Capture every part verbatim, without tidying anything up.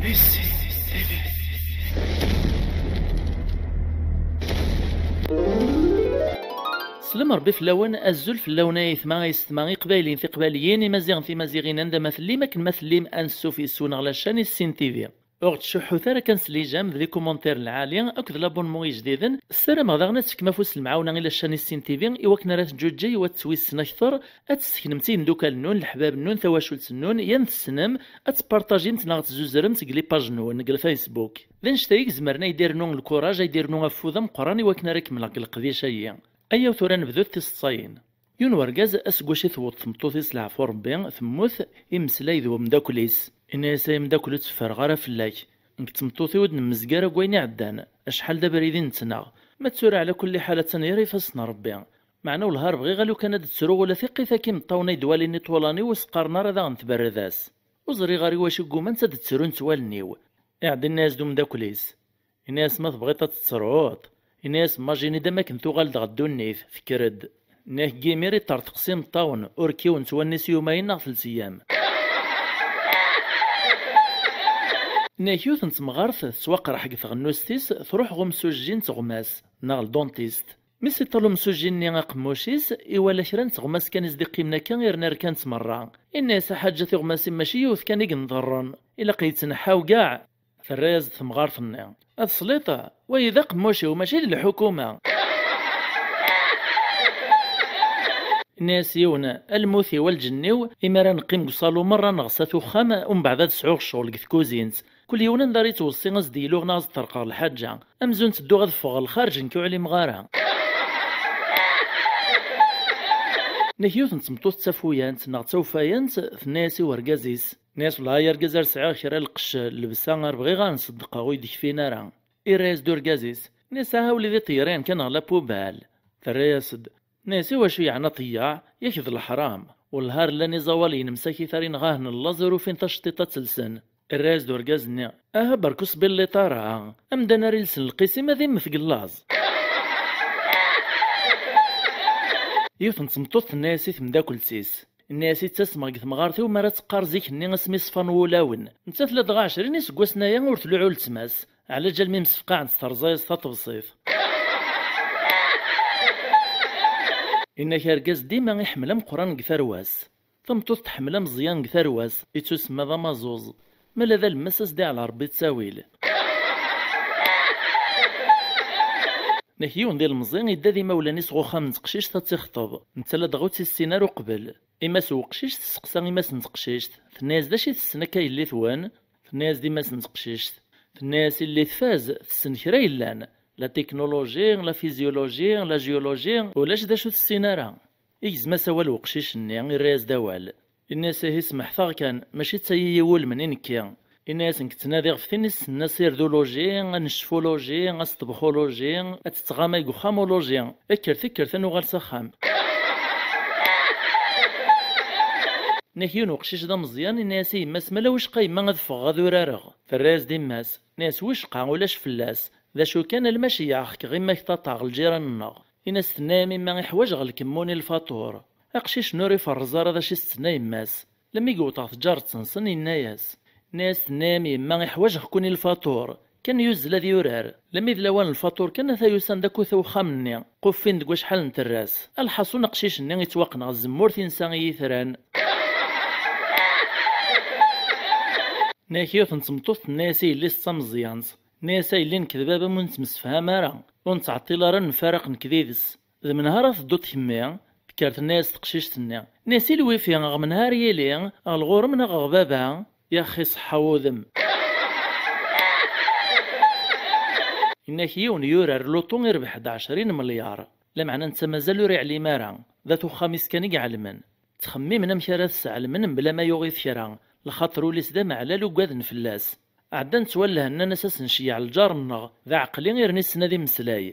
Slam Rebbi fell-awen, azul fell-awen ay aytma, ay yessetma, iqbayliyen, tiqbayliyin, imaziɣen, timaziɣin, anda ma tellim, akken ma tellim, ansuf yes-wen ɣer la chaîne Issin T V. Ur ɣ-ttcuḥḥut ara kan s les j'aime d les commentaires lɛali akked l'abonnement ijdiden. Ssarameɣ daɣen ad tefkem afus n lemɛawna i la chaîne Issin T V i wakken ara teǧǧuǧǧeg u ad tettwissen akter, ad tesseknemt i yimdukal-nnun, leḥbab-nnun, tawacult-nnun, yan tessnem, ad tpartajimt neɣ ad tezzuzremt deg les pages-nnun deg Facebook. D annect-a i izemren ad yi-d-irnu lkuraj, ad yi-d-irnu afud ameqqran i wakken ara kemmleɣ deg leqdic-agi. Ayaw tura nebdu tiseḍsayin. Yiwen wergaz aseggas i tewweḍ tmeṭṭut-is leɛfu Rebbi, temmut, imeslay d umeddakel-is. Inna-yas: "Ay ameddakel, ur tteffreɣ ara fell-ak. Nekk d tmeṭṭut-iw ur d-nemmezg ara deg wayen iɛeddan. Acḥal d abrid i nettnaɣ. Ma d tura, ɛla kulli ḥal, attan ɣer ifassen n Rebbi. Meɛna wellah ar bɣiɣ a lukan ad d-ttruɣ ula tiqqit-agi imeṭṭawen ay d-walin iṭulan-iw ur s-qqaren ara daɣen tberred-as. Ur ẓriɣ ara i wacu i ggumant ad d-ttrunt wallen-iw." Iɛedda inna-yas-d umeddakel-is. Inna-yas: "Ma tebɣiḍ ad tettruḍ, inna-yas, imagine-d am akken tuɣal-d ɣer ddunit, tekker-d." Nniɣ-ak yimir iṭerṭeq s imeṭṭawen, ur kkiwent wallen-is yumayen neɣ telt eyyam. Nniɣ-ak yiwet n temɣart tettwaqerḥ deg tɣennust-is, truḥ ɣer umsujji n teɣmas, neɣ le dentiste. Mi s-iṭal umsujji-nni aqemmuc-is, iwala kra n teɣmas kan i s-d-iqqimen akka, irna rkant merra. Inna-yas: "A Ḥaǧa, tiɣmasin mačči yiwet kan i inḍerren. Ilaq yettneḥḥaw gaɛ." Terra-yas-d temɣart-nni: "A tesliḍ? Wayi d aqemmuc-iw, mačči d lḥukuma." Inna-yas yiwen: "A lmut-iw, a lǧenn-iw, imi ara neqqim deg uṣalu merra neɣ s at uxxam, umbeɛd ad sɛuɣ ccɣel deg tkuzint. Kul yiwen anda ara yettweṣṣi a s-d-yelu neɣ a s-d-terqeɣ lḥaǧa. Amzun ttedduɣ ad ffɣeɣ ɣer lxarǧ, nekk ur ɛlimeɣ ara." Nniɣ-ak yiwet n tmeṭṭut d tafuyant neɣ d tawfayant, tenna-yas i wergaz-is. Nniɣ-as: "Wellah ay argaz, ar sɛiɣ kra lqecc n llebsa ar bɣiɣ ad nṣeddqeɣ ur yi-d-kfin ara." Irra-yas-d urgaz-is. Nniɣ-as: "Aha wlidi, ṭeyyer-ihen kan ɣer la poubelle." Terra-yas-d. Nniɣ-as: "I wacu yeɛni aṭeyyeɛ? Yak d leḥram. Wellah ar llan iẓawaliyen msakit ar inɣahen n laẓ ur ufin taceṭṭiṭ ad tt-lsen." Irra-yas-d urgaz-nni: "Aha berka ur sbilliṭ ara. Amdan ara ilsen lqisim ad immet deg llaẓ." Yiwet n tmeṭṭut tenna-yas i temdakelt-is. Inna-yas: "Ttasmeɣ deg temɣart-iw mi ara teqqar zik-nni asmi ṣfan wulawen. Nettat ladɣa ɛecrin iseggasen aya ur tluɛu letma-s. Ɛlaǧal mi msefqaɛent terẓa-yas taṭebsit." Inna-ak argaz dima iḥemmel ameqqran deg tarwa-s. Tameṭṭut tḥemmel ameẓyan deg tarwa-s, ittusemma d amaẓuẓ. Ma la d alemmas a s-d-iɛla Rebbi ttawil. Nniɣ-ak yiwen d ilemẓi yedda d imawlan-is ɣer uxxam n teqcict ad tt-ixṭeb. Netta ladɣa ur tt-issin ara uqbel. Yemma-s n weqcic testeqsa yemma-s n teqcict, tenna-yas: "D acu i tessen akka yelli-twen?" Tenna-yas-d yemma-s n teqcict. Tenna-yas: "Yelli tfaz, tessen kra yellan. La technologie, la physiologie, la géologie, ulac d acu ur tessin ara." Igzem-as awal weqcic-nni, irra-yas-d awal. Inna-yas: "Ihi smeḥteɣ kan, mačči d tayi i wulem-nni nekki." Inna-yas: "Nekk ttnadiɣ ɣef tin i ssnen asirduloji, annecfuluji, asṭebxuluji, ad tettɣamay deg uxxam uluji. Kkret, kkret, ad nuɣal s axxam." Nniɣ-ak yiwen uqcic d ameẓyan, inna-yas i yemma-s: "Ma la wicqa yemma ad ffɣeɣ ad urareɣ?" Terra-yas-d yemma-s. Nniɣ-as: "Wicqa, ulac fell-as. D acu kan, alma ceyɛeɣ-k ɣimma-k taṭaɣ lǧiran-nneɣ." Inna-as: "Tenna-yam yemma iḥwaǧeɣ lkemmun i lfaṭur." Aqcic-nni ur iferreẓ ara d acu i s-tenna yemma-s. Lammi yewweḍ ɣer tǧaret-nsen, yenna-yas. Nna-yas: "Tenna-yam yemma iḥwaǧeɣ-ken i lfaṭur." Kan yuzzel ad yurar. Lammi d lawan n lfaṭur kan ata yusan-d akkit uxxam-nni. Quffin deg wacḥal n terras. Alḥaṣun aqcic-nni ittwaqen ɣer tzemmurt insa i yitran. Nniɣ-ak yiwet n tmeṭṭut tenna-yas i yelli-s d tameẓyant. Tenna-yas: "A yelli, nekk d baba-m ur nettemsefham ara. Ur nettɛeṭṭil ara ad nfaraq nekk d yid-s. D menhu ara tedduḍ kemmi?" Tekker tenna-yas teqcict-nni. Nna-yas: "I lwifi, ɣer menhu ara yili, ɣer lɣur-m neɣ ɣer baba?" Yaxi ṣeḥḥa wudem. Inna-ak yiwen yurar luṭu irbeḥ-d ɛecrin melyaṛ. Lameɛna netta mazal ur iɛlim ara. D at uxxam-is kan i iɛelmen. Ttxemmimen amek ara t-sɛelmen mebla ma yuɣ-it kra. Lxaṭer ul-is d ameɛlal, ugaden fell-as. Ɛeddan ttwallhen, nnan-as: "A s-nceyyeɛ lǧar-nneɣ, d aɛeqli, irni issen ad immeslay."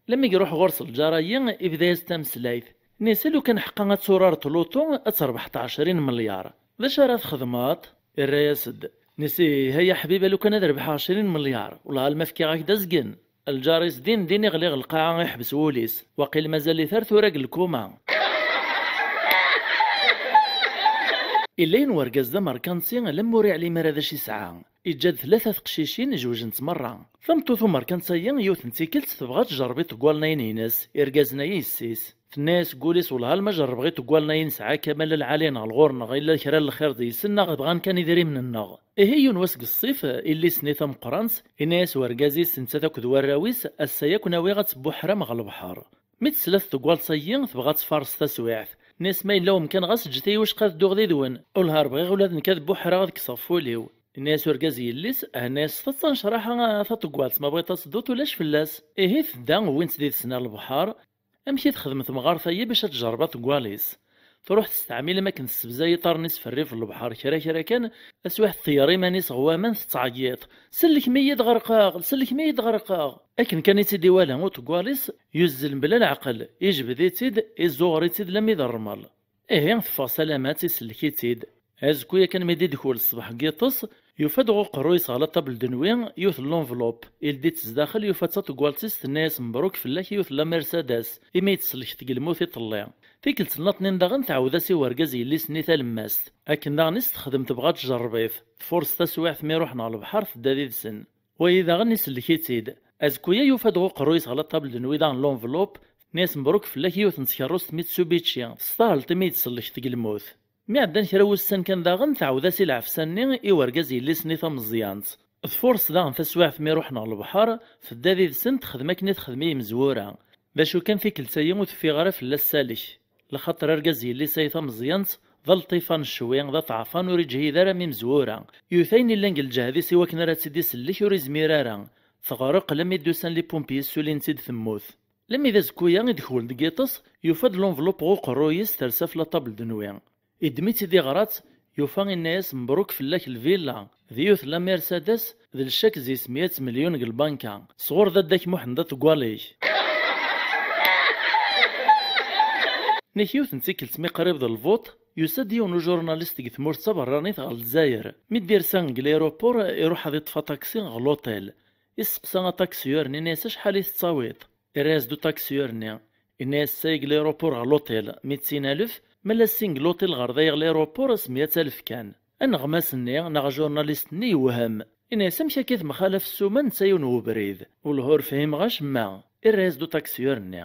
Lammi iruḥ ɣur-s lǧar-ayi, ibda-yas tameslayt. Nna-yas: "A lukan ḥeqqa ad turareḍ luṭu, ad trebḥeḍ ɛecrin melyaṛ. D acu ara txedmeḍ?" Irra-yas-d. Nna-yas: "Ih, ay aḥbib, a lukan ad rebḥeɣ ɛecrin melyaṛ, wellah alma fkiɣ-ak-d azgen." Lǧar-is din din iɣli ɣer lqaɛa, iḥbes wul-is. Waqil mazal-it ar tura deg lkuma. Illa yiwen wergaz d amerkanti, alamma ur iɛlim ara d acu isɛa. Iǧǧa-d tlata teqcicin, jewjent merra. Tameṭṭut umerkansa-yi, yiwet n tikkelt, tebɣa ad tjerreb iṭeggwalen-ayen-ines, irgazen-ayi yessi-s. Tenna-yas deg wul-is: "Wellah, alma jerrbeɣ iṭeggwalen-ayi nesɛa Kamal Lɛali neɣ lɣur-neɣ illa kra n lxir deg-sen, neɣ bɣan kan idrimen-nneɣ." Ihi yiwen wass deg ṣṣif, illi-s-nni tameqqrant, inna-yas urgaz-is, nettat akked warraw-is: "Ass-a yakk nawiɣ ad tebbuḥram ɣer lebḥer." Mi tesla tḍeggalt-agi, tebɣa ad tfares taswiɛt. Tenna-yas: "Ma yella umkan, ɣas ǧǧet-iyi wacqa ad dduɣ did-wen. Wellah ar bɣiɣ ula d nekk ad bbuḥreɣ, ad kkseɣ f wul-iw." Yenna-yas urgaz i yelli-s: "Henna-yas s taḍsa n ccraḥa, a taḍeggalt, ma bɣiḍ ad tedduḍ ulac fell-as." Ihi tedda, wwin-tt did-sen ar lebḥer. Amek i texdem temɣart-agi bac ad tjerreb aḍeggal-is? Truḥ testeɛmil am akken tessebzay iḍarren-is f rrif n lebḥer, kra kra kan, taswiɛt tḍeyyer iman-is ɣer waman, tettɛeyyiḍ: "Sellkem-iyi-d, ɣerqeɣ! Sellkem-iyi-d, ɣerqeɣ!" Akken kan i tt-id-iwala uḍeggal-is, yuzzel mebla leɛqel, ijbed-itt-id, izzuɣer-itt-id lammi d rrmel. Ihi teffeɣ salamat, isellek-itt-id. Azekka yakan mi d-idkul ṣṣbeḥ n yiṭes, yufa-d ɣer uqerruy-is ɣer la table de nuit yiwet n l'enveloppe, ildi-tt zdaxel, yufa-tt d taḍeggalt-is, tenna-yas: "Mebruk fell-ak yiwet n la Mercedes, imi i d-tsellkeḍ deg lmut iḍelli." Tikkelt nniḍen daɣen tɛawed-as i urgaz yelli-s-nni talemmast. Akken daɣen i s-texdem, tebɣa ad tjerreb-it. Tfurṣ taswiɛt mi ruḥen ɣer lebḥer, tedda did-sen. Wayi daɣen isellek-itt-id. Azekka-ya yufa-d ɣer uqerruy-is ɣer la table de nuit daɣen l'enveloppe, tenna-yas: "Mebruk fell-ak yiwet n tkerrust Mitsubishi, testahleḍ imi i d-tsellkeḍ deg lmut." Mi ɛeddan kra wussan kan daɣen, tɛawed-as i lɛefsa-nni i urgaz yelli-s-nni tameẓyant. Tfurṣ daɣen taswiɛt mi ruḥen ɣer lebḥer, tedda did-sen, texdem akken i texdem i yimezwura. D acu kan, tikkelt-agi ur teffiɣ ara fell-as Salek. Lxaṭer argaz yelli-s ay tameẓyant, d aleṭṭifan ccwi, d aṭɛafan, ur iǧhid ara am imezwura. Yuta ayen illan deg lǧehd-is i wakken ara tt-id-isellek, ur izmir ara. Teɣreq lammi d-usan les pompiers, ssulin-tt-id temmut. Lammi d azekka-ya i d-kul deg yiṭes, yufa-d l'enveloppe ɣer uqerruy-is, tersa f la table de nuit. Iddem-itt-id, iɣra-tt, yufa, inna-yas: "Mebruk fell-ak lvilla, d yiwet la Mercedes, d lcak zi meyya melyun deg lbanka, sɣur dadda-k Muḥend aḍeggal-ik." Nek yiwet n tikkelt mi qrib d lvuṭ, yusa-d yiwen ujurnalist deg tmurt d taberranit ɣer Lezzayer. Mi d-irsa deg l'aéroport, iruḥ ad iṭṭef aṭaksi ɣer l'hôtel. Isteqsa aṭaksiyur-nni, inna-yas: "Acḥal i tettawiḍ?" Irra-yas-d uṭaksiyur-nni, inna-yas: "Seg l'aéroport ɣer l'hôtel, mitin alef, ma la seg l'hôtel ɣer dayeɣ l'aéroport, s meyya alef kan." Aneɣmas-nni neɣ ajurnalist-nni yewhem. Inna-yas: "Amek akka i temxalaf ssuma netta yiwen n webrid? Wellah ur fhimeɣ acemma." Irra-yas-d uṭaksiyur-nni,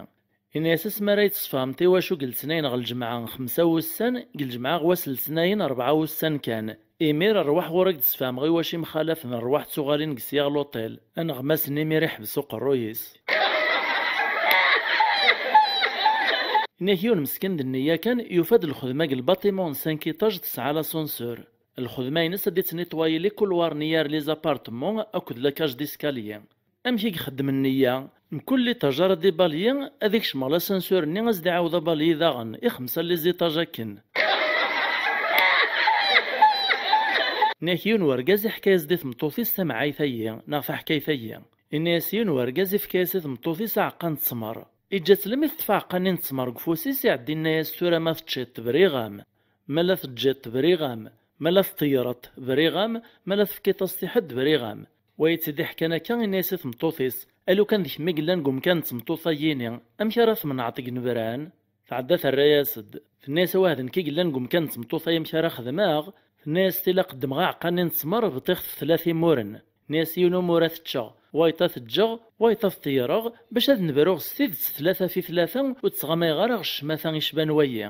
inna-yas: "Asmi ara yi-tesfehmeḍ i wacu i letnayen ɣer lǧemɛa xemsa wussan, deg lǧemɛa ɣer wass letnayen rebɛa wussan kan. Imir rwaḥ ɣur-k d-sfehmeɣ i wacu imxalafen, rwaḥ d tuɣalin deg sya ɣer l'hôtel." Aneɣmas-nni imir iḥbes uqerruy-is. Nek yiwen meskin d nniya kan, yufa-d lxedma deg lbatiman n cinq étages tesɛa l'ascenseur. Lxedma-ines ad d-ittnitwayi les couloirs n yir les appartements akked la cage d'escalier. Amek i ixeddem nniya? Mkul liṭaj ara d-ibalyi, ad ikcem ɣer l'ascenseur-nni, ad s-d-iɛawed abalyi daɣen, i xemsa les étages akken. Nek yiwen wergaz iḥka-yas-d i tmeṭṭut-is tamɛayt-agi, neɣ taḥkayt-agi. Inna-yas yiwen wergaz ifka-yas i tmeṭṭut-is aɛeqqa n ttmer. Iǧǧa-tt lammi teṭṭef aɛeqqa-nni n ttmer deg ufus-is, iɛeddi inna-yas: "Tura ma teččiḍ, briɣ-am. Ma la teǧǧiḍ, briɣ-am. Ma la tṭeyyreḍ, briɣ-am. Ma la tefkiḍ-as tiḥed, briɣ-am." Wa yettidi ḥkan akka, inna-yas i tmeṭṭut-is: "A lukan d kemm i yellan deg umkan n tmeṭṭut-agi-ni, amek ara tmenɛeḍ deg inebran?" Tɛedda terra-yas-d. Tenna-yas: "A wah, d nekk i yellan deg umkan n tmeṭṭut-agi, amek ara xedmeɣ?" Tenna-yas: "Tila qeddmeɣ aɛeqqa-nni n ttmer, bṭiɣ-t f tlata imuren." Nni-as: "Yiwen umur ad t-ččeɣ, wayeḍ ad t-ǧǧeɣ, wayeḍ ad t-ṭeyyreɣ, bac ad nebruɣ s tidet tlata fi tlata, ur ttɣamayeɣ ara ɣer ccmata icban wayi."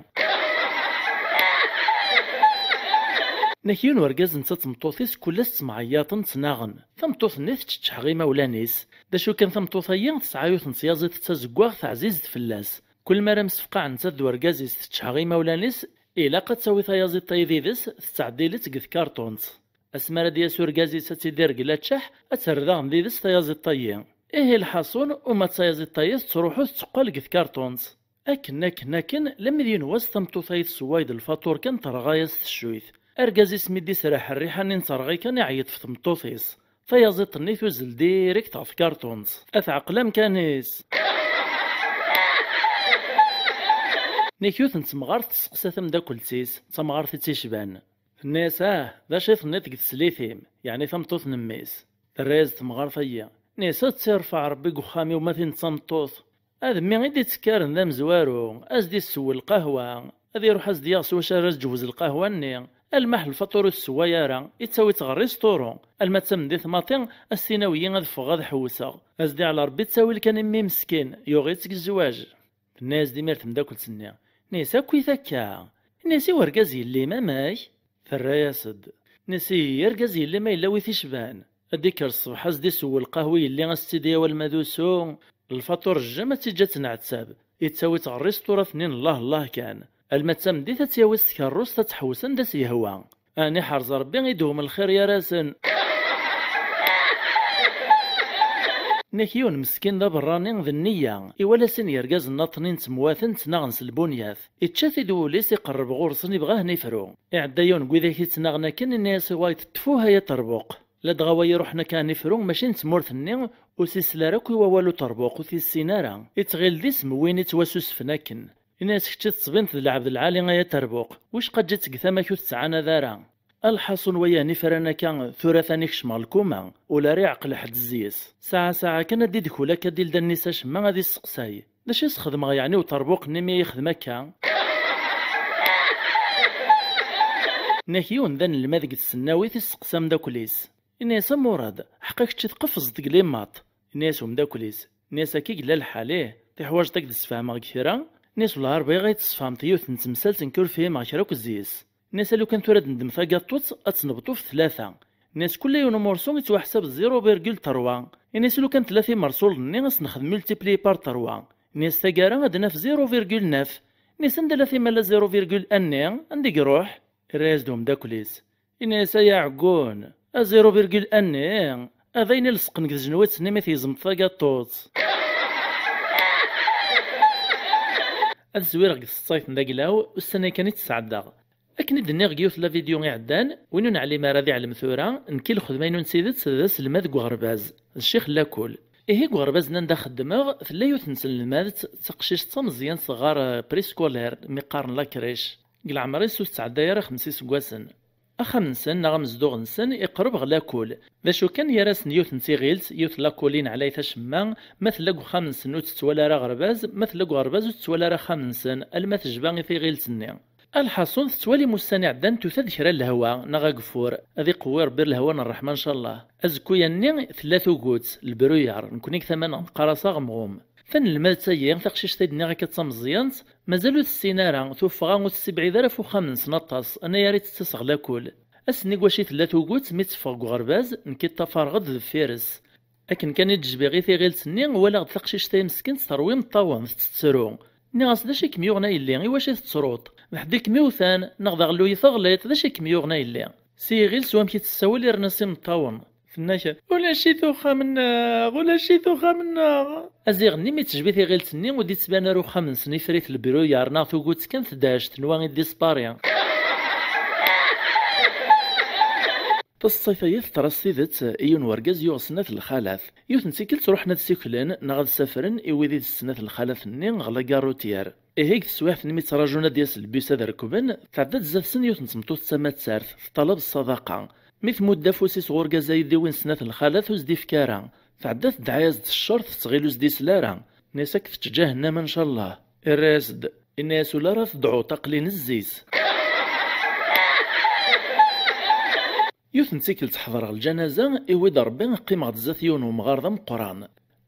Nek yiwen urgaz netta d tmeṭṭut-is kul ass ttemɛeyyaṭen, ttnaɣen. Tameṭṭut-nni teččeḥ imawlan-is. D acu kan, tameṭṭut-agi tesɛa yiwet n tyaziḍt d tazeggaɣt ɛzizet fell-as. Kul mi ara msefqaɛen netta d urgaz-is, teččeḥ imawlan-is, ilaq ad tawi tayaziḍt-ayi did-s, tettɛeddil-itt deg tkarṭunt. Asmi ara d-yas urgaz-is ad tt-id-ireggel aččeḥ, ad terr daɣen did-s tayaziḍt-ayi. Ihi lḥaṣun, uma d tayaziḍt-ayi tettruḥu tetteqqal deg tkarṭunt. Akken, akken, akken, lammi d yiwen wass tameṭṭut-ayi tessewway-d lfaṭur kan terɣa-yas teccuyt. Argaz-is mi d-iserreḥ rriḥa-nni n terɣi kan iɛeyyeḍ f tmeṭṭut-is. Tayaziḍt-nni tuzzel direkt ɣer tkarṭunt. Ad teɛqel amkan-is. Nek yiwet n temɣart tesseqsa tameddakelt-is, d tamɣart i tt-icban. Tenna-yas: "Ah, d acu i tenniḍ deg teslit-im, yeɛni tameṭṭut n mmi-s?" Terra-yas-d temɣart-ayi. Tenna-yas: "Ad tt-irfeɛ Rebbi deg uxxam-iw ma tin d tameṭṭut. A d mmi i d-ittekkaren d amezwaru, ad s-d-isseww lqahwa, ad iruḥ ad s-d-yaɣ s wacu ara s-ǧewwez lqahwa-nni, Almaḥ lfaṭur ur tessewway ara, ittawi-tt ɣer risturu. Alma d tameddit maḍi, a s-tinawi ad ffɣeɣ ad ḥewseɣ. A s-d-iɛla Rebbi, ttawi-l kan i mmi meskin, yuɣ-itt deg zzwaǧ. Tenna-yas-d imir temdakkelt-nni, tenna-yas: "Akkit akka!" Tenna-yas: "I urgaz yelli-m, amek?" Terra-yas-d, tenna-yas: "Ihi, argaz yelli-m a yella wi t-icban. Ad d-ikker ṣṣbeḥ, a s-d-iseww lqahwa i yelli, a s-tt-id-yawi alma d usu. Lfaṭur jjem, ad tt-iǧǧ ad tenɛettab. Ittawi-tt ɣer rrisṭura-nni n llah llah kan. Alma d tameddit ad tt-yawi s tkerrust ad tḥewwes anda s-yehwa. Ɛni ḥerz Rebbi i d-wem lxir gar-asen?" Nek yiwen meskin d aberrani d nniya, iwala sin yergazen-nni ṭṭnin ttemwaten ttnaɣen s lbunyat. Ičča-t-id wul-is, iqerreb ɣur-sen, ibɣa ad ten-ifru. Iɛedda yiwen n widak ittnaɣen akken, inna-yas i wayeḍ: "Ṭṭef uha ya ṭerbuq. Ladɣa wa iruḥen akka ad ten-ifru, mačči n tmurt-nni, ur s-isel ara akk i wawal uṭerbuq, ur t-issin ara. Ittɣil d isem n win ittwasusfen akken." Inna-yas: "Kečč i tettbineḍ d lɛebd lɛali ay aterbuq, wicqa ǧǧiɣ-tt deg tama-k ur tettɛanad ara." Alḥaṣun, wa yeɛni fran akka, tura atan ikcem ɣer lkuma, ula ara iɛqel ḥedd zzi-s. Saɛa saɛa kan ad d-idkul akka d-ildan-is acemma ad isseqsay: "D acu i s-xedmeɣ yeɛni i uṭerbuq-nni mi yexdem akka?" Nek yiwen d anelmad deg tesnawit isteqsa ameddakel-is. Inna-yas: "A Murad, ḥqa kečč i tqefzeḍ deg limaṭ?" Inna-yas umeddakel-is, inna-yas: "Akka i yella lḥal, ih, tiḥwaǧeḍ ad k-d-sfehmeɣ deg kra?" Inna-yas: "Wellah Rebbi, ɣa yi-d-tesfehmeḍ yiwet n temsalt nekk ur fhimeɣ kra akk zzi-s." Inna-yas: "A lukan tura ad neddem tagaṭṭut, ad tt-nebṭu f tlata." Inna-yas: "Kul yiwen umursu yettwaḥsab d zéro virgule trois." Inna-yas: "Lukan tlata imersulen-nni ad s-nexdem multiplié par trois." Inna-yas: "Taggara ad d-naf zéro virgule neuf." Inna-yas: "Anda la timala zéro virgule un-nni? Anda i iruḥ?" Irra-yas-d umeddakel-is, inna-yas: "Ay aɛeggun, a zéro virgule un-nni, a d ayen ileṣqen deg tejnwit-nni mi tgezmeḍ tagaṭṭut." Ad zwireɣ deg tseṭṭayt n daglaw, ussan-a kan i tt-sɛeddaɣ. Akken i d-nniɣ deg yiwet la vidéo iɛeddan, win ur neɛlim ara ad iɛlem tura, nekk i lxedma-inu n tidet d aselmad deg uɣerbaz, d ccix n lakul. Ihi deg uɣerbaz-nni anda xeddmeɣ, tella yiwet n tselmadt, d taqcict d tameẓyant teɣɣar, eh, préscolaire, mi qqaren la crèche. Deg leɛmer-is ur tetɛedday ara xemsa iseggasen. Axxam-nsen neɣ amezduɣ-nsen iqerreb ɣer lakul. D acu kan, gar-asen yiwet n tiɣilt, yiwet n la colline ɛlayet acemma, ma tella deg uxxam-nsen ur tettwali ara aɣerbaz, ma tella deg uɣerbaz ur tettwali ara axxam-nsen, alma tejba i tiɣilt-nni. Alḥaṣun, tettwalim ussan iɛeddan tuta-d kra n lehwa neɣ ageffur, ad iqewwi Rebbi lehwa n ṛṛeḥma ncallah. Azekkuya-nni tella tugut, lbruyar, nekni deg tama-nneɣ neqqar-as aɣemɣum. Tanelmadt-agi, taqcict ay d-nniɣ akka d tameẓyant, mazal ur tessin ara, tuffɣa ur tessibɛid ara ɣef uxxam-nsen aṭas, anagar i tettas ɣer lakul. Ass-nni deg wacu i tella tugut, mi teffeɣ deg uɣerbaz, nekk i ṭṭafareɣ-d deffir-s. Akken kan i d-jbiɣ i tiɣilt-nni, walaɣ-d taqcict-a meskint terwi imeṭṭawen, tettettru. Nniɣ-as: "D acu i kem-yuɣen a yelli, i wacu i tettruḍ? D ḥedd i kem-iwtan, neɣ d aɣelluy i teɣliḍ, d acu i kem-yuɣen a yelli?" S yiɣil s wamek i tessawal i rnan s imeṭṭawen. Tenna-k: "Ulac-it uxxam-nneɣ, ulac-it uxxam-nneɣ." Aziɣ-nni mi tejbi tiɣilt-nni ur d-ittban ara uxxam-nsen, ifra-t lbru yerna tugut kan tedɛec tenwa i dispari. Taseḍsayt-agi teḍra s tidet i yiwen wergaz yuɣ snat n lxalat. Yiwet n tikkelt ruḥen ad siklen neɣ ad safren i wid i d snat n lxalat-nni ɣer la gare routière. Ihi deg teswiɛt-nni mi ttraǧun ad d-yas lbus ad rekben, tɛedda-d zdat-sen yiwet n tmeṭṭut d tamattart, teṭṭalab ṣṣadaqa. Mi tmudd afus-is ɣer urgaz-a i d-iwin snat n lxalat ur s-d-ifki ara. Tɛedda tedɛa-yas-d s ccer, tettɣil ur s-d-isel ara. Nni-as: "Ad k-tečč ǧahennama ncallah." Irra-yas-d, inna-yas: "Ula ara tedɛuḍ, aql-i nezzi-s." Yiwet n tikkelt ḥeḍreɣ lǧanaza, iwi-d Ṛebbi qqimeɣ-d zdat yiwen wemɣar d ameqqran.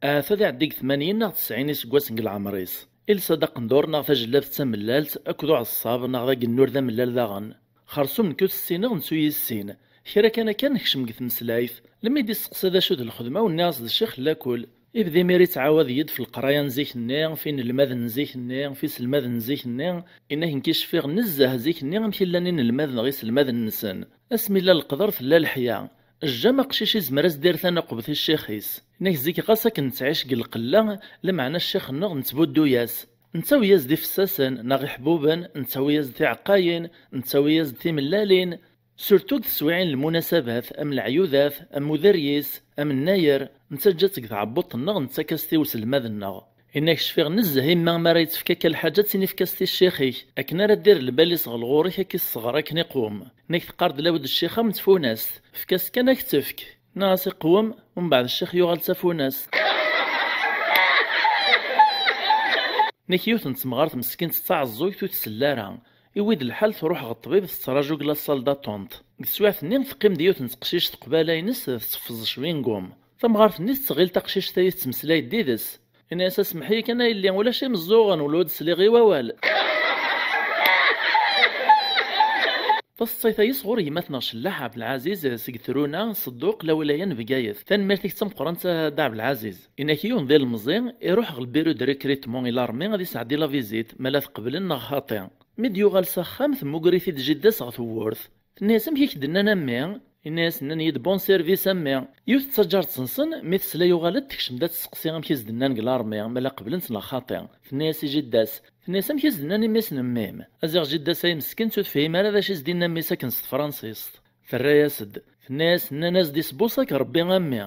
Ahat ad iɛeddi deg tmanyin neɣ tesɛin iseggasen deg leɛmer-is. Ilsa-d aqendur neɣ tajellabt d tamellalt akked uɛeṣṣab neɣ d agennur d amellal daɣen. Xersum nekk ur t-ssineɣ, netta ur yi-yessin. Kra kan akka nekcem deg tmeslayt. Lemmi d-isteqsa d acu d lxedma-w, nniɣ-as d ccix n lakul. Ibda imir ittɛawad-iyi-d f leqraya n zik-nni, f inelmaden n zik-nni, f iselmaden n zik-nni. Inna-k nekk i cfiɣ nezzeh zik-nni amek i llan inelmaden neɣ iselmaden-nsen. Asmi yella leqder tella leḥya. Jjam aqcic izmer ad s-d-irr taneqbt i ccix-is. Inna-k zik ɣas akken nettɛic deg lqella, lameɛna ccix-nneɣ nettbuddu-yas. Nettawi-yas-d ifessasen neɣ iḥbuben, nettawi-yas-d tiɛeqqayin, nettawi-yas-d timellalin. Surtout deg teswiɛin n lmunasabat, am leɛyudat, am uderyis, am nnayer, nettaǧǧa-tt deg tɛebbuḍt-nneɣ, nettak-as-t i uselmad-nneɣ. Inna-k cfiɣ nezzeh imma mi ara yettefk akka lḥaǧa ad tt-in-ifk-as-t i ccix-ik, akken ara d-irr lbal-is ɣer lɣur-ik ad k-isseɣer akken iqwem. Inna-k teqqar-d lawed ccix am tfunast, efk-as kan ad k-tefk. Nniɣ-as iqwem, umbeɛd ccix yuɣal d tafunast. Nek yiwet n temɣart meskint d taɛeẓẓugt ur tsell ara. Iwwi-d lḥal truḥ ɣer ṭṭbib, tettraǧu deg la salle d'attente. Deg teswiɛt-nni, teqqim-d yiwet n teqcict qbala-ines, tetteffeẓ cwingum. Tamɣart-nni tettɣil taqcict-ayi tettmeslay-d yid-s. Ini-as: "Asemḥ-iyi kan a yelli, ulac imeẓẓuɣen, ula ur d-sliɣ i wawal." Taseḍsayt-ayi sɣur gma-tneɣ Cellaḥ Ɛebdelɛaziz seg Truna, Ṣedduq, lawlaya n Bgayet. Tanemmirt-ik d tameqqrant a Dda Ɛebdelɛaziz. Inak yiwen d ilemẓi, iruḥ ɣer lbiru de recrutement i l'armée ad isɛeddi la visite, ma la t-qeblen neɣ xaṭi. Mi d-yuɣal s axxam, temmuger-it-id jidda-s ɣer tewwurt. Tenna-yas: "Amek i k-d-nnan a mmi?" Inna-yas: "Nnan-iyi-d bon service a mmi." Yiwet d taǧaret-nsen, mi tesla yuɣal-d, tekcem-d ad testeqsi amek i s-d-nnan deg l'armée, ma la qeblen-tt neɣ xaṭi. Tenna-yas i jidda-s, tenna-yas: "Amek i s-d-nnan i mmi-s n mmi-m?" Aziɣ jidda-s ay meskin, ur tefhim ara d acu i s-d-inna mmi-s akken s tefransist. Terra-yas-d, tenna-yas: "Nnan-as-d isbuṣak Rebbi a mmi."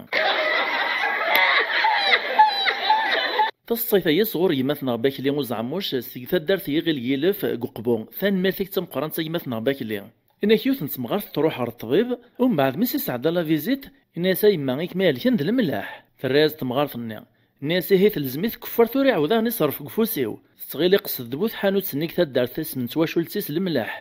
Taseḍsayt-ayi sɣur gma-tneɣ Bakli Uzeɛmuc seg taddart n Yiɣil Yilef deg Uqbu. Tanemmirt-ik d tameqqrant a gma-tneɣ Bakli. Inak yiwet n temɣart truḥ ɣer ṭṭbib, umbeɛd mi s-isɛedda la visite, inna-yas: "A yemma, i kem-ihelken d lemleḥ." Terra-yas-d temɣart-nni. Nni-as: "Ihi telzem-it kuffer, tura iɛawed-aɣ-n iṣerref deg ufus-iw." Tettɣil iqsed d bu tḥanut-nni deg taddart, isem n twacult-is Lemleḥ.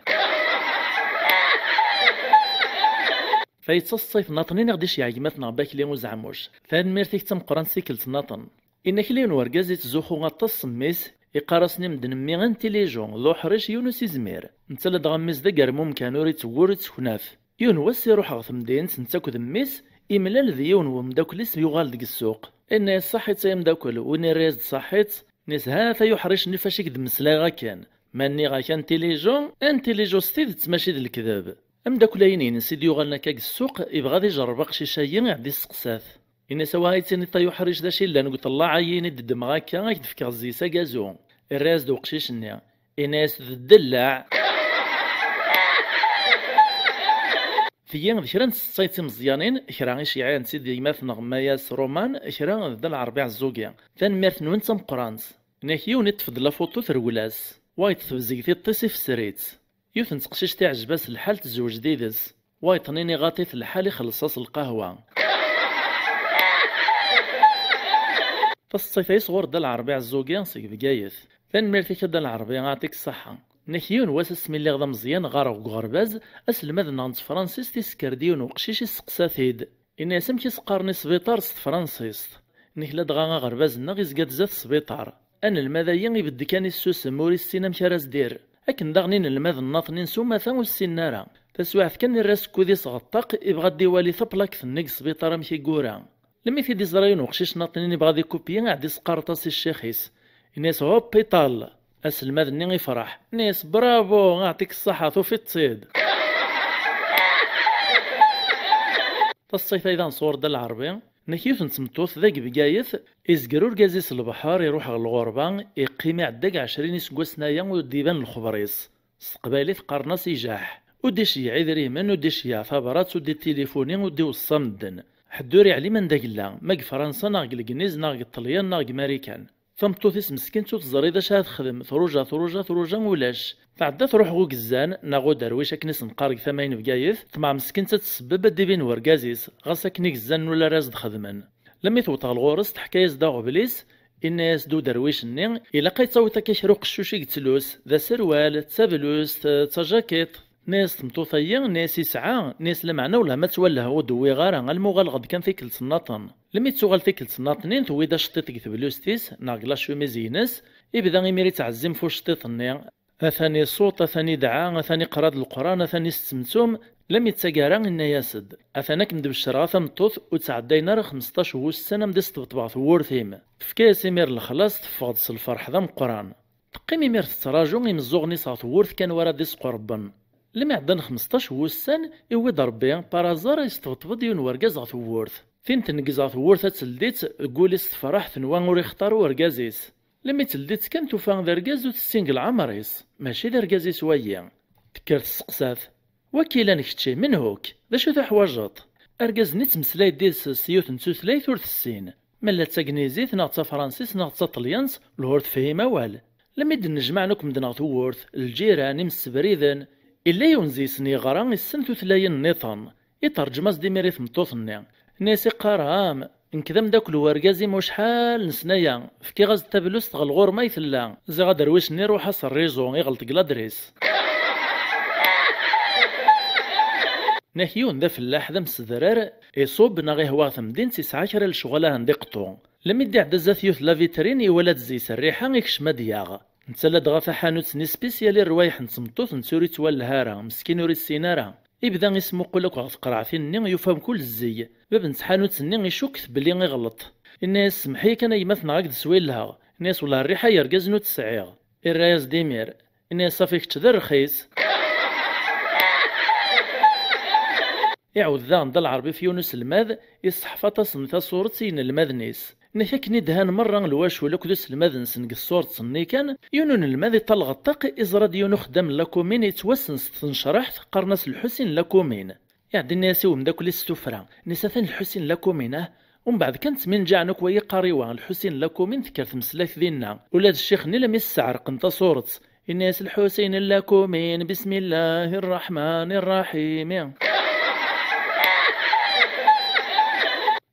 Tayi d taseḍsayt n Naṭnin i ɣ-d-iceyyeɛ gma-tneɣ Bakli Uzeɛmuc. Tanemmirt-ik d tameqqrant tikkelt Naṭn. Inakli yiwen wergaz ittzuxxu aṭas s mmi-s, iqqar-asen i medden mmi intelligent, d uḥric yiwen ur s-izmir. Netta ladɣa mmi-s d agermum kan, ur ittewwur, ur itteknaf. Yiwen wass iruḥ ɣer temdint, netta akked mmi-s, imlal d yiwen wemdakel-is yuɣal deg ssuq. Inna-yas: "Ṣaḥit ay amdakel." Win irra-yas-d: "Ṣaḥit." Inna-yas: "Ha-t-a uḥric-nni fac i k-d-mmeslayeɣ akken. Ma nniɣ-ak intelligent, intelligent s tidet, mačči d lekdeb." Amdakel-ayi-ines i d-yuɣalen akka deg ssuq, ibɣa ad ijerreb aqcic-ayi, iɛeddi isteqsa-t. Inna-yas: "Awa, ay tiniḍ ay uḥric d acu yellan deg uṭellaɛ-ayi i d-ddmeɣ akka, ad k-d-fkeɣ zzi-s agazu." Irra-yas-d uqcic-nni. Inna-yas: "D ddellaɛ." Tiyi d kra n tseḍsayt timeẓyanin, kra iceyyeɛ-itt-id gma-tneɣ Mayas Roman, kra d Dda Lɛerbi Ɛezzugi. Tanemmirt-nwen d tameqqrant. Nek yiwen iṭṭef-d lafuṭu trewla-s, wayeḍ tebzeg tiṭ-is ifesser-itt. Yiwet n teqcict iɛjeb-as lḥal tezweǧ d ides, wayeḍ-nni iɣaṭ-it lḥal ixelleṣ-as lqahwa. Taseḍsayt-ayi sɣur Dda Lɛerbi Ɛezzugi seg Bgayet. Tanemmirt-ik a Dda Lɛerbi, aɛṭik ṣṣeḥḥa. Nek yiwen wass asmi lliɣ d ameẓyan ɣareɣ deg uɣerbaz, aselmad-nneɣ n tefransist isekker-d yiwen uqcic isteqsa-t-id. Inna-yas: "Amek i s-qqaren i sbiṭar s tefransist?" Nek ladɣa aɣerbaz-nneɣ izga-d zdat sbiṭar. Anelmad-ayi ibedd kan issusem, ur issin amek ara s-d-irr. Akken daɣen inelmaden nnaṭnin s umata ur ssinen ara. Taswiɛt kan irra asekkud-is ɣer ṭṭaq, ibɣa ad d-iwali taplakt-nni deg sbiṭar amek i yura. Lmi t-id-iẓra yiwen uqcic nnaṭnin ibɣa ad ikupyi, iɛeddi isqarṭas i ccix-is. Inna-yas: "Hop, iṭal!" Aselmad-nni ifreḥ. Inna-yas: "Bravo, aɛṭik ṣṣeḥḥa, tufiḍ-tt-id." Taseḍsayt-ayi daɣen sɣur Dda Lɛerbi. Nek yiwet n tmeṭṭut dagi Bgayet, izger urgaz-is lebḥer, iruḥ ɣer lɣerba, iqqim iɛedda deg ɛecrin iseggasen-aya ur d-iban lexber-is. S teqbaylit qqaren-as ijaḥ. Ur d-iceyyeɛ idrimen, ur d-iceyyeɛ tabrat, ur d-itilifuni, ur d-iweṣṣa medden. Ḥedd ur iɛlim anda yella, ma deg Fransa neɣ deg Legniz neɣ deg Ṭṭelyan neɣ deg Marikan. Tameṭṭut-is meskint ur teẓri d acu ara texdem, truja, truja, truja, ulac. Tɛedda truḥ ɣer ugezzan, neɣ uderwic akken i s-neqqar deg tama-ines n Bgayet, ṭmeɛ meskint ad tsebbeb ad d-ibin wergaz-is, ɣas akken igezzan ula ara as-d-xedmen. Lemmi tewweḍ ɣer ɣur-s, teḥka-yas-d aɣbel-is, inna-yas-d uderwic-nni: "Ilaq ad tawiḍ akka kra uqeccuc i yettlus, d aserwal, d tablust, d tajakiṭ." Nni-as tmeṭṭut-ayi, nni-as isɛa, nni-as lameɛna wellah ma ttwalleheɣ ur d-wwiɣ ara, alma uɣaleɣ-d kan tikkelt nnaṭen. Lmi d-tuɣal tikkelt nnaṭnin, tewwi-d aceṭṭiṭ deg teblust-is, neɣ deg lacumiz-ines, ibda imir ittɛezzim f uceṭṭiṭ-nni. Atan isuṭ, atan idɛa, atan iqra-d Leqran, atan isettemtum, lmi d taggara inna-yas-d: "Atan ad kem-d-beccreɣ a tameṭṭut, ur ttɛeddayen ara xmesṭac wussan am d-isṭebṭeb ɣef tewwurt-im." Tefka-yas imir lexlaṣ, teffeɣ-d s lferḥ d ameqqran. Teqqim imir tettraǧu imeẓẓuɣen-is ɣer tewwurt kan wara d-isqurben. Lmi ɛeddan xmesṭac wussan, iwwi-d Ṛebbi, par hasard, yesṭebṭeb-d yiwen wergaz ɣer tewwurt. Tin tneggez ɣer tewwurt ad teldi-tt, deg wul-is tefreḥ, tenwa ur ixeṭṭar urgaz-is. Lmi teldi-tt kan tufa d argaz ur tessin deg leɛmer-is. Mačči d argaz-is wayi. Tekker tesseqsa-t: "Wakila n kečči, menhuk? D acu tuḥwaǧeḍ?" Argaz-nni ttmeslay-d yid-s s yiwet n tutlayt ur tessin. Ma d tagnizit, neɣ d tafransist, neɣ d taṭelyant, lehur tefhim awal. Lmi d-nnejmaɛen akk medden ɣer tewwurt, lǧiran, imsebriden, illa yiwen deg-sen yeɣra, issen tutlayin nniḍen. Iterǧem-as-d imir i tmeṭṭut-nni. Nni-as i qqareɣ-am, nekk d ameddakel n wergaz-im acḥal n sna-ya. Fkiɣ-as-d tablust ɣer lɣur-m ay tella. Ziɣ aderwic-nni iruḥ-as rriẓu, iɣelṭ deg ladris. Nnak yiwen d afellaḥ d amsedrar, iṣubb neɣ ihwa ɣer temdint, isɛa kra n lecɣal ahen d-iqeṭṭu. Lmi d-iɛedda zdat yiwet la vitrine, iwala-d zzey s rriḥa, ikcem ad d-yaɣ. Netta ladɣa taḥanut-nni spécial i rrwayeḥ n tmeṭṭut, netta ur ittwallah ara, meskin ur issin ara. Ibda ismuqul akk ɣer tqerɛtin-nni, yufa mkul zzey. Bab n tḥanut-nni icukk belli iɣelṭ. Inna-yas: "Semmeḥ-iyi kan a gma-tneɣ, ad k-d-swellheɣ." Inna-yas: "Wellah rriḥa yergazen ur tt-sɛiɣ." Irra-yas-d imir, inna-yas: "Safi kečč d rrxis." Iɛawed daɣen Dda Lɛerbi ɣef yiwen uselmad, iṣeḥḥef aṭas n tasuret i yinelmaden-is. Nnak akken i d-han merra lwacul akked uselmad-nsen deg tsuret-nni kan, yiwen unelmad iṭalleɣ ṭṭaq, iẓra-d yiwen uxeddam n la commune yettwassen s tnecreḥt, qqaren-as Lḥusin n la commune. Iɛedda inna-yas i umeddakel-is s tuffra, inna-yas: "Atan Lḥusin n la commune, ah?" Umbeɛd kan ttminǧaɛen akk wa yeqqar i wa, Lḥusin n la commune tekker tmeslayt dinna. Ula d ccix-nni lammi s-sɛerqen tasuret. Inna-yas Lḥusin n la commune, bismillahi rraḥmani rraḥim.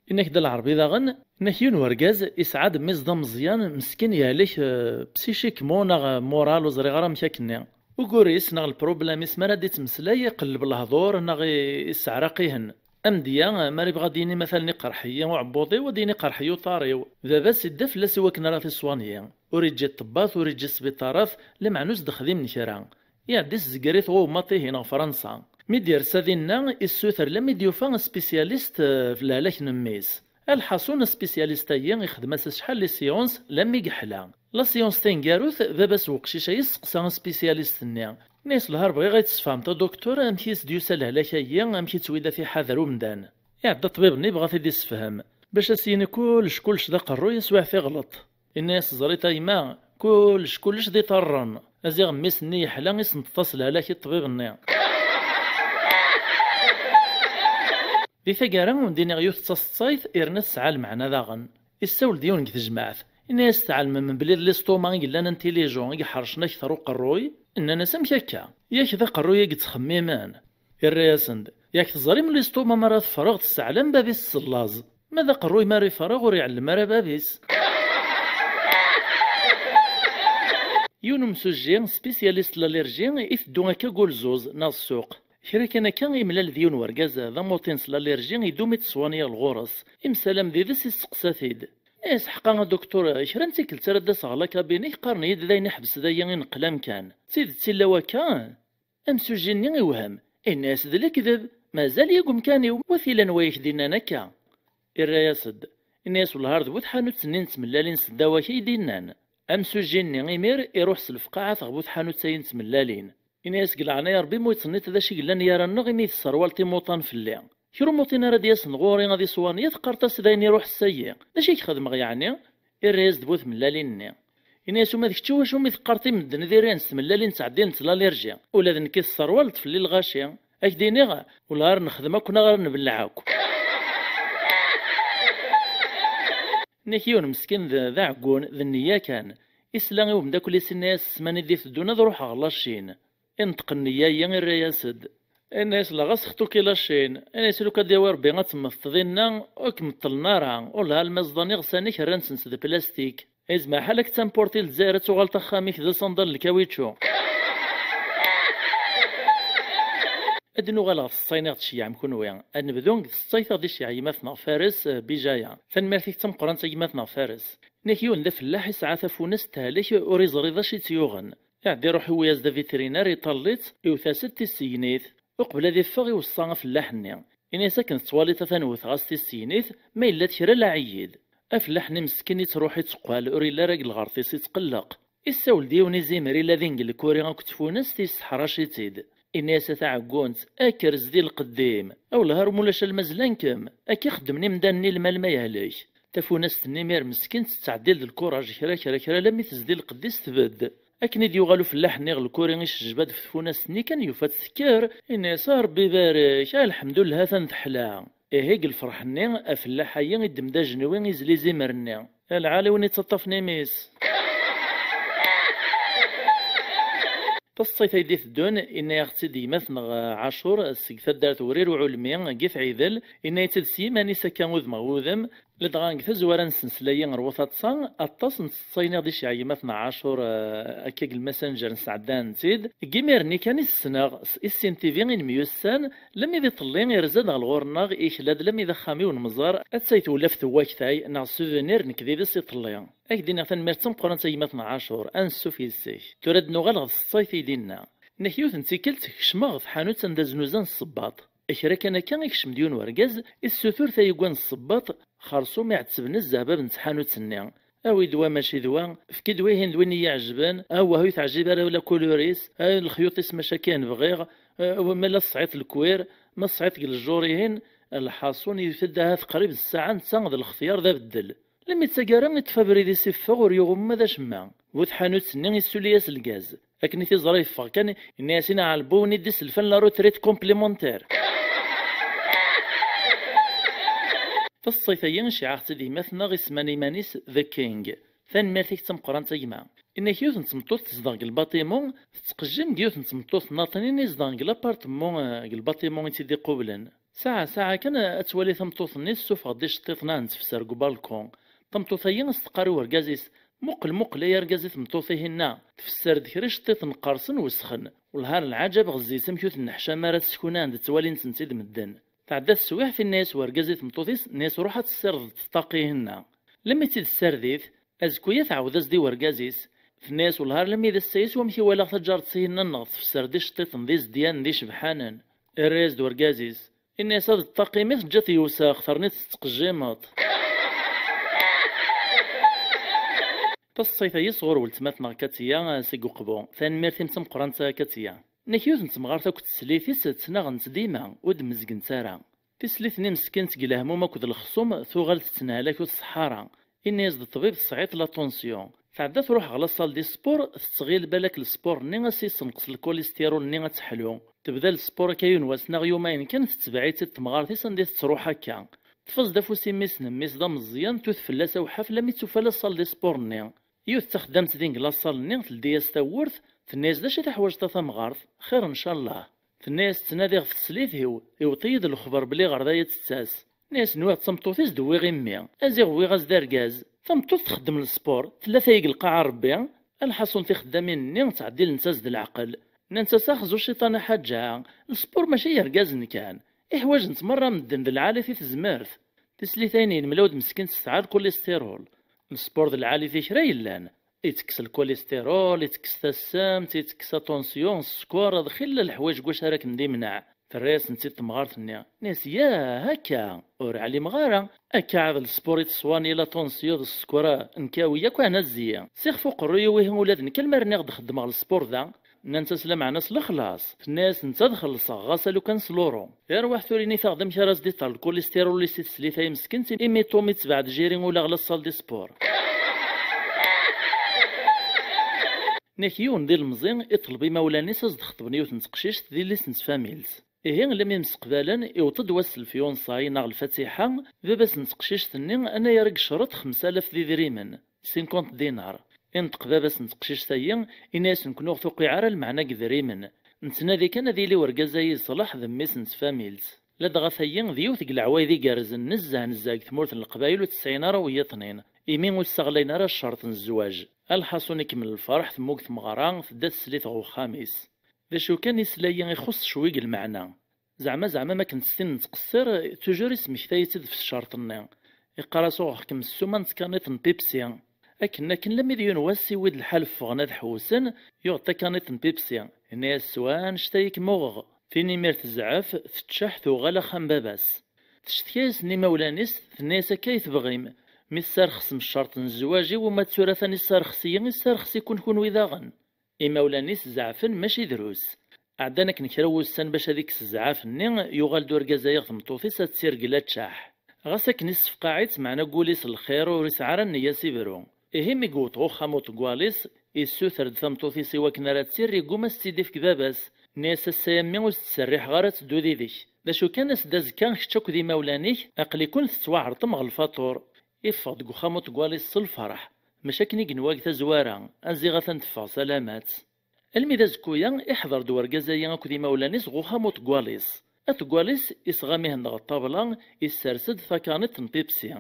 Inna-k Dda Lɛerbi daɣen, inna-k yiwen wergaz isɛa-d mmi-s d ameẓyan, meskin yehlek, euh, psychiquement neɣ, euh, moral, ur ẓriɣ ara amek akkenni. Ugur-is neɣ lproblem-is mi ara d-ittmeslay, iqelleb lehdur neɣ i-, isseɛraq-ihen. Amedya, mi ara yebɣu ad d-yini matalan iqerḥ-iyi uɛebbuḍ-iw, ad d-yini iqerḥ-iyi uṭar-iw. Baba-s idda fell-as i wakken ara t-iṣwanyi. Ur iǧǧi ṭṭebbat, ur iǧǧi sbiṭarat, lameɛna ur s-d-xdimen kra. Iɛedda isezger-it ɣer ummaṭ-ihin ɣer Fransa. Mi d-yersa dinna, issuter lammi d-yufa aspisyalist, eh, f lehlak n mmi-s. Alḥaṣun, aspisyalist-agi ixdem-as acḥal les séances, lammi yeḥla. La séance taneggarut, baba-s n weqcic-a yesteqsa aspisyalist-nni. Inna-yas: "Lhar bɣiɣ ad yi-tesfehmeḍ a docteur, amek i s-d-yusa lehlak-agi, amek i ttwila tiḥader umdan?" Iɛedda ṭṭbib-nni yebɣa ad t-id-issefhem. Bac ad s-yini kullec, kullec d aqerruy, aswiɛt iɣleṭ. Inna-yas: "Ẓriḍ a yemma, kullec, kullec d iṭarren." Aziɣ mmi-s-nni yeḥla, isenṭeḍ-as lehlak i ṭṭbib-nni. Di taggara, wen-d-iniɣ yiwet d taseḍsayt, yerna tesɛa lmeɛna daɣen. Issawel-d yiwen deg tejmaɛt. Inna-yas: "Tɛelmem belli d l'estomac i yellan intelligent, i iḥercen akter uqerruy?" Nnan-as: "Amek akka? Yak d aqerruy i yettxemmimen." Irra-yasen-d: "Yak teẓrim l'estomac mi ara teffreɣ, tessaɛlem bab-is s llaẓ. Ma d aqerruy mi ara yefreɣ, ur iɛellem ara bab-is." Yiwen umsujji, spécialiste n l'allergie, iteddu akka deg ulzuz neɣ ssuq. Kra kan akka, imlal d yiwen wergaz d amuṭin s l'allergie, idum-itt ṣṣwani ɣer ɣur-s. Imsalam did-s, isteqsa-t-id. Inna-yas: "Ḥqa a docteur, kra n tikkelt ara d-aseɣ ɣer la cabine-ik, qqaren-iyi-d d ayen iḥbes dagi ineqqel amkan. D tidet illa wakka?" Amsujji-nni iwhem. Inna-yas: "D lekdeb, mazal-iyi deg umkan-iw, wa t-ilan wayen i k-d-innan akka?" Irra-yas-d. Inna-yas: "Wellah ar d bu tḥanut-nni n tmellalin seddaw-ak i yi-d-innan." Amsujji-nni imir iruḥ s lefqaɛat ɣer bu tḥanut-ayi n tmellalin. Inna-yas: "Deg leɛnaya Ṛebbi, ma ur yi-d-tenniḍ d acu i yellan gar-aneɣ imi tesserwaleḍ imuṭan fell-i. Kra umuṭin ara d-yasen ɣur-i ad iṣwani, teqqareḍ-as d ayen iruḥ ssagi. D acu i k-xedmeɣ yeɛni?" Irra-yas-d bu tmellalin-nni. Inna-yas: "Uma d kečč, iwacu mi teqqareḍ i medden d iryan s tmellalin ttɛeddin d l'allergie? Ula d nekk tesserwaleḍ fell-i lɣaci. Ad k-d-iniɣ, wala ar nexdem akk neɣ ar nbelleɛ akk." Inna-k yiwen meskin d, d aɛeggun, d nniya kan. Isla i umeddakel-is inna-yas: "Ssmana i d-iteddun ad ruḥeɣ ɣer la Chine." Inṭeq nniya-yi, irra-yas-d. Inna-yas: "La ɣas xṭu-k i la Chine." Inna-yas: "Lukan d-yawi Ṛebbi ad temmeteḍ dinna, ur k-meṭṭlen ara. Ur lha alma ẓḍan iɣsan-ik, rran-ten s de plastik. Izmer ḥal ad k-tamporti Lezzayer, ad tuɣaleḍ axxam-ik d aṣandal n lkawičču." Ad nuɣal ɣer tseḍsa-nni i ɣ-d-tceyyɛem kunwi. Ad nebdu deg tseḍsa-t i ɣ-d-iceyyeɛ gma-tneɣ Fares, eh, Bijaya. Tanemmirt-ik d tameqqrant a gma-tneɣ Fares. Inna-k yiwen d afellaḥ isɛa tafunast tehlek, ur iẓri d acu i tt-yuɣen. Iɛedda iruḥ iwwi-yas-d avitrinar, iṭall-itt, iwet-as-d tissegnit. Uqbel ad iffeɣ, iweṣṣa afellaḥ-nni. Ini-as akken tettwaliḍ atan wteɣ-as tissegnit, ma yella-d kra laɛi-yi-d. Afellaḥ-nni meskin ittruḥ itteqqal, ur yelli ara deg lɣerḍ-is, ittqelleq. Issawel-d yiwen izimer ila din deg lkuri akked tfunast, yesseḥrac-itt-id. Ini-as a taɛeggunt, akker zdi lqeddim, awlehar ma ulac alma zlan-kem, akka i xeddmen imdanen i lmal ma yehlek. Tafunast-nni imir meskin tettɛeddil d lkuraj kra kra kra alammi tezdi lqedd-is tbedd. Akken i d-yuɣal ufellaḥ-nni ɣer lkuri, icejba-d ɣef tfunast-nni kan yufa-tt tekker, ini-as a Rebbi ibarek, a lḥemdullah atan teḥla. Ihi deg lferḥ-nni, afellaḥ-ayi iddem-d ajenwi, izli izimer-nni. A lɛali win ittaṭṭafen imi-s. Taseḍsayt ay d-iteddun, inna-yaɣ-tt-id gma-tneɣ Ɛacur seg taddart Wrir Uɛulmi deg At Ɛidel, inna-yi-tt-id s yiman-is akka udem ɣer wudem, Ladɣa deg tazwara n ssenslay-a ɣer wa taḍsa, aṭas n tseḍsayin i ɣ-d-iceyyeɛ gma-tneɣ Ɛacur, eh, akka deg lmessenger nesɛeddan-tt-id. Deg imiren-nni kan i t-ssneɣ, s, i Sin T V i nemyussan, lemmi d iḍelli irza-d ɣer ɣur-neɣ, ikla-d lemmi d axxam-iw n Mẓar, attay tewlaft n waktay, neɣ souvenir nekk d yid-s iḍelli. Ad k-d-iniɣ tanemmirt d tameqqrant a gma-tneɣ Ɛacur, ansuf yes-k. Tura ad nuɣal ɣer tseḍsayt i d-inna. Nekk yiwet n tikkelt kecmeɣ ɣer tḥanut anda znuzan ssebbaḍ. Kra kan akka, ikcem-d yiwen wergaz, issutur tayegga n ssebbaḍ, xersum iɛetteb nezzeh bab n tḥanut-nni. Awi-d wa mačči d wa, efk-id wihin d win i yi-iɛejben, awah ur yi-teɛjib ara la couleur-is, ah, lexyuṭ-is mačči akka i n-bɣiɣ, ah, ma la tesɛiḍ lkwir, ma tesɛiḍ deg lejjur-ihin, lḥaṣun yewwet-d ahat qrib d ssaɛa netta d lextyar d abeddel. Lemmi d taggara, iṭṭef abrid-is iffeɣ ur yuɣ uma d acemma. Bu tḥanut-nni issuli-as lgaz. Akken i t-iẓra yeffeɣ kan, yenna-as i Nna Ɛelbu win i d-iselfan la retraite complémentaire. Taseḍsayt-agi iceyyeɛ-aɣ-tt-id gma-tneɣ isemman iman-is The King. Tanemmirt-ik d tameqqrant a gma. Inna-k yiwet n tmeṭṭut tezdeɣ deg lbaṭimu, tettqejjim deg yiwet n tmeṭṭut nnaṭnin izedɣen deg l'apartment, eh, deg lbaṭimu i tt-id-iqublen. Saɛa, saɛa kan, ad twali tameṭṭut-nni tessufeɣ-d iceṭṭiḍen-a n tefser deg ubalkun. Tameṭṭut-agi as-teqqar i urgaz-is: "Muqel, muqel, ay argaz, i tmeṭṭut-ihin-a, tfesser-d kra iceṭṭiḍen qqersen wesxen. Wellah ar lɛaǧab ɣezzif amek ur tenneḥcam ara teskunand ttwalin-tent-id medden." Tɛedda teswiɛt, inna-yas urgaz i tmeṭṭut-is, inna-yas: "Ruḥ ad tessirdeḍ ṭṭaq-ihin-a." Lemmi tt-id-tessardit, azekka-ya tɛawed-as-d i urgaz-is. Tenna-yas: "Wellah ar lemmi d ass-a-is wamek i walaɣ taǧaret-ihin-a-nneɣ tefser-d iceṭṭiḍen d izedyanen d icebḥanen." Irra-yas-d urgaz-is, inna-yas: "Ad ṭṭaq imi teǧǧa-t yewsex, terniḍ tettqejjimeḍ." Taseḍsayt-agi sɣur weltma-tneɣ Katiya, eh, seg Uqbu. Tanemmirt-im d tameqqrant a Katiya. Nekk yiwet n temɣart akked teslit-is ttnaɣent dima, ur d-mmezgent ara. Tislit-nni meskint deg lehmum akked lexṣum tuɣal tettenhalak ur tṣeḥḥa ara. Inna-yas-d ṭṭbib tesɛiḍ la tension. Tɛedda truḥ ɣer la salle de sport, tettɣil balak lesport-nni a s-yessenqes lkulistirul-nni ad teḥlu. Tebda lesport akka yiwen wass neɣ yumayen kan, tetbeɛ-itt-id temɣart-is anda i tettruḥ akka. Tfeẓ-d afus i mmi-s n mmi-s d ameẓẓyan, tut fell-as awḥaf lammi tufa la salle de sport-nni. Yiwet d taxeddamt din deg la salle-nni, teldi-yas tawwurt, tenna-yas: "D acu i teḥwaǧeḍ a tamɣart? Xir ncallah." Tenna-yas: "Ttnadiɣ ɣef teslit-iw, iwweḍ-iyi-d lexber belli ɣer da i d-tettas." Tenna-yas: "Nwiɣ d tameṭṭut-is d-wwiɣ i mmi. Aziɣ wwiɣ-as-d argaz." Tameṭṭut txeddem lesport, tella tayi deg lqaɛa n Rebbi. Alḥaṣun tixeddamin-nni ttɛeddilent-as-d leɛqel. Nnant-as: "Axzu cciṭan a Ḥaǧa, lesport mačči i yergazen kan. Iḥwaǧen-t merra medden d lɛali-t i tezmert." Tislit-a-inin mlawd meskint tesɛa lkulistirul. Lesport d lɛali-t i kra yellan. Ittekkes lkulistirul, ittekkes tassemt, ittekkes aṭunsyu, sskeṛ, d xilla leḥwayeǧ deg wacu ara kem-d-imneɛ. Terra-yasent-id temɣart-nni. Nni-as: "Yah, akka! Ur ɛlimeɣ ara. Akka ɛad lespur i teswan i laṭunsyu d sskeṛ, nkawi yakk ɛna zzi. Sixef uqerruy-iw ihi ula d nekk almi rniɣ-d xeddmeɣ lespur da." Nnant-as: "Lameɛna s lexlaṣ." Tenna-yasent: "Ad xellṣeɣ, ɣas alukan s luru." Arwaḥ tura init-aɣ-d amek ara s-d-iṭer lkulistirul-is i teslit-a imeskent, imi Tom ittbeɛ-d Jerry ula ɣer la salle de sport. Nek yiwen d ilemẓi iṭleb imawlan-is ad s-d-xeṭben yiwet n teqcict d yelli-s n tfamilt. Ihi, lemmi mseqbalen, iweṭ-d wass n lfyunṣay neɣ lfatiḥa, baba-s n teqcict-nni anayer i yecreḍ xemsa alaf d idrimen, cinquante dinars. Inṭeq baba-s n teqcict-ayi, inna-yas: "Nekkni ur ɣ-tuqiɛ ara lmeɛna deg idrimen. Nettnadi kan ad yili urgaz-ayi yeṣleḥ d mmi-s n tfamilt." Ladɣa tayi d yiwet deg leɛwayed igerrzen nezzeh nezzeh deg tmurt n Leqbayel ur tt-sɛin ara wiyaḍnin, imi ur ssaɣlayen ara ccerṭ n zzwaǧ. Alḥaṣun ikemmel lferḥ, temmug tmeɣra, tedda teslit ɣer uxxam-is. D acu kan, isla-yi ixuṣṣ cwi deg lmeɛna. Zeɛma, zeɛma, ma akken s tin nettqeṣṣir, toujours ismektay-itt-id ɣef tcert-nni. Iqqar-as: "Uɣeɣ-kem ssuma n tkanit n Pepsi." Akken, akken, lammi d yiwen wass, iwwi-d lḥal ffɣen ad ḥewsen, yuɣ-d takaniṭ n Pepsi. Yenna-yas: "Swa annect-a i kem-uɣeɣ." Tin imir tezɛef, teččeḥ, tuɣal axxam baba-s. Teccetka-yasen imawlan-is, tenna-yas: "Akka i tebɣim. Mi tessarxsem ccerṭ n zzwaǧ-iw, uma d tura atan isserxes-iyi, isserxes-iken kunwi daɣen." Imawlan-is zeɛfen mačči drus. Ɛeddan akken kra n wussan bac ad ikkes zzɛaf-nni, yuɣal-d urgaz-ayi ɣer tmeṭṭut-is ad tt-irgel ad teččeḥ. Ɣas akken issefqaɛ-itt, meɛna deg wul-is lxir, ur isɛi ara nniya s ibru. Ihi mi yewweḍ ɣer uxxam uṭeggal-is, issuter-d tameṭṭut-is i wakken ara tt-irr, yegguma s tt-id-ifk baba-s. Nni-as: "Ass-a a mmi ur s-d-tserriḥeɣ ara ad teddu yid-k. D acu kan, as-d azekka kečč akked imawlan-ik, aql-iken tettwaɛerḍem ɣer lfaṭur." Iffeɣ-d deg uxxam uṭeggal-is s lferḥ, maca akken i yenwa deg tazwara, aziɣ atan teffeɣ salamat. Almi d azekkuya, iḥḍer-d urgaz-ayi akked imawlan-is ɣer uxxam uṭeggal-is. Aṭeggal-is isɣam-ihen-d ɣer ṭṭabla, issers-d takaniṭ n Pepsi.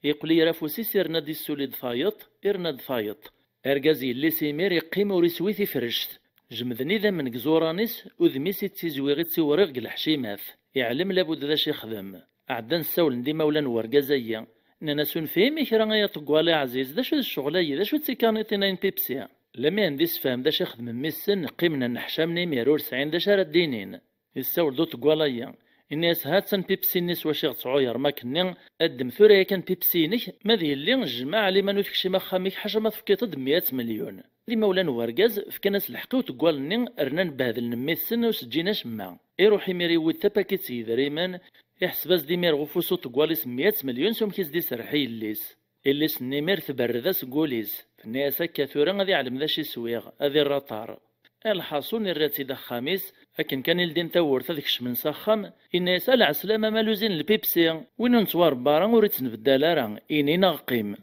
Yeqqel yer afus-is, irna-d issuli-d tayeḍ, irna-d tayeḍ. Argaz yelli-s imir iqqim ur iswi tifrect. Jemden idammen deg iẓuran-is, udem-is ittizwiɣ ittiwriɣ deg leḥcimat. Iɛlem labud d acu ixdem. Ɛeddan ssawlen-d imawlan n urgaz-ayi. Nnan-as: "Ur nefhim i kra, ay aṭeggal aɛziz, d acu d ccɣel-ayi, d acu d tikaniṭin-a n Pepsi?" Lami anda issefhem d acu ixdem mmi-tsen, qqimen nneḥcamen imir, ur sɛin d acu ara d-inin. Yessawel-d uṭeggal-ayi. Inna-yas: "Ha-tt-an Pepsi-nni s wacu i ɣ-tettɛuyer makenni, ddem tura yakan Pepsi-inek, ma d yelli, jmeɛ liman ur tekcim axxam-ik ḥaca ma tefkiḍ-d meyya melyun." D imawlan n urgaz, fkan-as lḥeqq i uṭeggal-nni, rnan behdlen mmi-tsen, ur s-ǧǧin acemma. Iruḥ imir iwwi-d tapakit n yedrimen, iḥseb-as-d imir ɣef ufus uṭeggal-is meyya melyun s umek i s-d-iserreḥ i yelli-s. Yelli-s n imir tberred-as deg wul-is, tenna-yas: "Akka tura ad iɛlem d acu i swiɣ, ad irr aṭar." Lḥaṣun, irra-tt-id axxam-is, akken kan i ldin tawwurt ad kecmen s axxam, inna-yas: "A lɛeslama, ma luzin lpipsi, win ur nettwarebba ara ur ittnbeddal ara, ini neɣ qqim."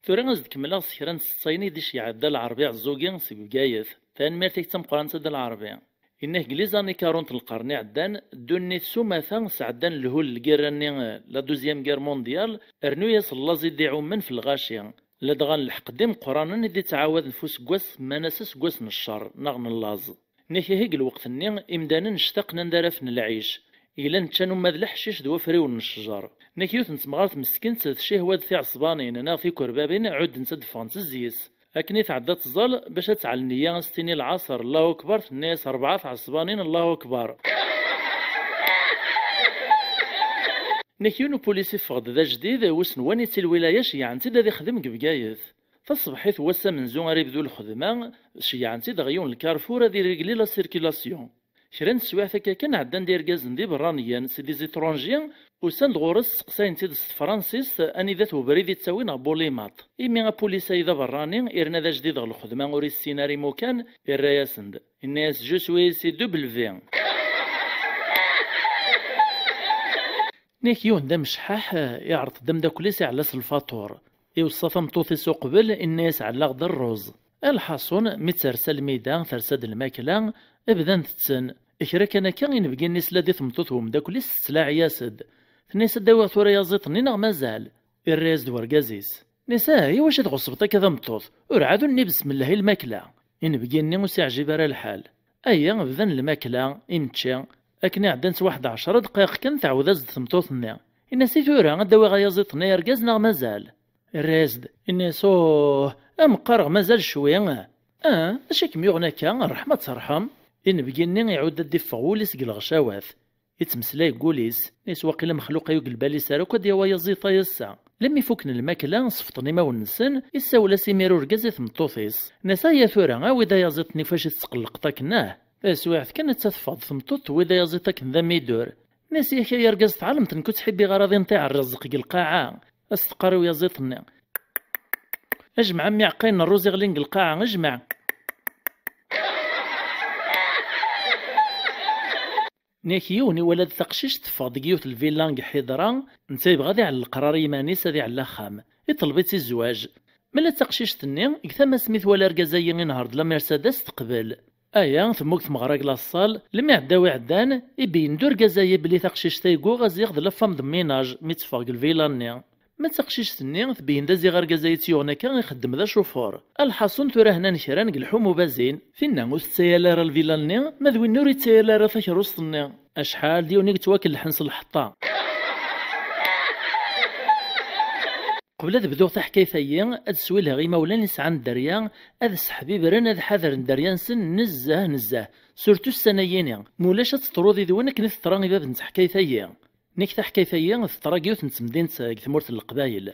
Tura ad s-d-kemmleɣ s kra n tseṭṭayin i d-iceyyeɛ Dda Lɛerbi Ɛeẓẓugi seg Bgayet. Tanemmirt-ik d tameqqrant a Dda Lɛerbi. Inna-k deg les années quarante n lqern iɛeddan, ddunit s umata sɛeddan lhul n lgirra-nni, la deuxième guerre mondiale, rnu-yas llaẓ i d-iɛummen f lɣaci. Ladɣa n lḥeqd imeqqranen i d-ittɛawaden f useggas, mman-as aseggas n ccer, neɣ n llaẓ. Nnak ihi deg lweqt-nni, imdanen ctaqen anda ara fen lɛic. Ilan ččan uma d leḥcic d wafriwen n ccjer. Nnak yiwet n temɣart meskint tcihwa d tiɛesbanin neɣ tikerbabin ɛuddent ad d-ffɣent zzi-s. Akken i tɛedda tẓal, bac ad tɛell nneyya, a s-tini lɛaṣer, Allahu Akbar, tenna-yas rebɛa tɛesbanin, Allahu Akbar. Nnak yiwen upulis iffeɣ-d d ajdid, wissen waniti lwilaya, ceyyɛen-t-id ad ixdem deg Bgayet. Taṣebḥit n wass amenzu ara yebdu lxedma, ceyyɛen-t-id ɣer yiwen lkarfur ad irégli la circulation. Kra n teswiɛt akka kan, ɛeddan-d irgazen d iberraniyen, c'est des étrangers, usan-d ɣur-s, steqsayen-t-id s tefransist anida-t webrid ittawin ɣer Bulimaṭ. Imi apulis-ayi d aberrani, irna d ajdid ɣer lxedma, ur issin ara imukan, irra-yasen-d. Inna-yas: "Je suis ici W." Nnak yiwen d amecḥaḥ, iɛreḍ-d ameddakel-is iɛella-s lfaṭur. Iweṣṣa tameṭṭut-is uqbel, inna-yas: "Ɛellaɣ-d rruz." Lḥaṣun, mi tersa lmida, tersa-d lmakla, bdan tetten. Kra kan akka, inebgi-nni isla-d i tmeṭṭut n umeddakel-is tettlaɛi-yas-d. Tenna-yas: "Ad d-awiɣ tura yaẓiḍ-nni neɣ mazal?" Irra-yas-d wergaz-is. Nnan-as: "Ah, i wacu i tɣeṣbeḍ akka tameṭṭut? Ur ɛad ur nni besmellahi lmakla." Inebgi-nni ur s-iɛjib ara lḥal. Aya, bdan lmakla, imečči. Akken iɛeddan s waḥed ɛecra dqayeq kan, tɛawed-as-d tmeṭṭut-nni. Inna-as: "I tura, ad d-awiɣ ayaẓiḍ-nni ay argaz neɣ mazal?" Irra-yas-d, inna-yas: "Uh, am qqareɣ mazal cwi." "Ah, d acu i kem-yuɣen akka? Ṛṛeḥma ad terḥem." Inebgi-nni iɛudd ad d-iffeɣ wul-is deg lɣecawat. Ittmeslay deg wul-is, inna-yas: "Waqila Mexluq-ayi deg lbal-is ara akk ad d-yawi ayaẓiḍ-a ass-a." Lmi fukken lmakla, sefṭen imawen-nsen, issawel-as imir urgaz i tmeṭṭut-is. Nnan-as: "Aya tura, awi-d ayaẓiḍ-nni f wacu i tetqelleqeḍ akken, ah?" Taswiɛt kan, atta teffeɣ-d tmeṭṭut, tewwi-d ayaẓiḍ akken d amidur. Nnan-as: "Yak ay argaz, tɛelmeḍ nekk ur ttḥibbiɣ ara ad inṭi iɛerriẓ deg lqaɛa." As-teqqar i uyaẓiḍ-nni. "Ajmeɛ a mmi ɛeqqayen n ṛṛuz iɣlin deg lqaɛa, ajmeɛ." Nnak yiwen iwala-d taqcict teffeɣ-d deg yiwet lvilla deg Ḥidra, netta yebɣa ad iɛell leqrar i yiman-is, ad iɛell axxam. Iṭleb-itt i zzwaǧ. Mela taqcict-nni, deg tama-s mi twala argaz-ayi inehher-d la Mercedes, teqbel. Aya, temmug tmeɣra deg laṣṣal, lmi ɛedda wi ɛeddan, ibeyyen-d urgaz-ayi belli taqcict-a i yuɣ aziɣ d la femme de ménage mi teffeɣ deg lvilla-nni. Ma d taqcict-nni, tbeyyen-d aziɣ argaz-ayi tt-yuɣen akka ixeddem d acufur. Lḥaṣun tura hnan kra deg lḥum ubazin, tinna ur tettayal ara lvilla-nni, ma d winna ur ittayal ara takeṛṛust-nni. Acḥal d yiwen i yettwakellḥen s lḥeṭṭa. Qbel ad bduɣ taḥkayt-ayi, ad swilheɣ imawlan yesɛan dderya, ad sseḥbibren, ad ḥadren dderya-nsen nezzeh, nezzeh, surtout ssana-yini, ma ulac ad teḍru did-wen akken i teḍra i bab n teḥkayt-ayi. Nek taḥkayt-ayi teḍra deg yiwet n temdint deg tmurt n Leqbayel.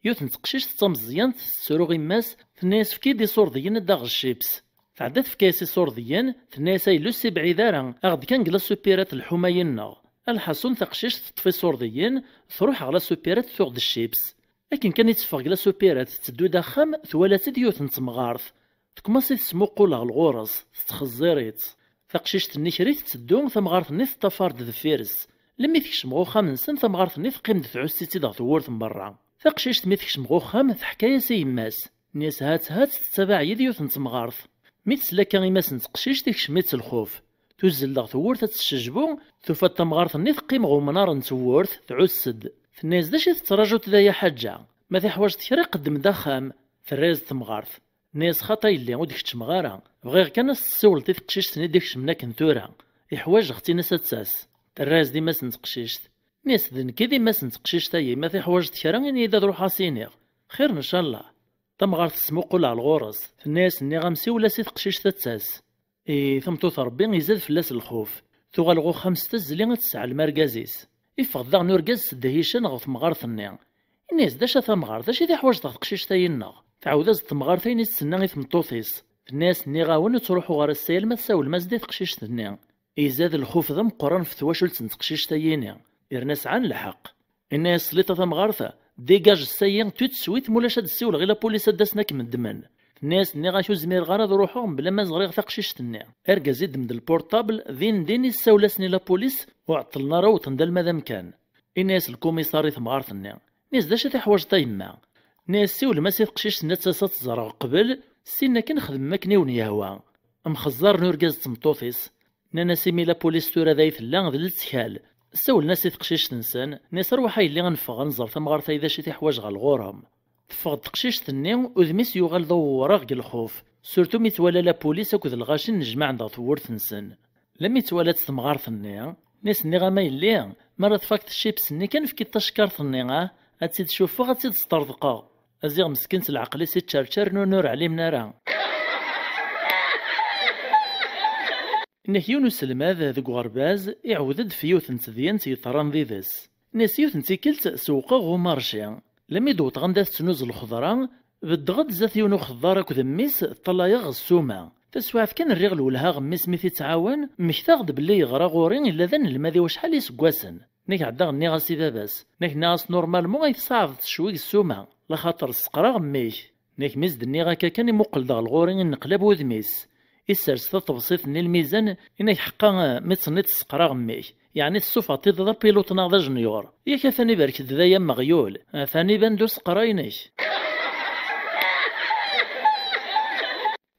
Yiwet n teqcict d tameẓyant tettru i yemma-s, tenna-yas: "Efk-iyi-d iṣurdiyen ad d-aɣeɣ ccips." Tɛedda tefka-yas iṣurdiyen, tenna-yas: "Ay lus, ur bɛid ara, aɣ-d kan deg la supérette lḥuma-yi-nneɣ." Lḥaṣun taqcict teṭṭef iṣurdiyen, truḥ ɣer la supérette tuɣ-d ccips. Akken kan i teffeɣ deg la supérette tetteddu-d axxam, twala-tt-id yiwet n temɣart. Tekmaṣ i tesmuqul ɣer ɣur-s, tettxeẓẓir-itt. Taqcict-nni kra i tetteddu, tamɣart-nni teṭṭafar-d deffir-s. Lemmi tekcem ɣer uxxam-nsen, tamɣart-nni teqqim-d tɛuss-itt-id ɣer tewwurt n berra. Taqcict mi tekcem ɣer uxxam, teḥka-yas i yemma-s. Nni-as: "Hat, hat, tettabaɛ-iyi-d yiwet n temɣart." Mi tesla akka i yemma-s n teqcict, ikcem-itt lxuf. Tuzzel-d ɣer tewwurt ad teccejbu, tufa-d tamɣart-nni teqqim ɣer umnar n tewwurt, tɛuss-d. Tenna-yas: "D acu i tettraǧuḍ da, a Ḥaǧa? Ma teḥwaǧeḍ kra, qeddem-d axxam." Terra-yas-d temɣart. Tenna-yas: "Xaṭi a yelli, ur d-keččmeɣ ara. Bɣiɣ kan ad s-tessiwleḍ i teqcict-nni i d-ikecmen akken tura. Iḥwaǧeɣ-tt, in-as ad d-tas." Terra-yas-d yemma-s n teqcict. Tenna-yas: "D nekk i d yemma-s n teqcict-agi, ma teḥwaǧeḍ kra, ini-yi-d ad ruḥeɣ ad s-iniɣ. Xir ncallah." Tamɣart tesmuqul ɣer ɣur-s. Tenna-yas: "Nniɣ-am siwel-as i teqcict ad d-tas." I tameṭṭut n Ṛebbi izad fell-as lxuf. Tuɣal ɣer uxxam s tazzli ad tesseɛlem argaz-is. Iffeɣ-d daɣen urgaz s ddhican ɣer temɣart-nni. Ini-as: "D acu a tamɣart, d acu i teḥwaǧeḍ ɣer teqcict-ayi-nneɣ?" Tɛawed-as-d temɣart ayen i s-tenna i tmeṭṭut-is. Tenna-yas: "Nniɣ-awen ur ttruḥuɣ ara ass-a alamma tsawlem-as-d i teqcict-nni." Izad lxuf d ameqqran ɣef twacult n teqcict-ayini, yerna sɛan lḥeqq. Ini-as: "Tesliḍ a tamɣart, dégage ssya tout de suite, mulac ad d-ssiwleɣ i la police ad d-asen ad kem-ddmen." Tenna-yas: "Nniɣ-ak ur zmireɣ ara ad ruḥeɣ mebla ma ẓriɣ taqcict-nni." Argaz iddem-d lpurṭabl, din din issawel-asen i la police, ur ɛeṭṭlen ara, wwḍen-d alma d amkan. Ini-as lkumiṣar i temɣart-nni. Ini-as: "D acu i teḥwaǧeḍ a yemma?" Ini-as: "Siwlem-as i teqcict-nni ad d-tas ad tt-ẓreɣ qbel, syin akken xedmem akken i wen-yehwa." Mxeẓẓaren urgaz d tmeṭṭut-is. Nnan-as: "Imi la police tura d ay tella, d lettkal." Ssawlen-as i teqcict-nsen, nni-as: "Rwaḥ a yelli, ad neffeɣ ad nẓer tamɣart-ayi d acu i teḥwaǧ ɣer lɣur-m." Teffeɣ-d teqcict-nni, udem-is yuɣal d awewwraɣ deg lxuf, surtout mi twala la police akked lɣaci nnejmaɛen-d ɣer tewwurt-nsen. Lammi twala-tt temɣart-nni, nni-as: "Nniɣ-am a yelli, mi ara tfaked chips-nni kan, efk-id tacekkart-nni, ah, ad tt-id-cuffeɣ, ad tt-id-sṭerḍqeɣ." Aziɣ meskint leɛqel-is iččerčar, nuna ur ɛlimen ara. Inna-k yiwen uselmad deg uɣerbaz iɛewwed-d f yiwet n tedyant yeḍran did-s. Inna-as: "Yiwet n tikkelt sewqeɣ ɣer umarci. Lammi d-wwḍeɣ anda tettnuz lxeḍra, beddeɣ-d zdat yiwen uxeḍḍar akked mmi-s, ṭṭalayeɣ ɣer ssuma. Taswiɛt kan rriɣ lwelha ɣer mmi-s mi t-ittɛawan, mmektaɣ-d belli yeɣra ɣur-i, yella d anelmad i wacḥal iseggasen. Nek ɛeddaɣ nniɣ-as i baba-s. Nek nniɣ-as: 'Normalement ay tsaɛdeḍ ccwi deg ssuma, laxaṭer sseqraɣ mmi-k.' Nek mi s-d-nniɣ akka kan, imuqel-d ɣer lɣur-i, inneqlab wudem-is. Issers taṭebsit-nni lmizan, inna-k: 'Ḥeqqa, mi tt-tenniḍ sseqraɣ mmi-k, yeɛni tessufɣeḍ-t-id d apiluṭ neɣ d ajenyur? Yak atan ibarek-d d aya meɣyul, atan iban-d useqra-inek.'"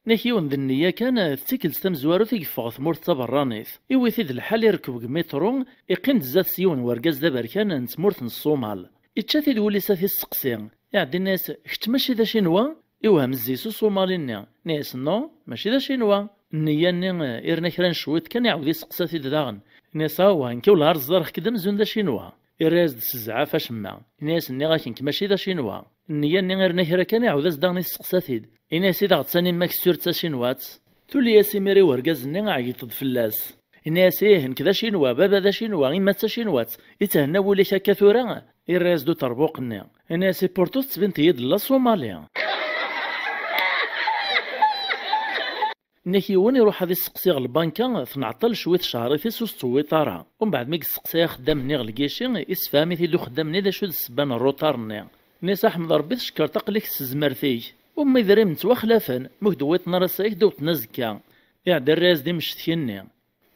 Nek yiwen d nniya kan, d tikkelt tamezwarut i yeffeɣ tmurt d taberranit. Iwi-t-id lḥal, irekb deg mitru, iqqim-d zdat-s yiwen wergaz d aberkan n tmurt n Ṣṣumal. Ičča-t-id wul-is ad t-isseqsi. Iɛeddi inna-yas: "Kečč mačči d acinwa?" Iwhem zzi-s uṣumali-nni. Inna-yas: "Non, mačči d acinwa." Nniya-nni, eh, irna kra n cwiṭ kan, iɛawed iseqsa-t-id daɣen. Inna-yas: "Awah, nekk ula ar ẓẓareɣ-k-d amzun d acinwa." Irra-yas-d s zzɛaf acemma. Inna-yas: "Nniɣ-ak nekk mačči d acinwa." Nniya-nni irna kra kan, iɛawed-as daɣen iseqsa-t-id. Inna-yas: "I d aɣ-ttanin ma kessur d tacinwat?" Tuli-yas imir i wergaz-nni, ɛeggeḍ-d fell-as. Inna-yas: "Ih, nekk d acinwa, baba d acinwa, imma d tacinwat. Ithenna wul-ik akka tura?" Irra-yas-d uṭerbuq-nni. Inna-yas: "I pourtant tettbineḍ-iyi-d la Somali." Nnek yiwen iruḥ ad iseqsi ɣer lbanka, tenɛeṭṭel cwiṭ cehṛit-is ur s-tewwiḍ ara. Umbeɛd mi yesteqsa axeddam-nni ɣer lgici, issefhem-it-id uxeddam-nni d acu d ssebba n rruṭar-nni. Nni-as: "A Ḥmed Ṛebbi tcekkeṛ taqel-ik s tezmert-ik. Uma idrimen ttwaxlafen, ma ur k-d-wwiḍen ara assa, ad k-d-wwḍen azekka." Iɛedda arraz d imecetki-nni.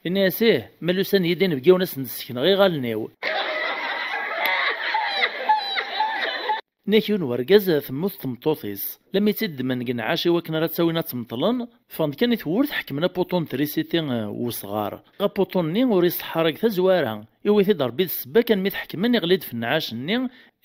Ini-as: "Ih, ma lusan-iyi-d inebgiwen ad sen-d-ssekneɣ iɣallen-iw." Nnek yiwen wergaz temmut tmeṭṭut-is. Lammi tt-id-ddmen deg nɛac i wakken ara tt-awin ad tt-meṭlen, ffɣen-d kan i tewwurt ḥekmen apuṭu n trisiti, eh, n wesɣar. Apuṭu-nni ur iṣeḥḥa ara deg tazwara. Iwi-t-id Ṛebbi d ssebba kan mi t-ḥekmen iɣli-d f nnaɛac-nni,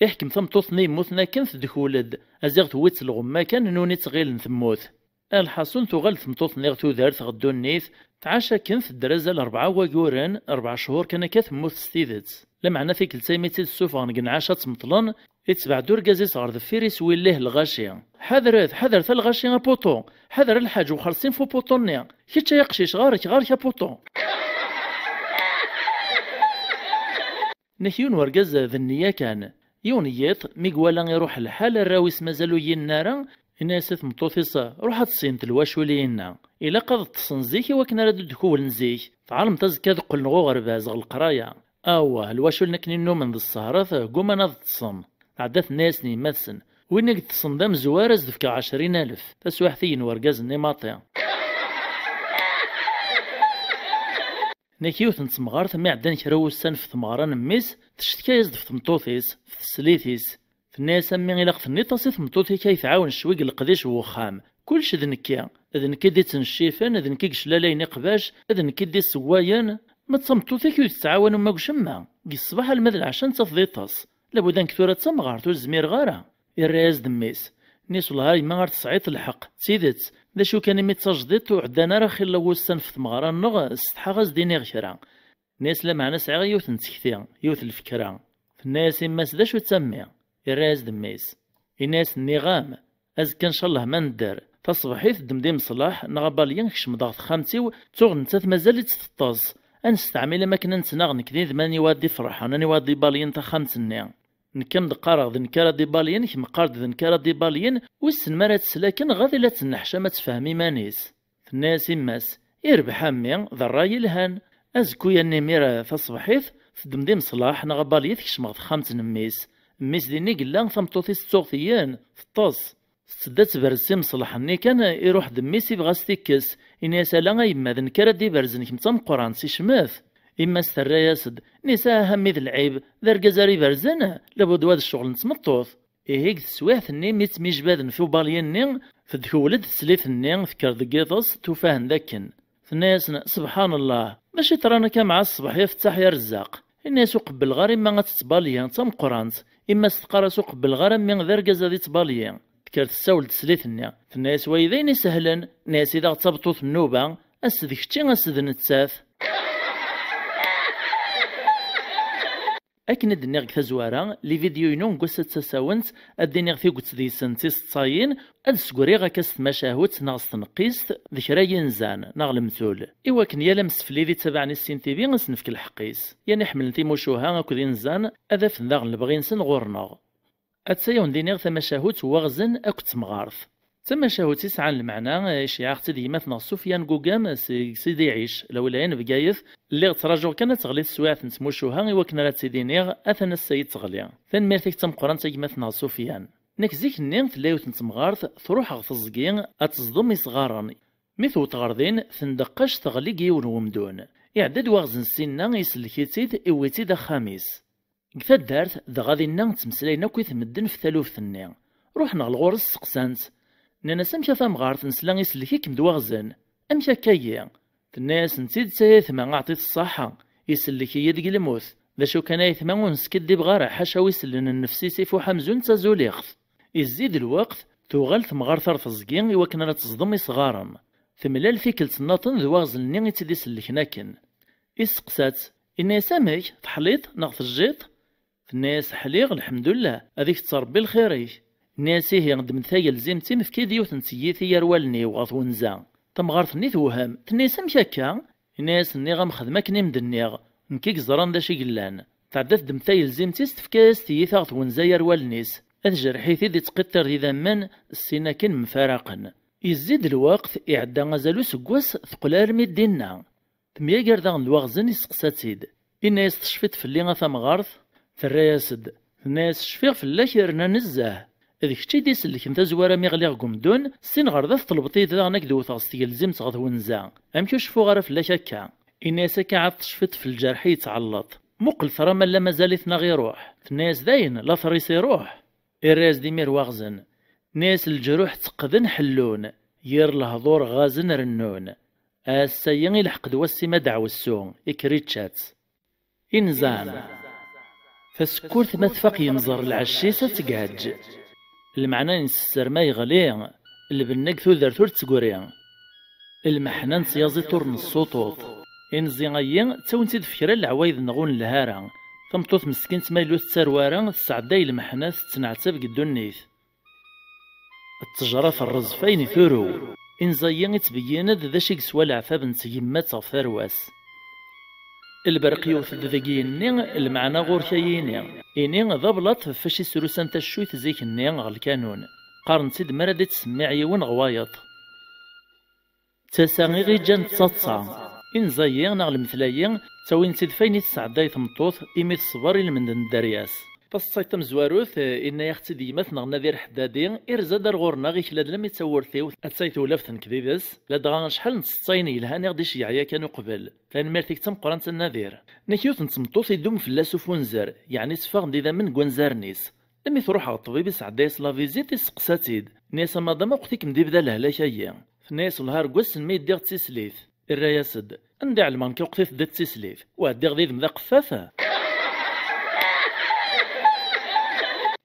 iḥkem tameṭṭut-nni yemmuten akken tedkul-d. Aziɣ tewwi-tt lɣemma kan, nuni ttɣilen temmut. Lḥaṣun tuɣal tmeṭṭut-nni ɣer tudert ɣer ddunit, tɛac akken tedder azal rebɛa waguren, rebɛa cchur kan akka temmut s tidet. Lameɛna tikkelt-a imi tt-id-ssufɣen deg nɛac ad tt-meṭlen, itbeɛ-d urgaz-is ɣer deffir iswillih lɣaci. "Ḥadret, ḥadret a lɣaci a puṭu! Ḥader a lḥaǧ, wexxer sin f upuṭu-nni! Kečč ay aqcic, ɣar-k, ɣar-k a puṭu!" Nnek yiwen wergaz d nniya kan. Yiwen yiḍ, mi iwala iruḥ lḥal, arraw-is mazal ur yinen ara, inna-yas i tmeṭṭut-is: "Ruḥ ad tṣeyneḍ lwacul-ihinna. Ilaq ad ṭṭsen zik i wakken ara d-ddukkulen zik. Tɛelmeḍ azekka ad qqlen ɣer uɣerbaz ɣer leqraya." Awah, lwacul-nni akken i nnumen d sseharat, gguman ad ṭṭsen. Tɛedda tenna-yasen i yemma-tsen: "Win i yeṭṭsen d amezwar, ad s-d-fkeɣ ɛecrin alef." Taswiɛt-ihin wergaz-nni maṭi. Nnek yiwet n temɣart, mi ɛeddan kra wussan f tmeɣra n mmi-s, tectka-yas-d f tmeṭṭut-is, f teslit-is. Tenna-yas: "A mmi, ilaq tenniḍ-as i tmeṭṭut-ik ay tɛawen cwi deg leqdic n wexxam. Kullec d nekki. D nekk i d-ittneccifen, d nekk i yeclalayen iqbac, d nekk i d-issewwayen. Ma d tameṭṭut-ik ur tettɛawan uma deg ccemma, deg ṣṣbeḥ alma d lɛecca nettat d iṭes. Labuda nekk tura d tamɣart, ur zmireɣ ara. Irra-yas-d mmi-s. Nni-s: "Wellah a yemma ar tesɛiḍ lḥeqq, d tidet. D acu kan imi d tajdiṭ ur ɛeddan ara xilla wussan ɣef tmeɣra-nneɣ, setḥaɣ ad s-d-iniɣ kra." Nni-as: "Lameɛna sɛiɣ yiwet n tekti, yiwet n lfekra." Tenna-as yemma-s: "D acu-tt a mmi?" Irra-yas-d mmi-s. Inna-as: "Nniɣ-am, azekka ncallah ma nedder, taṣebḥit ddem-d imeṣlaḥ neɣ abalyi kecm-d ɣer texxamt-iw, ttuɣ nettat mazal-itt teṭṭes. Ad nesteɛmil am akken ad nettnaɣ nekk d idman i wa d-ifeṛḥen, aniwa ad d-ibalyen taxxamt-nni. Nekk am d-qqareɣ d nekk ara d-ibalyen, kemm qqar-d d nekk ara d-ibalyen, wissen ma ara tt-slaken ɣad ila tenneḥcam ad tefhem iman-is." Tenna-yas yemma-s: "Irbeḥ a mmi, d ṛṛay yelhan. Azekka yanni imir taṣebḥit, teddem-d imeṣlaḥ neɣ abalyi tkecmeɣ texxamt n mmi-s. Mmi-s dinni yella, tameṭṭut-is ttuɣ-t-yen, teṭṭes." Tettedda ad tebrez s imeṣlaḥ-nni kan, iruḥ-d mmi-s ibɣa s tikkes. Ini-as: "Ala a yemma, d nekk ara d-iberzen, kemm d tameqqrant, icmet." Yemma-s terra-yas-d, nni-as: "Aha mmi d lɛib, d argaz ara iberzen? Labud wa d ccɣel n tmeṭṭut." Ihi deg teswiɛt-nni mi ttemyejbaden f ubalyi-nni, teddkewwel-d teslit-nni, tekker deg yiḍes, tufa-hen d akken. Tenna-yasen: "Sebḥan Llah, d acu yeḍran akka mɛa ṣṣbeḥ ya Fettaḥ ya Rezzaq?" Inna-yas: "Ur qebbleɣ ara imma ad tettbalyi, d tameqqrant. Imma-s teqqar-as ur qebbleɣ ara mmi d argaz ad ittbalyi." Tekker tessawel-d teslit-nni. Tenna-yas: "Wayi d ayen isehlen." Nni-yas: "I daɣ d tabeṭṭut n nnuba, ass d kečči, ass d nettat." Akken i d-nniɣ deg tazwara, lividyu-inu n wass-a d tasawent, ad d-iniɣ tiget deg-sen d tiseḍsayin, ad d-sgriɣ akka s tmacahut neɣ s tneqqist d kra n yinzan neɣ lemtul, i wakken yal amseflid ittabaɛen Issin T V ad s-nefk lḥeqq-is. Yan iḥemmlen timucuha akked inzan, ad afen daɣen lebɣi-nsen ɣur-neɣ. Atta-ya wen-d-iniɣ tamacahut n waɣzen akked temɣart. D tamacahut yesɛan lmeɛna, eh, iceyyeɛ-aɣ-tt-id gma-tneɣ Sufyan Gugam seg Sidi Ɛic, lawlaya n Bgayet. Lliɣ ttrajuɣ kan ad teɣli teswiɛt n tmucuha i wakken ara tt-id-iniɣ, atan ass-a i d-teɣli. Tanemmirt-ik d tameqqrant a gma-tneɣ Sufyan. Nekk zik-nni tella yiwet n temɣart truḥ ɣer teẓgi ad teẓdem isɣaren. Mi tewweḍ ɣer din, tendeqqec teɣli deg yiwen n wemdun. Iɛedda-d waɣzen ssinna, isellek-itt-id, iwwi-tt-id axxam-is. Deg taddart, dɣa dinna ttmeslayen akk-it medden f taluft-nni. Ruḥen ɣer ɣur-s, steqsan-tt. Nnan-as: "Amek a tamɣart, nesla isellek-ikem-d waɣzen. Amek akka-yi?" Tenna-yasen: "D tidet ay aytma, aɛṭit ṣṣaḥa. Isellek-iyi-d deg lmut. D acu kan aytma, ur neskiddibeɣ ara, ḥaca wi isellen nnefs-is ifuḥ amzun d tazuliɣt." Izzi-d lweqt, tuɣal temɣart ar teẓgi i wakken ara teẓdem isɣaren. Temlal tikkelt nnaṭen d waɣzen-nni i tt-id-isellken akken. Isteqsa-tt, inna-yas: "Amek, teḥliḍ neɣ tejjiḍ?" Tenna-yas: "Ḥliɣ, lḥemdullah, ad ikett Ṛebbi lxir-ik." Inna-yas: "Ihi, ddem tagelzimt-im, efk-iyi-d yiwet n teyyiti ar wallen-iw ɣer twenza." Tamɣart-nni tewhem, tenna-yas: "Amek akka?" Inna-yas: "Nniɣ-am xdem akken i m-d-nniɣ, nekk i yeẓran d acu i yellan." Tɛedda teddem tagelzimt-is, tefka-yas tiyita ɣer twenza ar wallen-is. Ad jerḥ-it-id ittqiṭṭir d idammen, ssin akken mfaraqen. Yezzi-d lweqt, iɛedda azal useggas, teqqel armi d dinna. Temyager daɣen d waɣzen, isteqsa-tt-id. Inna-yas: "Tecfiḍ fell-i a tamɣart?" Terra-yas-d. Tenna-yas: "Cfiɣ fell-ak yerna nezzeh. D kečč i d-isellken tazwara mi ɣliɣ deg umdun, ssin ɣer da teṭlbeḍ-iyi-d daɣen ad k-d-wteɣ s tgelzimt ɣer twenza. Amek ur ceffuɣ ara fell-ak akka?" Inna-yas: "Akka ɛad tecfiḍ f lǧerḥ i yettɛelleṭ. Muqel tura ma la mazal-it neɣ iruḥ." Tenna-yas: "Dayen, later-is iruḥ." Irra-yas-d imir waɣzen. Nni-as: "Leǧruḥ tteqqden ḥellun, yir lehdur ɣazen rennun. Ass-ayi ilḥeq-d wass-im a deɛwessu, ikker ičča-tt." Inzan. Tasekkurt ma tfaq yenẓer lɛecc-is ad tgehǧ. Lmeɛna n ssesser ma yeɣli, lbenna deg tudert ur d-tegri. Lmeḥna n tyaẓiḍt ur nessuṭuṭ. Inzi-ayi ttawin-tt-id f kra n leɛwayed-nneɣ ur nelhi ara. Tameṭṭut meskint ma yella ur tettarew ara, tesɛedday lmeḥna, tettenɛettab deg ddunit. Ttejra terreẓ f ayen i turew. Inzi-ayi ittbeyyin-d d acu i yeswa leɛtab n tyemmat ɣef tarwa-s. Lberq yewwet-d deg yigenni, lmeɛna ɣur-k a yini. Ini d ablaṭ ɣef wacu i srusan taccuyt zik-nni ɣer lkanun. Qqaren-tt-id mi ara d-ittsemmiɛ yiwen ɣer wayeḍ. D tasa i ɣ-iǧǧan d taḍsa. Inzi-ayi neɣ lemtel-ayi ttawin-tt-id f ayen i tesɛedday tmeṭṭut imi teṣber i lmend n dderya-s. Taseḍsayt tamezwarut, eh, inna-yaɣ-tt-id gma-tneɣ Nadir Ḥeddadi, irza-d ar ɣur-neɣ, ikla-d lammi d tawwurt-iw, atta-y tewlaft nekk d ides, ladɣa acḥal n tseḍsayin yelhan i ɣ-d-iceyyeɛ yakan uqbel. Tanemmirt-ik d tameqqrant a Nadir. Nekk yiwet n tmeṭṭut idum fell-as ufunzer, yeɛni tteffɣen-d idammen deg wanzaren-is. Imi truḥ ɣer ṭṭbib isɛedday-as la visite, isteqsa-tt-id. Nni-as: "A madam, aqqet-ikem-d ibda lehlak-ayi." Tenna-yas: "Wellah ar wass-n mi ddiɣ d tislit." Irra-yas-d: "Anda i ɛelmeɣ nekk akk-it d tislit? Ur ɛeddiɣ did-m d aqeffat?"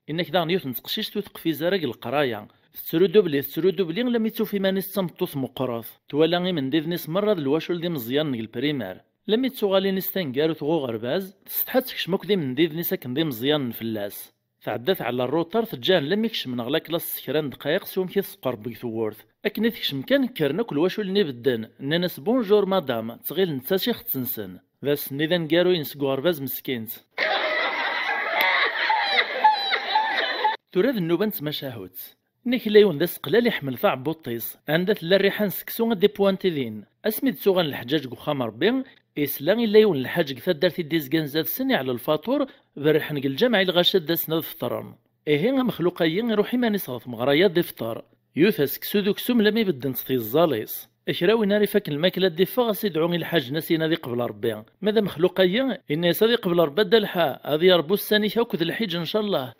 Inna-k daɣen yiwet n teqcict ur teqfiz ara deg leqraya. Tettru dubli, tettru dubli, lammi tufa iman-is d tameṭṭut meqqret. Twala imendiden-is merra d lwacul d imeẓyanen deg lprimar. Lammi d tuɣalin-is taneggarut ɣer uɣerbaz, tessetḥa ad tekcem akk d imendiden-is akken d imeẓyanen fell-as. Tɛedda teɛla rruṭar, teǧǧa-hen lammi kecmen ɣer laklas s kra n ddqayeq s wamek i tesqerb deg tewwurt. Akken i tekcem kan, kkren akk lwaculen ibedden, nnan-as: "Bonjour madame", ttɣilen d tacixet-nsen. D ass-nni d aneggaru-ines deg uɣerbaz meskint. Tura d nnuba n tmacahut. Inna-k illa yiwen d aseqlal iḥemmel taɛebbuḍt-is, anda tella rriḥa n seksu ad d-ipuwanti din. Asmi d-tuɣal leḥǧaǧ deg uxxam Ṛebbi, isla illa yiwen lḥaǧ deg taddart i d-izgan zdat-sen iɛla lfaṭur, berrḥen deg lǧameɛ i lɣaci ad d-asen ad feṭren. Ihi amexluq-ayi iruḥ iman-is ɣer tmeɣra-ya ad ifṭer. Yuta seksu d uksum lammi beddent tyeẓẓal-is. Kra win ara ifakken lmakla ad d-iffeɣ, ad s-idɛu i lḥaǧ-nni ad s-yini ad iqbel Ṛebbi. Ma d amexluq-ayi, inna-yas ad iqbel Ṛebbi a Dda Lḥa, ad yerbu ussan-ik akk d lḥiǧ ncallah.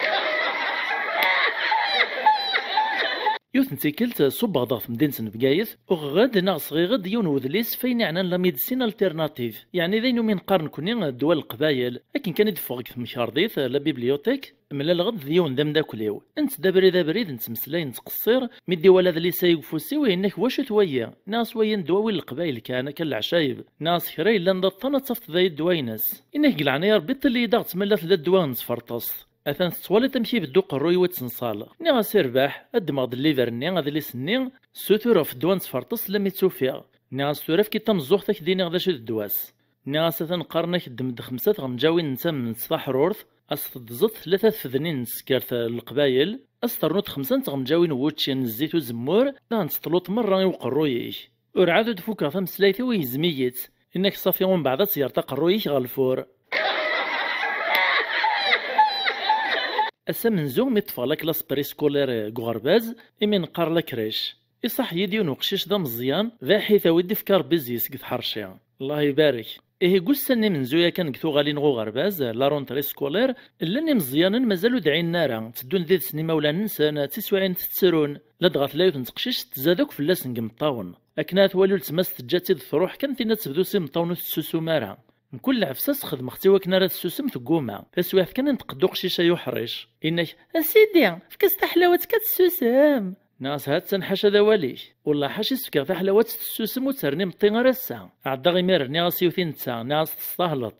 Yiwet n tikkelt, ṣubbeɣ-d ɣer temdint n Bgayet, uɣeɣ-d neɣ sɣiɣ-d yiwen wedlis f ayen iɛnan la médecine alternative, yeɛni d ayen umi neqqar nekni ddwa n leqbayel. Akken kan i d-ffɣeɣ deg temkarḍit, la bibliothèque, mlaleɣ-d d yiwen d ameddakel-iw. Netta d abrid abrid, nettmeslay, nettqeṣṣir, mi d-iwala adlis-a deg ufus-iw, yenna-k: "Wacu-t wayi?" Nniɣ-as: "Wayi n ddwawi n leqbayel kan, akka n leɛcayeb." Nniɣ-as: "Kra yellan d aṭṭan ad tafeḍ d ay ddwa-ines." Inna-k: "Deg leɛnaya Ṛebbi, ṭṭel-iyi-d ad aɣ-tmella tella ddwa n tferṭeṣt." Atan tettwaliḍ amek ibeddu uqerruy-iw ittenṣal. Nniɣ-as: "Irbeḥ, ad ddmeɣ-d lliver-nni, adlis-nni, ssutureɣ f ddwa n tferṭeṣt lammi tt-ufiɣ." Nniɣ-as: "Tura efk-iyi-d tameẓẓuɣt ad k-d-iniɣ d acu d ddwa-s." Nniɣ-as: "Atan qqaren-ak ddem-d xemsa tɣenǧawin n tamment taḥrurt, ad s-teddzeḍ tlata tfednin n tsekkart n leqbayel, ad s-ternuḍ xemsa n tɣenǧawin n wučči n zzit uzemmur, daɣen teṭṭluḍ merra i uqerruy-ik." Ur ɛad ur d-fukeɣ tameslayt-iw, yegzem-iyi-tt. Inna-k: "Ṣafi, umbeɛd ad tgerḍ aqerruy-ik ɣer lfur." Ass amenzu, mi ṭṭfeɣ la classe préscolaire deg uɣerbaz, imi neqqar la crèche, iṣaḥ-iyi-d yiwen uqcic d ameẓyan, d aḥitaw i d-ifka Ṛebbi zzis deg tḥerci. Allah ibarek. Ihi deg ussan imenzu yakan deg tuɣalin ɣer uɣerbaz, la rentrée scolaire, llan imeẓyanen mazal ur d-ɛinen ara, tteddun did-sen imawlan-nsen, d tiswiɛin ttettrun. Ladɣa tella yiwet n teqcict tzad akk fell-asen deg imeṭṭawen. Akken ara twali uletma-s teǧǧa-tt-id truḥ kan, tinna tebdu s imeṭṭawen ur tessusum ara. Mkul lɛefsa s-xedmeɣ-tt i wakken ara tessusem, tegguma. Taswiɛt kan, inṭeq-d uqcic-a uḥric. Inna-k: "A sidi, efk-as taḥlawat kan tessusem." Nniɣ-as: "Ha-tt-an, ḥaca d awal-ik. Wellah ḥaca i s-fkiɣ taḥlawat tessusem ur terni meṭṭi ar ass-a." Ɛeddaɣ imir, rniɣ-as yiwet i netta, nniɣ-as: "Testahleḍ."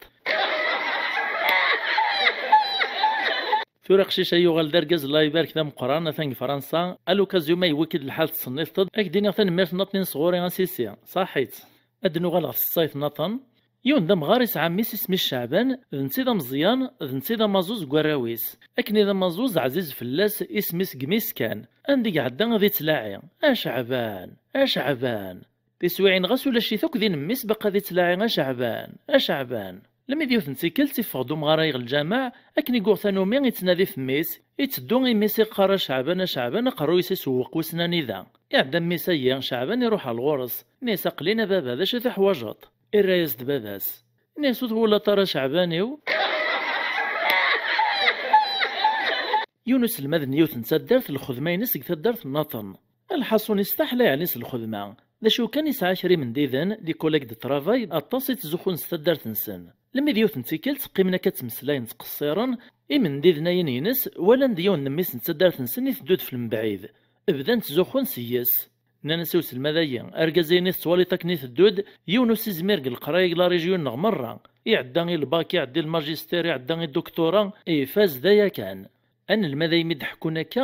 Tura aqcic-a yuɣal d argaz, Allah ibarek, d ameqqran, atan deg Fransa. A l'occasion ma yewwi-k-id lḥal tettṣenniteḍ-d, ad k-d-iniɣ tanemmirt n aṭnin sɣur-i, a sisi. Ṣaḥit. Ad d-nuɣal ɣer tseḍsayt n aṭṭan. Yiwen d amɣar isɛa mmi-s isem-is Ceɛban, d netta i d ameẓyan, d netta i d amaẓuẓ deg warraw-is. Akken i d amaẓuẓ, ɛziz fell-as, isem-is deg mmi-s kan. Anda i iɛedda ad ittlaɛi: "A Ceɛban, a Ceɛban." Tiswiɛin ɣas ulac-it akk din mmi-s, baqa ad ittlaɛi: "A Ceɛban, a Ceɛban." Lemmi d yiwet n tikkelt iffeɣ-d umɣar-a ɣer lǧameɛ, akken i yuɣ tanumi ittnadi f mmi-s, itteddu i mmi-s iqqar: "A Ceɛban, a Ceɛban", aqerruy-is isewweq wissen anida. Iɛedda mmi-s ayi, Ceɛban iruḥ ɣer ɣur-s, inna-yas: "Aql-in a baba, d acu i tuḥwaǧeḍ?" Irra-yas-d baba-s, inna-yas: "Ur twalaḍ ara Ceɛban-iw?" Yiwen uselmad n yiwet n taddart, lxedma-ines deg taddart n Naṭen. Lḥaṣun, istaḥla yeɛni s lxedma. D acu kan, isɛa kra imendiden, les collègues de travail, aṭas i ttzuxxun s taddart-nsen. Lemmi d yiwet n tikkelt, qqimen akka ttmeslayen, ttqeṣṣiren, imendiden-ayen-ines walan-d yiwen n mmi-s n taddart-nsen iteddu-d f lmebɛid. Bdan ttzuxxun seg-s. Nnan-as i uselmad-ayi: "Argaz-ayen i tettwaliḍ akken iteddu-d, yiwen ur s-izmir deg leqraya deg la région-nneɣ merra. Iɛedda i lbak, iɛedda i lmajistir, iɛedda i doktura, ifaz d aya kan." Anelmad-ayi mi d-ḥekkun akka,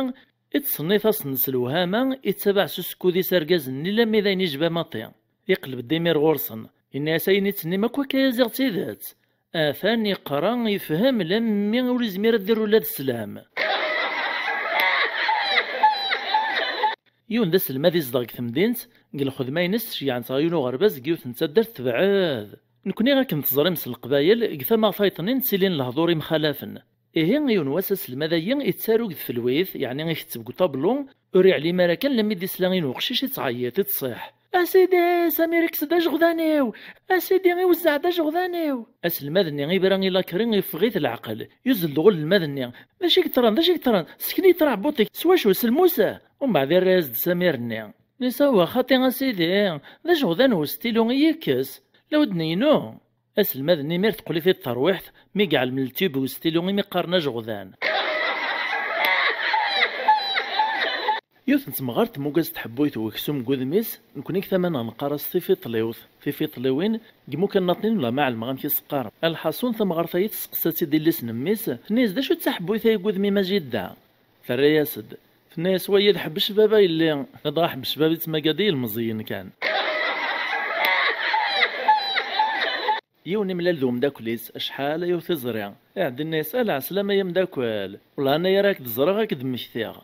ittṣennit-asen s lewhama, ittabaɛ s usekkud-is argaz-nni lammi d ayen ijba maṭi. Iqleb-d imir ɣur-sen, inna-yas: "Ayen i d-tennim akk akka i ziɣ d tidet." Atan iqra, ifhem, lammi ur izmir ad d-irr ula d sslam. Yiwen d aselmad izdeɣ deg temdint, deg lxedma-ines ceyyɛen-t ɣer yiwen uɣerbaz deg yiwet n taddart tebɛed. Nekni, akken teẓrim s leqbayel, deg tama ɣef ay ṭnin ttilin lehdur imxalafen. Ihi, yiwen wass aselmad-ayi ittaru deg tfelwit, yeɛni iketteb deg uṭablu, ur iɛlim ara kan lammi d-isla yiwen uqcic ittɛeyyiḍ, ittṣiḥ: "A sidi, Samir ikkes-d ajeɣdan-iw! A sidi, iwezzeɛ-d ajeɣdan-iw!" Aselmad-nni ibra i lakri, iffeɣ-it leɛqel, yuzzel-d ɣur lelmad-nni: "D acu i yeḍran, d acu i yeḍran? Sken-iyi-d taɛebbuḍt-ik, s wacu, s lmus?" Umbeɛd irra-yas-d Samir-nni: Nisa, wa xaṭi a sidi, d ajeɣdan ustilu i yi-yekkes, la wudn-inu. Aselmad-nni imir teqqel-it-id terwiḥt mi yeɛlem ltib ustilu imi qqaren ajeɣdan. Yiwet n temɣart temmug-as tḥebbuyt n weksum deg wudem-is, nekni deg tama-nneɣ neqqar-as tifiṭliwt. Tifiṭliwin deg imukan naṭnin, la ma ɛelmeɣ amek i s-qqaren. Lḥaṣun, tamɣart-ayi testeqsa-tt-id illi-s n mmi-s, tenna-yas: "D acu d taḥebbuyt-ayi deg wudem-im a jidda?" Terra-yas-d. Tenna-yas: "Wayi d ḥebbecbab a yelli." Ladɣa ḥebbecbab yettmaga-d i yilmeẓyen kan. Yiwen imlal d umeddakel-is, acḥal aya ur t-iẓri. Iɛeddi yenna-yas: "A lɛeslama ay ameddakel, wellah anayer ad k-d-ẓreɣ, ad k-d-mmektiɣ."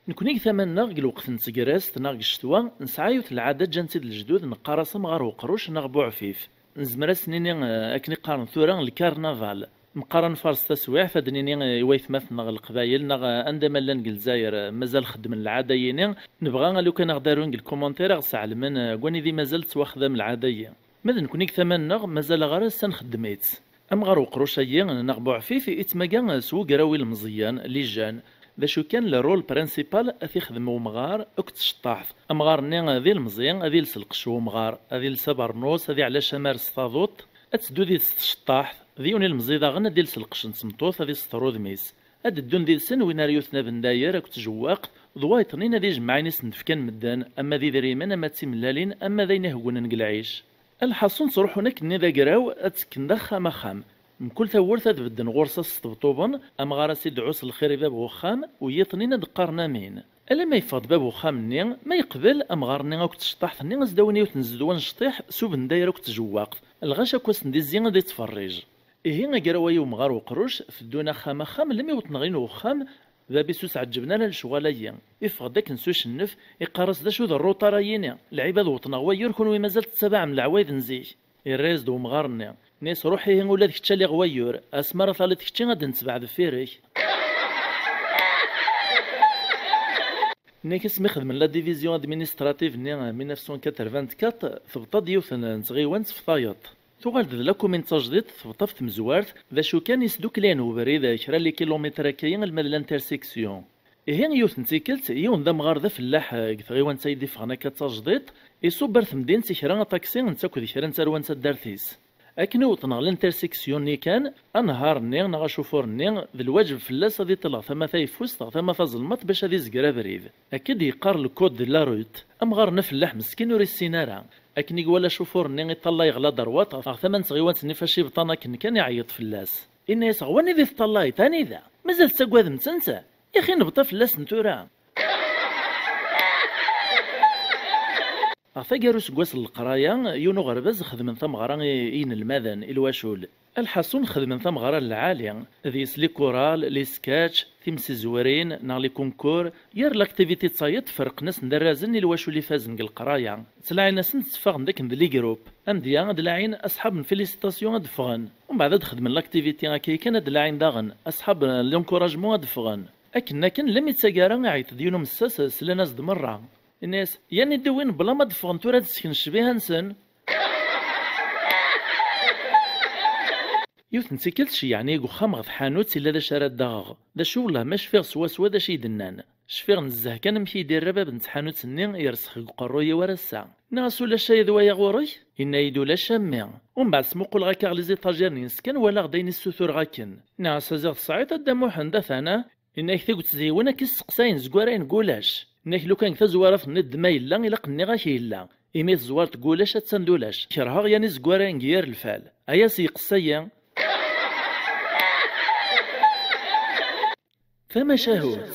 Nekni deg tama-nneɣ, deg lweqt n tegrest neɣ deg ccetwa, nesɛa yiwet n lɛada ǧǧan-tt-id lejdud, neqqar-as amɣar uqruc neɣ buɛfif. Nezmer ad s-nini, eh, akken i qqaren tura, lkarnaval. Neqqar ad nfares taswiɛt, ad d-nini, eh, i waytmaten-nneɣ leqbayel, neɣ, eh, anda ma llan deg Lezzayer, eh, mazal xeddmen lɛada-yini, nebɣa a lukan aɣ-d-arun deg lkumantir, aɣ-sɛelmen, eh, deg wanida i mazal tettwaxdam lɛada-yi. Ma d nekni deg tama-nneɣ, mazal ɣer ass-a nxeddem-itt. Amɣar uqruc-ayi, neɣ buɛfif, ittmaga s wugraw ilmeẓyen, les jeunes. D acu kan, le rôle principal ad t-ixdem umɣar akked tceṭṭaḥt. Amɣar-nni d ilmeẓi, ad iles lqecc n umɣar, ad iles abernus, ad iɛla acamar s taḍuṭ, ad teddu did-s tceṭṭaḥt, d yiwen ilmeẓi daɣen ad iles lqecc n tmeṭṭut, ad iseṭṭer udem-is. Ad d-ddun did-sen win ara yuten abendayer akked tjewwaqt, d wayeṭnin ad ijemmeɛ ayen i sen-d-fkan medden, ama d idrimen, ama d timellalin, ama d ayen iheggunen deg lɛic. Lḥaṣun, ttruḥun akken-nni d agraw, ad ttekken d axxam axxam. Mkul tawwurt ad bedden ɣur-s, ad s-sṭebṭuben, amɣar ad s-idɛu s lxir i bab uxxam, u yiṭnin ad d-qqaren amin. Alamma yeffeɣ-d bab uxxam-nni, ma yeqbel, amɣar-nni akked tceṭṭaḥt-nni ad s-d-awin yiwet n zzedwa n cṭiḥ s ubendayer akked tjewwaqt, lɣaci akk ad sen-d-izzi ad ittferrij. Ihi agraw-ayi umɣar uqruc, teddun axxam axxam, almi wwḍen ɣer uxxam, bab-is ur s-ɛeǧǧben ara lecɣal-ayi. Iffeɣ-d akken s ucennef, iqqar-as: "D acu d rruṭar-ayini? Lɛibad wwḍen ɣer wayyur, kunwi mazal tettabaɛem leɛwayed n zik." Irra-yas-d umɣar-nni, nni-as: "Ruḥ ihi, ula d kečč ali ɣer wayyur, asmi ara taliḍ kečči ad d-netbeɛ deffir-k." Nni-ak asmi xedmen la division administrative-nni mille neuf cent quatre-vingt-quatre, tebṭa-d yiwet n tɣiwant f tayeḍ. Tuɣal-d d la commune d tajdiṭ, tebṭa f tmezwart, d acu kan, isdukkel-ayen ubrid kra n les kilomètres akka-yi alma d l'intersection. Ihi, yiwet n tikkelt, yiwen d amɣar d afellaḥ, eh, deg tɣiwant ay d-iffɣen akka d tajdiṭ, iṣubb ar temdint kra aṭaksi, netta akked kra n tarwa n taddart-is. Akken i wwḍen ɣer l'intersection-nni kan, anehhar-nni neɣ acufur-nni, d lwaǧeb fell-as ad iṭel ɣer tama tayeffust, ɣer tama tazelmaḍt, bac ad izger abrid. Akka i d-yeqqar le code de la route. Amɣar-nni afellaḥ meskin ur issin ara. Akken i iwala acufur-nni iṭallay ɣer la droite, ɣer tama n tɣiwant-nni fac ibṭan akken kan, iɛeyyeḍ fell-as. Inna-yas: "Ɣer wanida i teṭallayed, anida? Mazal tettagademt-tent? Ixi nebṭa fell-asen tura." Ɣer taggara useggas n leqraya, yiwen uɣerbaz xedmen tameɣra i, i yinelmaden, i lwacul. Lḥaṣun, xedmen tameɣra n lɛali, deg-s les chorales, les sketchs, timsizwrin, neɣ les concours, yir l'activité d tayeḍ ferqen-asen-d arrazen i lwacul ifazen deg leqraya. Ttlaɛin-asen-d tteffaɣen-d akken d les groupes. Amedya ad laɛin asḥab n félicitation ad d-ffɣen. Umbeɛd ad xedmen l'activité akka kan ad laɛin daɣen asḥab n l'encouragement ad d-ffɣen. Akken akken, lemmi d taggara iɛeyyeḍ-d yiwen umessas, slan-as-d merra. Inna-yas: "Yan i d-wwin bla ma d-ffɣen tura ad d-sken ccbiha-nsen." Yiwet n tikkelt, ceyyɛen-iyi deg uxxam ɣer tḥanut, illa d acu ara d-aɣeɣ. D acu, wellah ma cfiɣ swaswa d acu i d-nnan. Cfiɣ nezzeh kan amek i yi-d-irra bab n tḥanut-nni, yersex deg uqerruy-iw ar ass-a. Nniɣ-as: "Ulac aya d waya ɣur-k?" Yenna-yi-d: "Ulac a mmi." Umbeɛd smuquleɣ akka ɣer les étagères-nni-ines kan, walaɣ-d ayen i ssutureɣ akken. Nniɣ-as: "A ziɣ tesɛiḍ a Dda Muḥend, a tana?" Yenna-ak: "Tagut d yiwen akka i s-seqsayen zegwarayen deg ulac." Nniɣ-ak: "Lukan deg tazwara tenniḍ-d ma yella, ilaq nniɣ-ak yella. Imi teẓwart deg ulac, attan d ulac. Kerheɣ yan izegwarayen deg yir lfal. Aya s-yeqqes-ayi." Tamacahut.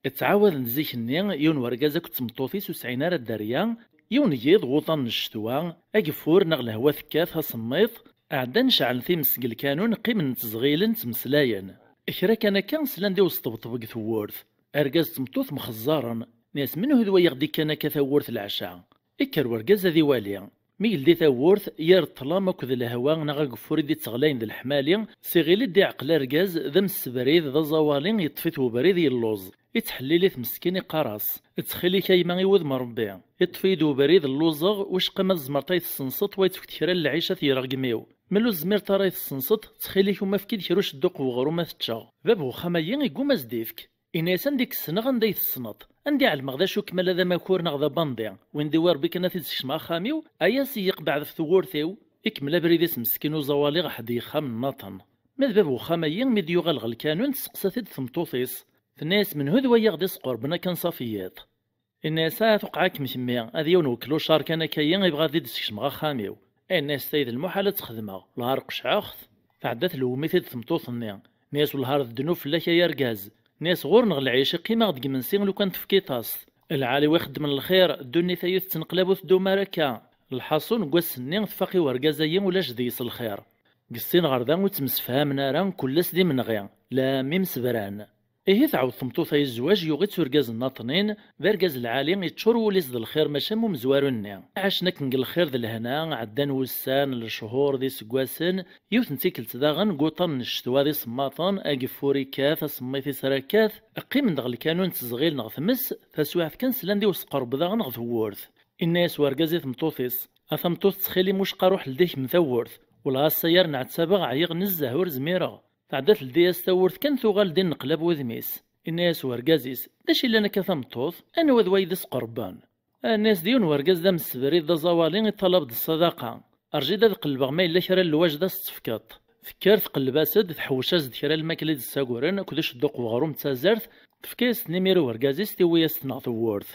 Ttɛawaden zik-nni, yiwen wergaz akked tmeṭṭut-is ur sɛin ara dderya, yiwen n yiḍ wuḍan n ccetwa, ageffur neɣ lehwa tekkat, asemmiḍ, ɛeddan ceɛlen times deg lkanun, qqimen ttezɣilen, ttmeslayen. Kra kan akka, slan-d i usṭebṭeb deg tewwurt. Argaz d tmeṭṭut mxeẓẓaren, nni-as: "Menhu d wayeɣ d-ikkan akka tawwurt leɛca?" Ikker wergaz ad iwali. Mi yeldi tawwurt, yir ṭṭlam akked lehwa neɣ ageffur i d-itteɣlayen d leḥmali, s iɣil i d-iɛqel argaz d amsebrid, d aẓawali, yeṭṭef-it webrid, yelluẓ. Ittḥellil-it meskin, iqqar-as: "Ttxil-ik a yemma, i wudem n Rebbi, iṭṭef-iyi-d webrid, lluẓeɣ, wicqa ma tzemreḍ ad yi-tessenseḍ, wa yettfek-d kra n lɛic ad t-yerreɣ deg imi-w. Ma ur tezmireḍ ara ad yi-tessenseḍ, ttxil-ik, uma efk-id kra ucedduq n weɣrum ad t-ččeɣ." Bab n uxxam-ayi igguma ad s-d-ifk. Inna-yas: "Anda i k-ssneɣ, anda i tessneḍ? Anda i ɛelmeɣ d acu-kem, ala d amakur neɣ d abandi? Win d-iwwi Ṛebbi kan ad t-id-sekcmeɣ axxam-iw, aya s-iyi qbeɛd ɣef tewwurt-iw." Ikemmel abrid-is meskin uẓawali ɣer ḥedd yexxam n Naṭen. Ma d bab uxxam-ayi, mi d-yuɣal ɣer lkanun, testeqsa-t-id tmeṭṭut-is. Tenna-yas: "Menhu d wayi i ɣ-d-isqurben akka anṣaf n yiḍ?" Inna-yas: "Ah, tuqeɛ-kem kemmi, ad yiwen uklucar kan akka-yi ibɣa ad d-sekcmeɣ axxam-iw." Inna-yas: "Tayi d lmuḥal ad tt-xedmeɣ, lhar qecɛeɣ-t." Tɛedda tlewwem-it-id tmeṭṭut-nni. Tenna-yas: "Welhar d ddnub fell-ak ay argaz." Inna-yas: "Ɣur-neɣ lɛic, iqqim-aɣ-d deg imensi lukan tefkiḍ-as-t. Lɛali wi xeddmen lxir, ddunit-ayi tettneqlab ur teddum ara akka." Lḥaṣun, deg wass-nni, tfaq i urgaz-ayi ulac deg-s lxir. Deg sin ɣer da ur ttemsefhamen ara, kul ass d imenɣi, la mi msebran. Ihi tɛawed tmeṭṭut-a i zzwaǧ, yuɣ-itt urgaz n Naṭnin, d argaz lɛali, iččur wul-is d lxir mačči am umezwaru-nni. Ɛacen akken deg lxir d lehna, ɛeddan wussan, lechur, d iseggasen, yiwet n tikkelt daɣen, deg wuṭṭan n ccetwa d isemmaḍen, ageffur ikkat, asemmiḍ israkkat, qqimen-d ɣer lkanun ttezɣilen ɣer tmes, taswiɛt kan slan-d i usqerb daɣen ɣer tewwurt. Inna-yas urgaz i tmeṭṭut-is: "A tameṭṭut, ttxil-m, ucqa ruḥ ldi kemm tawwurt, wellah ass-a ar nɛettabeɣ ɛyiɣ nezzeh, ur zmireɣ." Tɛedda teldi-yas tawwurt kan, tuɣal-d inneqlab wudem-is. Inna-yas urgaz-is: "D acu yellan akka a tameṭṭut? Anwa d wayi d-isqerben?" Inna-yas: "D yiwen urgaz d amsebrid d aẓawali, iṭalab-d ṣṣadaqa. Rǧi-d ad qellbeɣ ma yella kra n lwajed ad s-tt-tefkeḍ." Tekker tqelleb-as-d, tḥewwec-as-d kra n lmakla i d-ssagren akked ucedduq weɣrum d tazart, tefka-yas-ten imir i urgaz-is, tiwi-yas-ten ɣer tewwurt.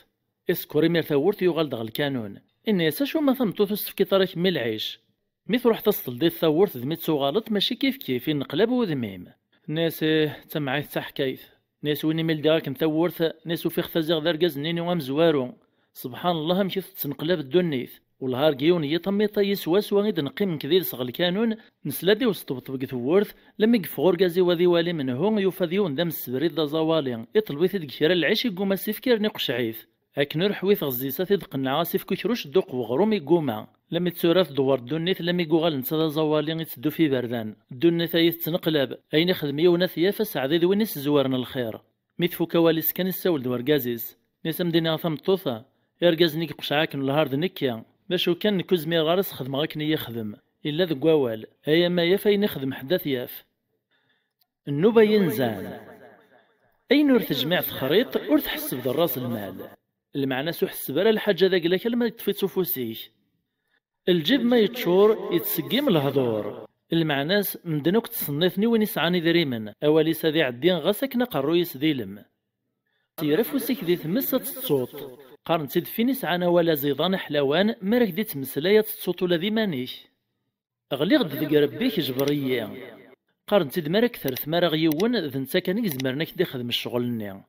Isekkeṛ imir tawwurt, yuɣal-d ɣer lkanun. Inna-yas: "Acu ma tameṭṭut ur s-tefkiḍ ara kemmi lɛic? Mi truḥeḍ ad s-teldiḍ tawwurt d mi d-tuɣaleḍ, mačči kifkif, inneqlab wudem-im." Tenna-yas: "Ih, d tamɛayt d taḥkayt." Tenna-yas: "Win imi ldiɣ akken tawwurt, tenna-yas, ufiɣ-t ziɣ d argaz-nni-inu amezwaru. Subḥan Llah, amek i tettneqlab ddunit. Wellah ar deg yiwen n yiṭ am yiṭ-ayi swaswa i d-neqqim nekk d yid-s ɣer lkanun, nesla-d i usṭebṭeb deg tewwurt, lemmi yeffeɣ urgaz-iw ad iwali menhu, yufa d yiwen d amsebrid d aẓawali, iṭleb-it-id deg kra n lɛic, igguma s-ifk, irni qecɛit. Akken ur ḥwiteɣ zzi-s ad t-id-qennɛeɣ, ad s-ifk ukruc dduq weɣrum, igguma. Lemmi d tura tdewwer ddunit, lemmi yuɣal netta d aẓawali itteddu f iberdan. Ddunit-ayi tettneqlab, ayen ixdem yiwen ad t-yaf, aseɛdi d win isezwaren lxir." Mi tfuk awal-is kan, issawel-d urgaz-is. Inna-yas: "A m-d-iniɣ a tameṭṭut, irgazen i iqecɛen akken lhar d nekki. D acu kan, nekk ur zmireɣ ara ad s-xedmeɣ akken i yi-yexdem. Yella deg wawal, ay ama yaf ayen ixdem ḥedd ad t-yaf." Nnuba yenzan. Ayen ur tejmiɛ texriḍ, ur tḥesseb d ras lmal. Lmeɛna-s ur ḥesseb ara lḥaǧa d agla-k alma yeṭṭef-itt ufus-ik. Lǧib ma yeččur, yettseggim lehdur. Lmeɛna-s, medden akk ttṣenniten i win isɛan idrimen, awal-is ad iɛeddi ɣas akken aqerruy-is d ilem. Yer afus-ik di tmes ad tettuḍ. Qqaren-tt-id f win isɛan awal aẓidan aḥlawan, mi ara k-d-ittmeslay ad tettuḍ ula d iman-ik. Ɣliɣ-d deg Rebbi-k, jber-iyi. Qqaren-tt-id mi ara k-terr tmara ɣer yiwen, d netta kan i izemren ad k-d-ixdem ccɣel-nni.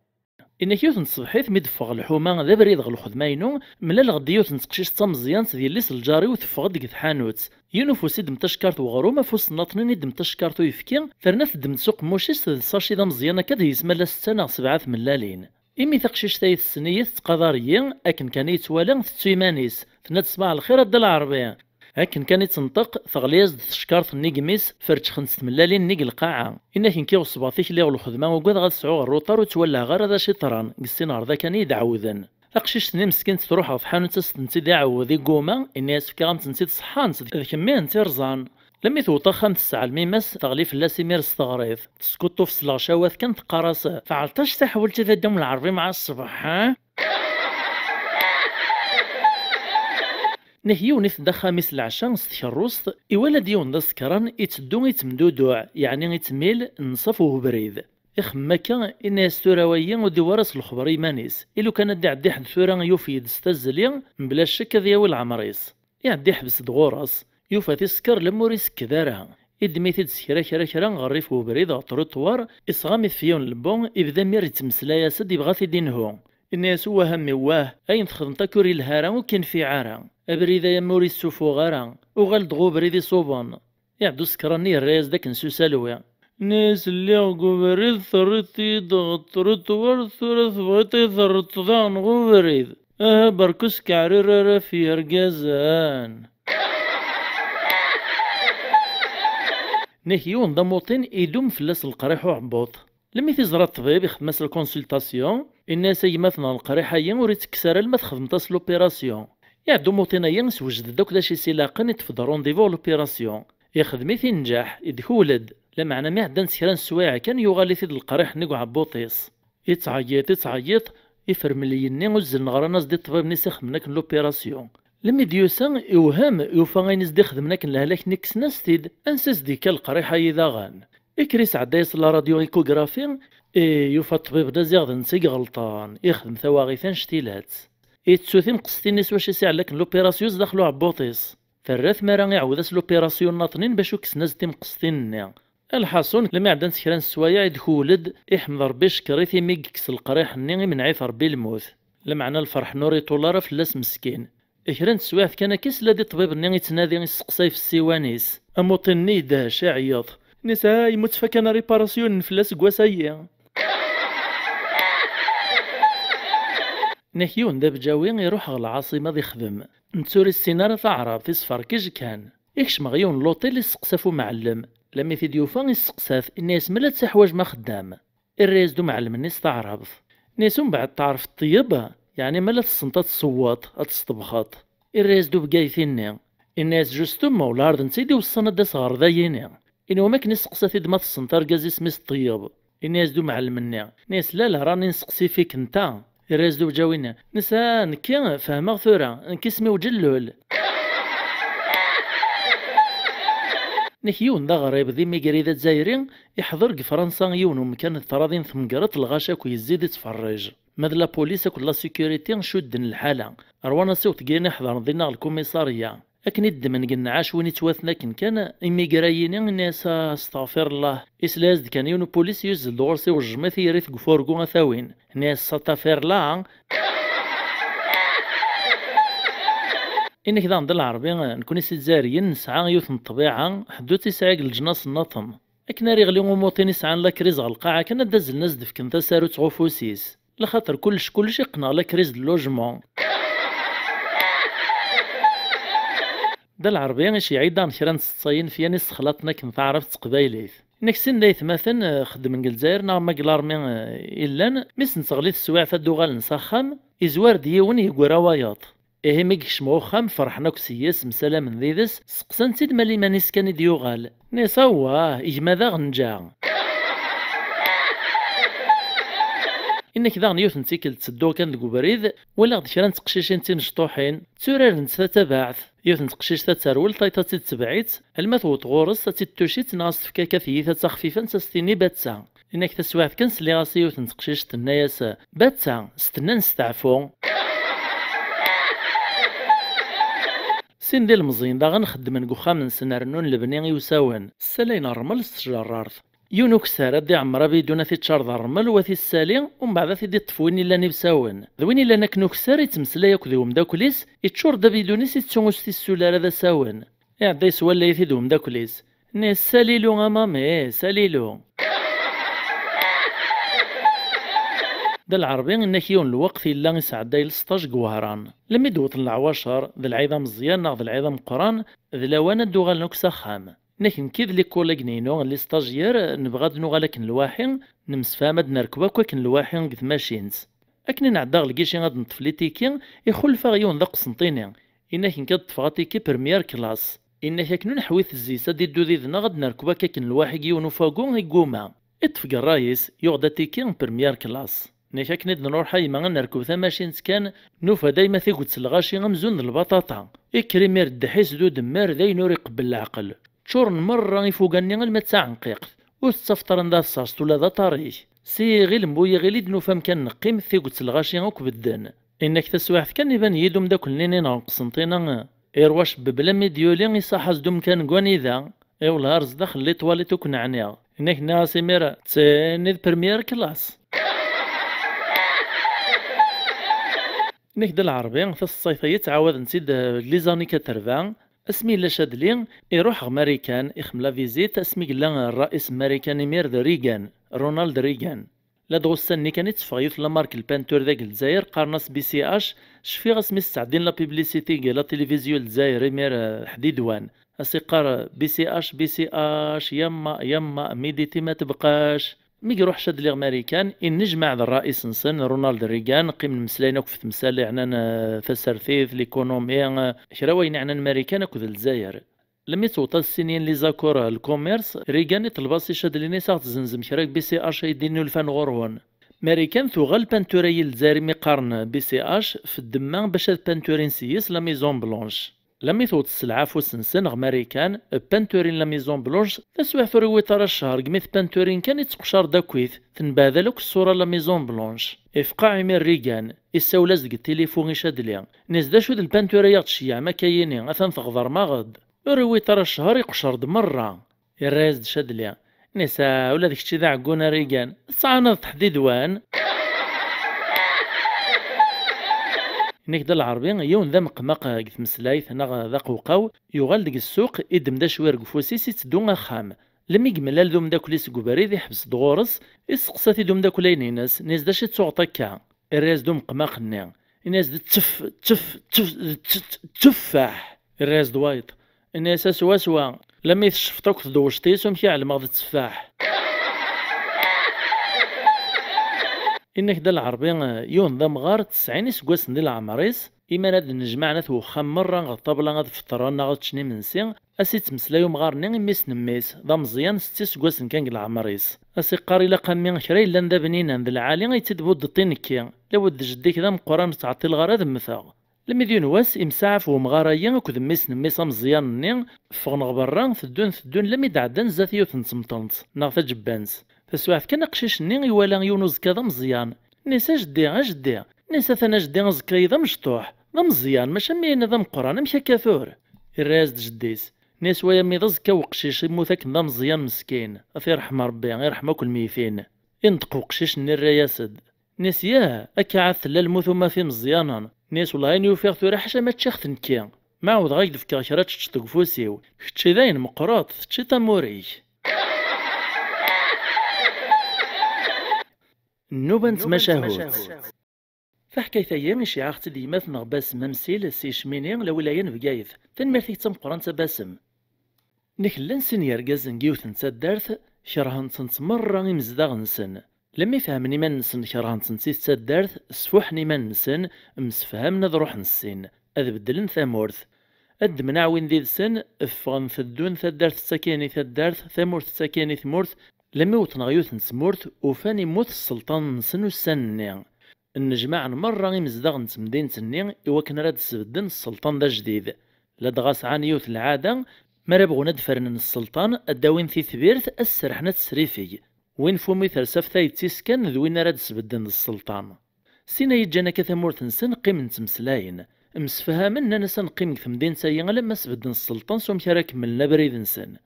Inna-k yiwet n tṣebḥit mi d-ffɣeɣ lḥuma d abrid ɣer lxedma-inu, mlaleɣ-d yiwet n teqcict d tameẓyant d yelli-s n lǧar-iw teffeɣ-d deg tḥanut. Yiwen ufus iddem tacekkart weɣrum, afus nnaṭnin iddem tacekkart uyefki, terna teddem-d s uqemmuc-is d sachet d ameẓyan akka d yesma la setta neɣ sebɛa tmellalin. Imi taqcict-a i tessen-iyi tettqadar-iyi, akken kan i yi-twala tettu iman-is, tenna-d: "Ṣbaḥ lxir a Dda Lɛerbi." Akken kan i tenṭeq, teɣli-yas-d tcekkart-nni n yimi-s, ferčxent-tt tmellalin-nni deg lqaɛa. Inna-k nekki ɣeṣbeɣ tikli ɣer lxedma, ugadeɣ ad sɛuɣ rruṭar ur ttwalaheɣ ara d acu iṭran, deg sin ɣer da kan i yi-d-ɛewden. Taqcict-nni meskint truḥ ɣer tḥanut ad s-tent-id-iɛewwed, igguma, inna-yas: "Fkiɣ-am-tent-id ṣeḥḥant, d kemmi i tent-iṛẓan." Lemmi tewweḍ axxam tesseɛlem i yemma-s, teɣli fell-as imir s teɣrit. Teskuṭṭuf s leɣcawat kan, teqqar-as: "Tɛelṭac taḥwelt i d Dda Lɛerbi mɛa ṣṣbeḥ, ha?" Neh yiwen itedda axxam-is leɛca s tkerrust, iwala-d yiwen d asekran, itteddu ittemduduɛ, yeɛni ittmil, nṣaf ubrid. Ixemmem akka, inna-yas: "Tura wayi ur d-iwwi ara s lexber i yiman-is. I lukan ad d-iɛeddi ḥedd tura yufeg-d s tazzli, mebla ccek ad yawi leɛmer-is." Iɛeddi ḥbes-d ɣur-s, yufa-t isekker lemmer ur isekked ara. Iddem-it-id s kra kra kra ɣer rrif ubrid ɣer trottoir, isɣam-it f yiwen lbu, ibda mir ittmeslay-as-d, ibɣa ad t-id-inhu. Inna-yas: "Wah a mmi wah, ayen txedmeḍ akk ur yelha ara, ur k-infiɛ ara. Abrid-a am ur issufuɣ ara, uɣal-d ɣer ubrid iṣuben." Iɛedda usekran-nni yerra-yas-d akken s usalwi. Inna-yas: "Lliɣ deg ubrid, terriḍ-iyi-d ɣer trottoir, tura tebɣiḍ ad yi-terreḍ daɣen ɣer ubrid. Aha, berka ur skeɛrir ara f yergazen." Neh yiwen d amuṭin idum fell-as leqriḥ uɛebbuḍ. Lemmi t-iẓra ṭṭbib, ixdem-as la consultation, inna-yas: "A gma-tneɣ, leqriḥ-ayi ur ittekkes ara alma txedmeḍ-as l'opération." Iɛedda umuṭin-ayi, iswejed-d akk d acu i s-ilaqen, iṭṭef-d rendez-vous ɣer l'opération. Ixdem-it, inǧeḥ, idkewwel-d. Lameɛna mi ɛeddant kra n sswayeɛ kan, yuɣal-it-id leqriḥ-nni deg uɛebbuḍ-is. Ittɛeyyiḍ, ittɛeyyiḍ, ifermliyen-nni uzzlen ɣran-as-d i ṭṭbib-nni s ixedmen akken l'opération. Lmi d-yusa, iwhem, yufa ayen i s-d-ixedmen akken lehlak-nni, kksen-as-t-id. Ansi s-d-ikka leqriḥ-ayi daɣen? Ikker isɛedda-yas la radio échographie, i yufa ṭṭbib d aziɣ d netta i iɣelṭen, ixdem tawaɣit annect-ilatt. Ittu timqestin-is wacu i s-iɛella akken l'opération zdaxel uɛebbuḍ-is. Terra tmara iɛawed-as l'opération nnaṭnin bac ur kksen-as timqestin-nni. Lḥaṣun, lmi ɛeddant kra n sswayeɛ i d-kewwel-d, iḥmed Rebbi icekkeṛ-it imi i yekkes leqriḥ-nni, imenɛ-it Rebbi lmut. Lameɛna lferḥ-nni ur iṭul ara fell-as meskin. Kra n teswiɛt kan akka, isla-d i ṭṭbib-nni ittnadi, isteqsay f ssiwan-is. Amuṭin-nni yedhec, iɛeyyeḍ. Inna-as, ah, yemmut ttfakka n réparation n fell-as deg wass-ayi. Nek yiwen d abǧawi iruḥ ɣer lɛaṣima ad ixdem. Netta ur issin ara taɛrabt, isferkej kan. Ikcem ɣer yiwen n luṭil, isteqsa f umɛellem. Lami t-id-yufa, isteqsa-t, inna-yas, mala d tiḥwajem axeddam? Irra-yas-d umɛellem-nni s taɛrabt. Inna-yas, umbeɛd teɛref ṭṭeyyeb? Yeɛni mala tessneḍ ad tessewweḍ, ad tesṭebxeḍ? Irra-yas-d ubgayt-nni. Inna-yas, justement, ula d netta i d-iweṣṣan ad d-aseɣ ɣer dayini. Inwa makken isteqsa-t-id ma tessneḍ argaz isem-is ṭṭeyyeb. Inna-yas-d umɛellem-nni. Inna-yas, la, la, rani nseqsi fik nta. Irra-yas-d ubǧawi-nni. Inna-yas, ah, nekki fehmeɣ tura, nekk isem-iw Ǧellul. Nek yiwen d aɣrib d imigri d azzayri, iḥḍer deg Fransa yiwen umkan d tṛaḍin tmegreḍt, lɣaci akk yezzi-d ittferrij. Ma d la police akked la sécurité cudden lḥala. Rwan asiweḍ n wayen iḥḍren dinna ɣer lkumiṣarya. Akken i ddmen deg nnɛac win ittwaten akken kan, imigra-yini, inna-yas, astaɣfirullah. Isla-yas-d kan yiwen upulis yuzzel-d ɣur-s, iwejjem-it, yerr-it deg ufurgu ad t-awin. Inna-yas, astaɣfirullah. Inna-k daɣen d lɛerbi, nekni s izzayriyen nesɛa yiwet n ṭṭbiɛa, ḥedd ur tt-isɛi deg leǧnas nniḍen. Akken ara iɣli umuṭin i sɛan lakriz ɣer lqaɛa kan, ad d-azzlen ad s-d-fken tasarut ɣef ufus-is. Lxaṭer kullec, kullec iqqen ɣer lakriz d logement. Dda Lɛerbi iceyyeɛ-iyi-d daɣen kra n tseḍsayin f yan issexlaṭen akken taɛrabt d teqbaylit. Nek sin d aytmaten, eh, xeddmen deg Lezzayer neɣ ma deg larmi, eh, i llan, mi sen-teɣli teswiɛt ad d-uɣalen s axxam, izwar-d yiwen yeggra wayeḍ. Ihi mi yekcem ɣer uxxam, ferḥen akk s yes, msalamen did-s, seqsan-tt-id ma liman-is kan i d-yuɣal. Nni-as, awah, gma daɣen nǧa. Inna-k daɣen yiwet n tikkelt ttedduɣ kan deg ubrid, walaɣ-d kra n teqcicin d timecṭuḥin, tturarent ta tabaɛt. Yiwet n teqcict ad terwel, tayeḍ ad tt-id-tebɛit, alma tewweḍ ɣur-s, ad tt-id-tucit neɣ ad s-tefk akka tiyita d taxfifant, ad s-tini batta. Inna-k taswiɛt kan sliɣ-as i yiwet n teqcict tenna-yas, batta, s tenna n steɛfu. Sin d ilmeẓyen daɣen xeddmen deg uxxam-nsen, rennun lebni i usawen, ssalayen ṛṛmel s tjerrart. Yiwen ukessar ad d-iɛemmer abidun ad t-iččar d ṛṛmel u ad t-issali, umbeɛd ad t-id-iṭṭef win illan i usawen. D win illan akken ukessar, ittmeslay akked umeddakel-is, iččur-d abidun-is, ittu ur s-t-issul ara d asawen. Iɛedda yeswallay-it-id umeddakel-is. Nni-as, salilu a mami, salilu. Dda Lɛerbi inna-k yiwen lweqt yella isɛedday lesṭaj deg Wehran. Lmi d-wwḍen leɛwacer, d lɛid ameẓyan neɣ d lɛid ameqqran, d lawan ad d-uɣalen akk s axxam. Nek nekki d les collègues-inu, les stagiaires, nebɣa ad nuɣal akken lwaḥi, nemsefham ad nerkeb akk akken lwaḥi deg tmacint. Akken i nɛedda ɣer lgici ad neṭṭef litiki, ixulef-aɣ yiwen d aqsenṭini. Inna-k nekk ad ṭṭfeɣ atiki première classe. Inna-k akken ur neḥwi tezzi-s ad iddu did-neɣ, ad nerkeb akka akken lwaḥi deg yiwen ufagu, igguma. Iṭṭef deg ṛṛay-is, yuɣ-d atiki première classe. Nek akken i d-nruḥ a yemma ad nerkeb tamacint kan, nufa-d a yemma tiget n lɣaci amzun d lbaṭaṭa. Ikker imir ddeḥ-is d udemmar d ayen ur iqebbel leɛqel. Ččuren merra ifuga-nni alma d taɛenqiqt. Ur tettafeḍ ara anda tesserseḍ ula d aṭarik. S yiɣil n bu yiɣil i d-nufa amkan neqqim, tiget n lɣaci akk bedden. Inna-k taswiɛt kan iban-iyi-d umeddakel-nni-nneɣ n Qsenṭina, irwa acebbeb lammi d-yuli, isaḥ-as-d umkan deg wanida. Iwelleh ar zdaxel n litwalit ur ken-ɛniɣ. Inna-k nniɣ-as imir, d tin i d première classe. Inna-k Dda Lɛerbi, taseḍsayt-agi ttɛawaden-tt-id, eh, deg les années quatre-vingts, asmi yella Cadli, iruḥ ɣer Marikan, ixdem la visite, asmi yella rrais n Marikan imir d Reagan, Ronald Reagan. Ladɣa ussan-nni kan i teffeɣ yiwet n la marque n lpeinture dagi Lezzayer, qqaren-as B C H, cfiɣ asmi s-ttɛeddin la publicité deg la télévision Lezzayer imir, eh, ḥdidwan. As-iqqar B C H, B C H, yamma, yamma, midi ti ma tebqac. Mi iruḥ Cadli ɣer Marikan, innejmaɛ d ṛṛais-nsen, Ronald Reagan, qqimen mmeslayen akk f temsal iɛnan, eh, tasertit, l'économie, eh, kra wayen iɛnan Marikan akked Lezzayer. Lmi tewweḍ ad ssinyen les accords, eh, n lkumirs, Reagan iṭleb-as i Cadli-nni s aɣ-tzenzem kra n B C H ay d-innulfan ɣur-wen. Marikan tuɣal pantura i Lezzayer imi qqaren B C H f ddemma bac ad panturin s-yes la Maison Blanche. Lami tewweḍ sselɛa afus-nsen ɣer Marikan, panturin la Maison Blanche, taswiɛt ur iwiṭ ara ccher, degmi t-panturin kan itteqcar-d akkit, tenbehdal akk ṣṣura la Maison Blanche. Ifqeɛ imi Reagan, issawel-as deg tilifu i Chadley. Inna-s d acu d lpantura i aɣ-d-tceyyɛem akka-yini, atan tɣeḍrem-aɣ-d. Ur iwiṭ ara ccher, iqcer-d merra. Irra-yas-d Chadley. Inna-s ula d kečči d aɛeggun a Reagan, tettɛanadeḍ ḥdidwan. Inna-k-d a Lɛerbi, yiwen d ameqmaq deg tmeslayt neɣ d aqewqaw, yuɣal deg ssuq, iddem-d acwir deg ufus-is, itteddu axxam. Lmi yemlal d umeddakel-is deg ubrid, iḥbes-d ɣur-s, isteqsa-t-id umeddakel-ayen-ines, inna-s d acu i tettuɣeḍ akka? Irra-yas-d umeqmaq-nni, inna-yas-d ttef, ttef, ttef, ttef, tteffaḥ. Irra-yas-d wayeḍ, inna-yas a swaswa, lami tecfeḍ akk tdewwceḍ-is, amek i ɛelmeɣ d tteffaḥ? Inna-k-d a Lɛerbi, yiwen d amɣar tesɛin iseggasen di leɛmer-is, imi ara d-nnejmaɛen at wexxam merra ɣer ṭṭabla ad feṭṭren neɣ ad ččen imensi, a s-ittmeslay umɣar-nni i mmi-s n mmi-s, d ameẓyan setta iseggasen kan deg leɛmer-is. A s-iqqar ilaq a mmi kra yellan d abninan d lɛali i tt-id-buddeḍ i nekki, lawed d jeddi-k d ameqqran ur ttɛeṭṭileɣ ara ad mmteɣ. Lmi d yiwen wass, imsaɛaf wemɣar-ayi akked mmi-s n mmi-s ameẓyan-nni, ffɣen ɣer berra, teddun teddun lami d-ɛeddan zdat yiwet n temṭelt, neɣ taǧebbant. Taswiɛt kan aqcic-nni iwala yiwen uẓekka d ameẓyan. Inna-s a jeddi, a jeddi, inna-s atan a jeddi aẓekka-yi d amecṭuḥ, d ameẓyan, maca mmi-inu d ameqqran, amek akka tura? Irra-yas-d jeddi-s. Inna-s way a mmi d aẓekka weqcic, immut akken d ameẓyan meskin, a t-irḥem Rebbi, irḥem akk lmeytin. Inṭeq weqcic-nni irra-yas-d. Inna-s yah, akka ɛad tella lmut uma f imeẓyanen. Inna-s wellah ayen ufiɣ tura ḥaca ma ččiɣ-t nekki. Ma ɛawdeɣ ad k-d-fkeɣ kra ad teččeḍ deg ufus-iw. Kečči dayen meqqreḍ, teččiḍ amur-ik. Nnuba n tmacahut. Taḥkayt-agi iceyyeɛ-aɣ-tt-id yemma-tneɣ Basem Amsil si Cmini, lawilaya n Bgayet. Tanemmirt-ik d tameqqrant a Basem. Nek llan sin yergazen deg yiwet n taddart, kerhen-tent merra imezdaɣ-nsen. Lami fehmen iman-nsen kerhen-tent i taddart, sfuḥen iman-nsen, msefhamen ad ruḥen ssin, ad beddlen tamurt. Ad d-mneɛ win did-sen, ffɣen teddun taddart tettakin i taddart, tamurt tettakin i tmurt, lami wwḍen ɣer yiwet n tmurt, ufan immut sselṭan-nsen ussan-nni. Nnejmaɛen merra imezdaɣ n temdint-nni i wakken ara d-sbedden sselṭan d ajdid. Ladɣa sɛan yiwet n lɛada, mi ara bɣun ad d-fernen sselṭan, ad d-awin titbirt, ad s-serḥen ad tesrifeg. Win f umi tersa ɣef tayet-is kan d win ara d-sbedden d sselṭan. Sin ay ǧǧan akka tamurt-nsen qqimen ttmeslayen, msefhamen, nnan-as ad neqqim deg temdint-ayi alamma sbedden sselṭan s wamek ara kemmlen abrid-nsen.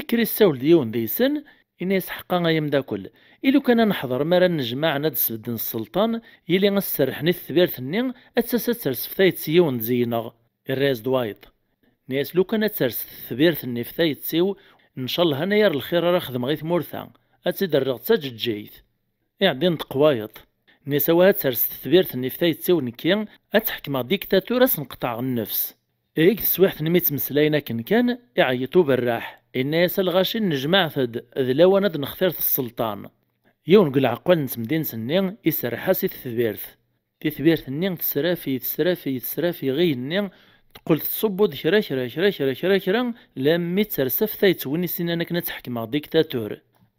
Ikker issawel-d yiwen deg-sen, inna-yas ḥeqqa ay amdakel, i lukan ad neḥḍer mi ara nnejmaɛen ad d-sbedden sselṭan, yili ad s-serrḥen i tetbirt-nni, ad tas ad ters ɣef tayet n yiwen deg-neɣ. Irra-yas-d wayeḍ. Inna-yas lukan ad ters tetbirt-nni ɣef tayet-iw, ncallah anayer lxir ara xedmeɣ i tmurt-a, ad tt-id-rreɣ d taǧeǧǧigt. Iɛeddi inṭeq wayeḍ. Inna-yas awah ad ters tetbirt-nni ɣef tayet-iw nekki, ad tt-ḥekmeɣ diktatur ad s-neqṭeɛ nnefs. Eg teswiḥt-nni mi ttmeslayen akken kan, iɛeyyeṭ uberraḥ, inna-yas a lɣaci nnejmaɛet-d, d lawan ad nextir sselṭan. Yiwen deg leɛqul n temdint-nni iserreḥ-as i tetbirt. Titbirt-nni tesrafi, tesrafi, tesrafi iɣi-nni, teqqel tettṣubbu-d kra, kra, kra, kra, kra, kra, lammi tersa ɣef tayet win i s-innan akken ad tt-ḥekmeɣ diktatur.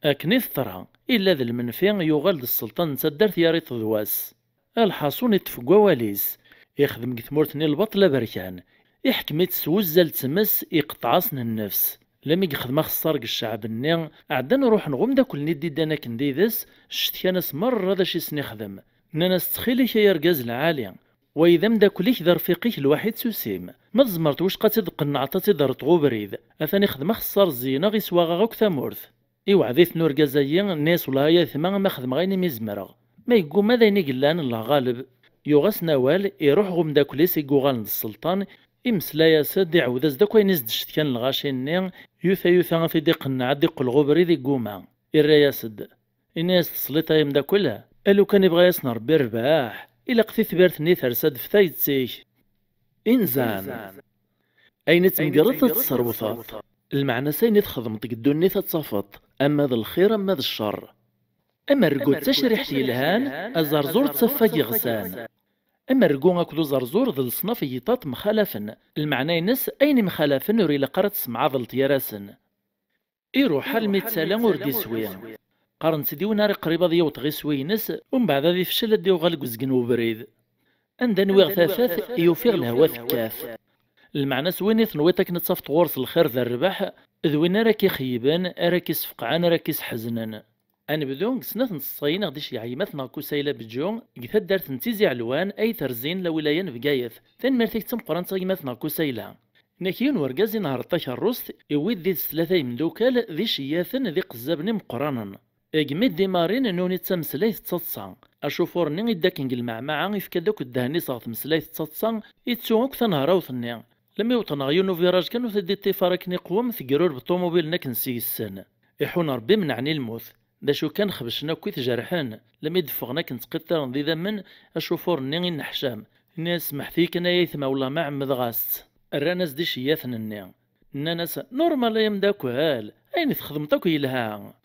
Akken i teḍra, illa d lmenfi, yuɣal-d sselṭan n taddart yerra-t d wass. Lḥaṣun iṭṭef deg wawal-is, ixdem deg tmurt-nni lbaṭel aberkan, iḥkem-itt s wuzzal d tmes, iqeṭṭeɛ-asen nnefs. Lami yexdem axeṣṣar deg cceɛb-nni, ɛeddan ruḥen ɣer umeddakel-nni d-iddan akken d ides, cetkan-as merra d acu i sen-ixdem. Nnan-as ttxil-k ay argaz lɛali, wayi d ameddakel-ik d arfiq-ik lwaḥid s usim. Ma tzemreḍ wicqa ad tt-id-tqennɛeḍ ad tt-id-terreḍ ɣer ubrid, atan ixdem axeṣṣar zzin-aɣ, iswaɣ-aɣ akk tamurt. Iweɛɛed-iten urgaz-ayi, nna-yas wellah ay atma ma xedmeɣ ayen imi zemreɣ. Ma yegguma d ayen i yellan, llah ɣaleb. Yuɣ-asen awal, iruḥ ɣer umeddakel-is i yuɣalen d sselṭan, imeslay-as-d, iɛawed-as-d akk ayen i s-d-cetkan lɣaci-nni, yuta yuta a t-id-iqenneɛ ad d-iqqel ɣer ubrid igguma. Irra-yas-d. Inna-yas tesliḍ ay ameddakel, a lukan ibɣa-yasen Rebbi rrbeḥ, ilaq titbirt-nni tersa-d ɣef tayet-ik. Inzan. Ayen i tmegreḍ ad t-tesserwteḍ. Lmeɛna-s ayen i txedmeḍ deg ddunit ad t-tafeḍ, ama d lxir ama d ccer. Amergu d tacriḥt yelhan, aẓerẓur d taffa yeɣsan. Amergu akked uẓerẓur d leṣnaf n yiṭaṭ mxalafen, lmeɛna-ines ayen imxalafen ur ilaq ara ad tessemɛadleḍ gar-asen. Iruḥ almi d tala ur d-iswi. Qqaren-tt-id i win ara iqrib ad yaweḍ ɣer iswi-ines, umbeɛd ad ifcel ad d-yuɣal deg uzgen n ubrid. Anda nwiɣ tafat, i ufiɣ lehwa tekkat. Lmeɛna s win i tenwiḍ akken ad tafeḍ ɣur-s lxir d rrbeḥ, d win ara k-ixeyyben, ara k-isfeqɛen, ara k-isḥeznen. Ad nebdu deg snat n tseṣṣayin i ɣ-d-iceyyeɛ gma-tneɣ Kusayla Beǧǧu, deg taddart n Tizi Ɛelwan ay terzin lawilaya n Bgayet. Tanemmirt-ik d tameqqrant a gma-tneɣ Kusayla. Nek yiwen wergaz inehṛ takerrust, iwwi-d did-s tlata yemdukal d iceyyaten d iqezzaben imeqqranen. Deg mi d-imarin, nuni d tameslayt d taḍsa. Acufur-nni idda akken deg lmeɛmaɛa, ifka-d akk ddehn-is ɣer tmeslayt d taḍsa, ittu akk tanehrawt-nni. Lemmi wṭen ɣer yiwen uviraj kan ur t-id-iṭṭifar akken iqwem, tegrureb ṭumubil-nni akken s-yessen. Iḥun Rebbi, menɛen i lmut. D acu kan, xebcen akk i tjerḥen, lemmi d-ffɣen akken ttqiṭṭiren d idammen, acufur-nni inneḥcam. Inna-yas: "Smeḥt-iyi kan ay aytma, wellah ma ɛemmdeɣ-as-tt." Rran-as-d iceyyaten-nni. Nnan-as: "Normal ay ameddakel, ayen i txedmeḍ akk yelha."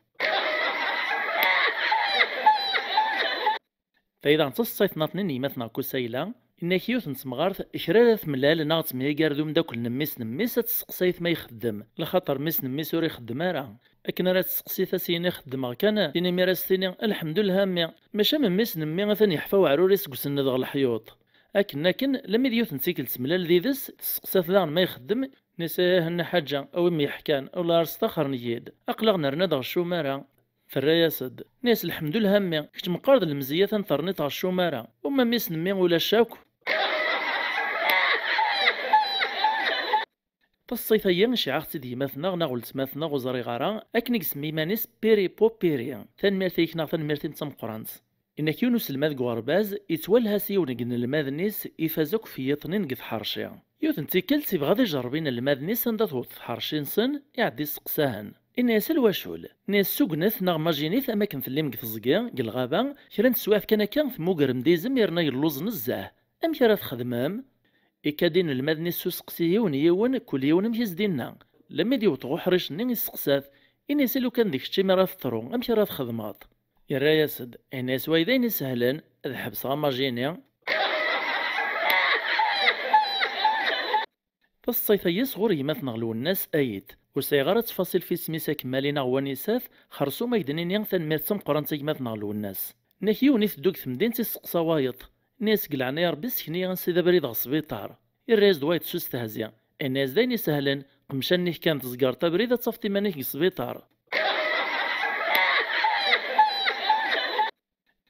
Tayi daɣen d taseḍsayt n aṭnin n yemma-tneɣ Kusayla. Inna-k yiwet n temɣart, kra ara temlal neɣ ad temyager d umeddakel n mmi-s n mmi-s, ad tesseqsayet ma ixeddem, laxaṭer mmi-s n mmi-s ur ixeddem ara. Akken ara tesseqsi, ad as-yini: "Xeddmeɣ kan." Tin imir ad as-tini: "Lḥemdullah a mmi, maca mmi-s n mmi atan yeḥfa weɛrur-is deg usenned ɣer leḥyuḍ." Akken akken, lemmi d yiwet n tikkelt temlal did-s, tesseqsa-t daɣen ma ixeddem, inna-s: "Ih, a nna ḥaǧa, a wi m-yeḥkan, ula ar sṭaxren-iyi-d, aql-aɣ nerna-d ɣer ccumara." Terra-yas-d, inna-yas: "Lḥemdullah a mmi, kečč meqqar d lemzeyya tanṭerniḍ ɣer ccumara, uma mmi-s n mmi ulac akk." Taseḍsayt-agi, iceyyeɛ-aɣ-tt-id gma-tneɣ neɣ weltma-tneɣ, ur ẓriɣ ara, akken i isemmi iman-is Piri Popiri. Tanemmirt-ik neɣ tanemmirt-im d tameqqrant. Inna-k yiwen uselmad deg uɣerbaz, ittwalha s yiwen deg inelmaden-is, ifaz akk f yiṭnin deg tḥerci. Yiwet n tikkelt, ibɣa ad ijerreb inelmaden-is anda tewweḍ tḥerci-nsen, iɛedda isteqsa-hen. Inna-yas: "Lwacul?" Inna-yas: "Sugnet neɣ majinit am akken tellim deg teẓgi, deg lɣaba, kra n teswiɛt kan akka, temmugrem-d izem yerna yelluẓ nezzeh. Amek ara txedmem?" Ikka-d inelmaden-is s useqsi yiwen yiwen, kul yiwen amek i s-d-inna. Lemmi d-yewweḍ ɣer uḥric-nni, isteqsa-t, inna-yas: "I lukan d kečč imi ara teḍru, amek ara txedmeḍ?" Irra-yas-d, inna-yas: "Way d ayen isehlen, ad ḥebseɣ amajini." Taseḍsayt-agi sɣur gma-tneɣ Lwennas Ayt. Ur sɛiɣ ara ttfaṣil f isem-is akemmali neɣ wanisat, xersum ad k-d-nini tanemmirt d tameqqrant a gma-tneɣ Lwennas. Inna-k yiwen iteddu deg temdint, isteqsa wayeḍ. Inna-yas: "Deg leɛnaya Rebbi, ssken-iyi ansi d abrid ɣer sbiṭar." Irra-yas-d wayeḍ s ustehzi. Inna-yas: "D ayen isehlen, qmec allen-ik kan, tzegreḍ abrid, ad tafeḍ iman-ik deg sbiṭar."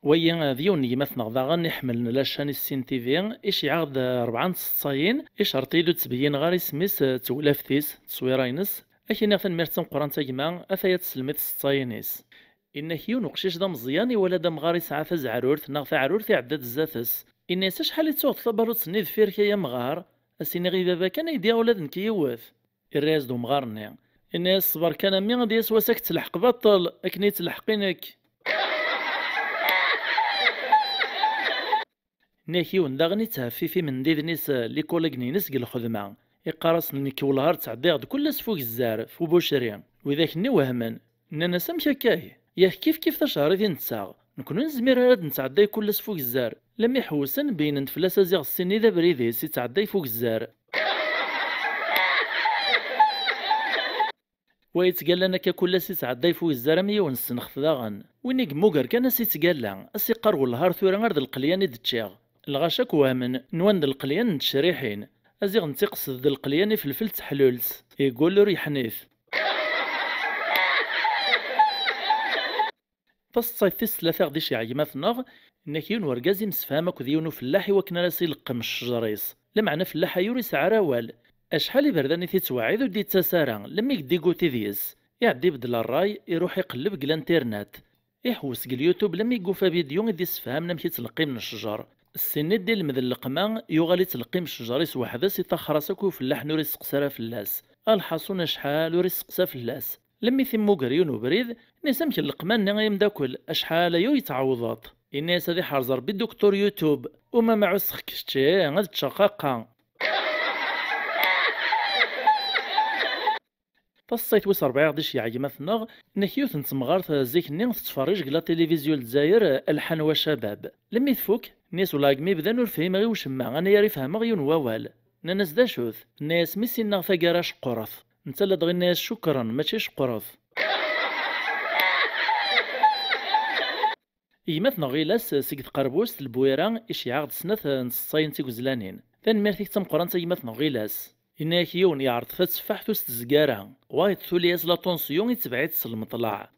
Wagi d yiwen n gma-tneɣ daɣen iḥemmlen la chaîne Issin T V, iceyyeɛ-aɣ-d rebɛa n tseḍsayin, icerṭ-iyi-d ur d-ttbeyyineɣ ara isem-is, d tewlaft-is, d tteswira-ines. Ad k-iniɣ tanemmirt d tameqqrant a gma, ataya ad teslem i tseḍsayin-is. Inna-k yiwen uqcic d ameẓyan iwala-d amɣar isɛa tazeɛrurt neɣ taɛrurt iɛedda-d zdat-s. Inna-yas: "Acḥal i tuɣeḍ tabaluṭ-nni deffir-k ay amɣar?" "Ad s-iniɣ i baba kan, aydi, ula d nekk yiwet." Irra-yas-d umɣar-nni. Inna-yas: "Ṣber kan a mmi, ad d-yas wass ad k-tleḥq baṭel, akken i yi-tleḥq i nekk." Inna-k yiwen daɣen ittheffif imendiden-is, eh, likuligen-ines deg lxedma. Iqqar-asen: "Nekk wellah ar ttɛeddayeɣ-d kul ass f ugezzar, f ubucri." Widak-nni wehmen. Nnan-as: "Amek akka? Yak kif kif tacehrit i nettaɣ. Nekni ur nezmir ara ad nettɛedday kul ass f ugezzar." Lemmi ḥewsen, beyynen-d fell-as aziɣ s sin i d abrid-is ittɛedday f ugezzar. Wa yettgallan akka kul ass ittɛedday f ugezzar am yiwen ssnext daɣen. Win i yemmuger kan ass ittgalla, ass iqqar: "Wellah ar tura ar d lqelyan i d-ččiɣ." Lɣaci akk wehmen, nwan d lqelyan n tecriḥin. Aziɣ netta iqsed d lqelyan ifelfel d teḥlult. Yeggul ur yeḥnit. Taseḍsayt tis tlata i ɣ-d-iceyyeɛ gma-tneɣ, inna-k yiwen wergaz imsefham akked yiwen ufellaḥ i wakken ara s-ileqqem ccjer-is. Lameɛna afellaḥ-ayi ur isɛi ara awal. Acḥal iberdan i t-ittweɛɛid ur d-ittas ara, lemmi i yedda iguti deg-s. Iɛedda ibeddel ṛṛay, iruḥ iqelleb deg l'internet. Iḥewwes deg lyutub lemmi i yufa vidyu i d-issefhamen amek i ttleqqimen ccjer. Ssin-nni d-ilmed n leqma, yuɣal ittleqqim ccjer-is weḥd-s, iṭaxxer-as akk i ufellaḥ-nni ur isteqsa ara fell-as. A lḥaṣun acḥal ur isteqsa fell-as. Lemmi t-immuger yiwen ubrid, inna-yas: "Amek lleqma-nni ay ameddakel, acḥal aya ur yi-tɛawdeḍ?" Inna-yas: "Ad iḥrez Rebbi duktur YouTube, uma ma ɛusseɣ kečči, ad ččeɣ qaqa." Taseḍsayt wis ṛebɛa i ɣ-d-iceyyeɛ gma-tneɣ, inna-k yiwet n temɣart zik-nni tettferrij deg la télévision Lezzayer, Lḥanwa Cabab. Lemmi tfuk, inna-yas: "Wellah deg mi bdan ur fhimeɣ i wacemma, anagar i fehmeɣ yiwen wawal." Nnan-as: "D acu-t?" Inna-yas: "Mi s-inna taggara ceqqret." Netta ladɣa inna-yas: "Cukren, mačči ceqqret." Gma-tneɣ Ɣilas seg tqerbust Lbwira iceyyeɛ-aɣ-d snat n tseḍsayin d tigezlanin. Tanemmirt-ik d tameqqrant a gma-tneɣ Ɣilas. Yenna-yak yiwen yeɛreḍ tatteffaḥt ur s-tezgi ara. Wayeḍ tuli-yas la tension, itbeɛ-itt s lmeṭlaɛ.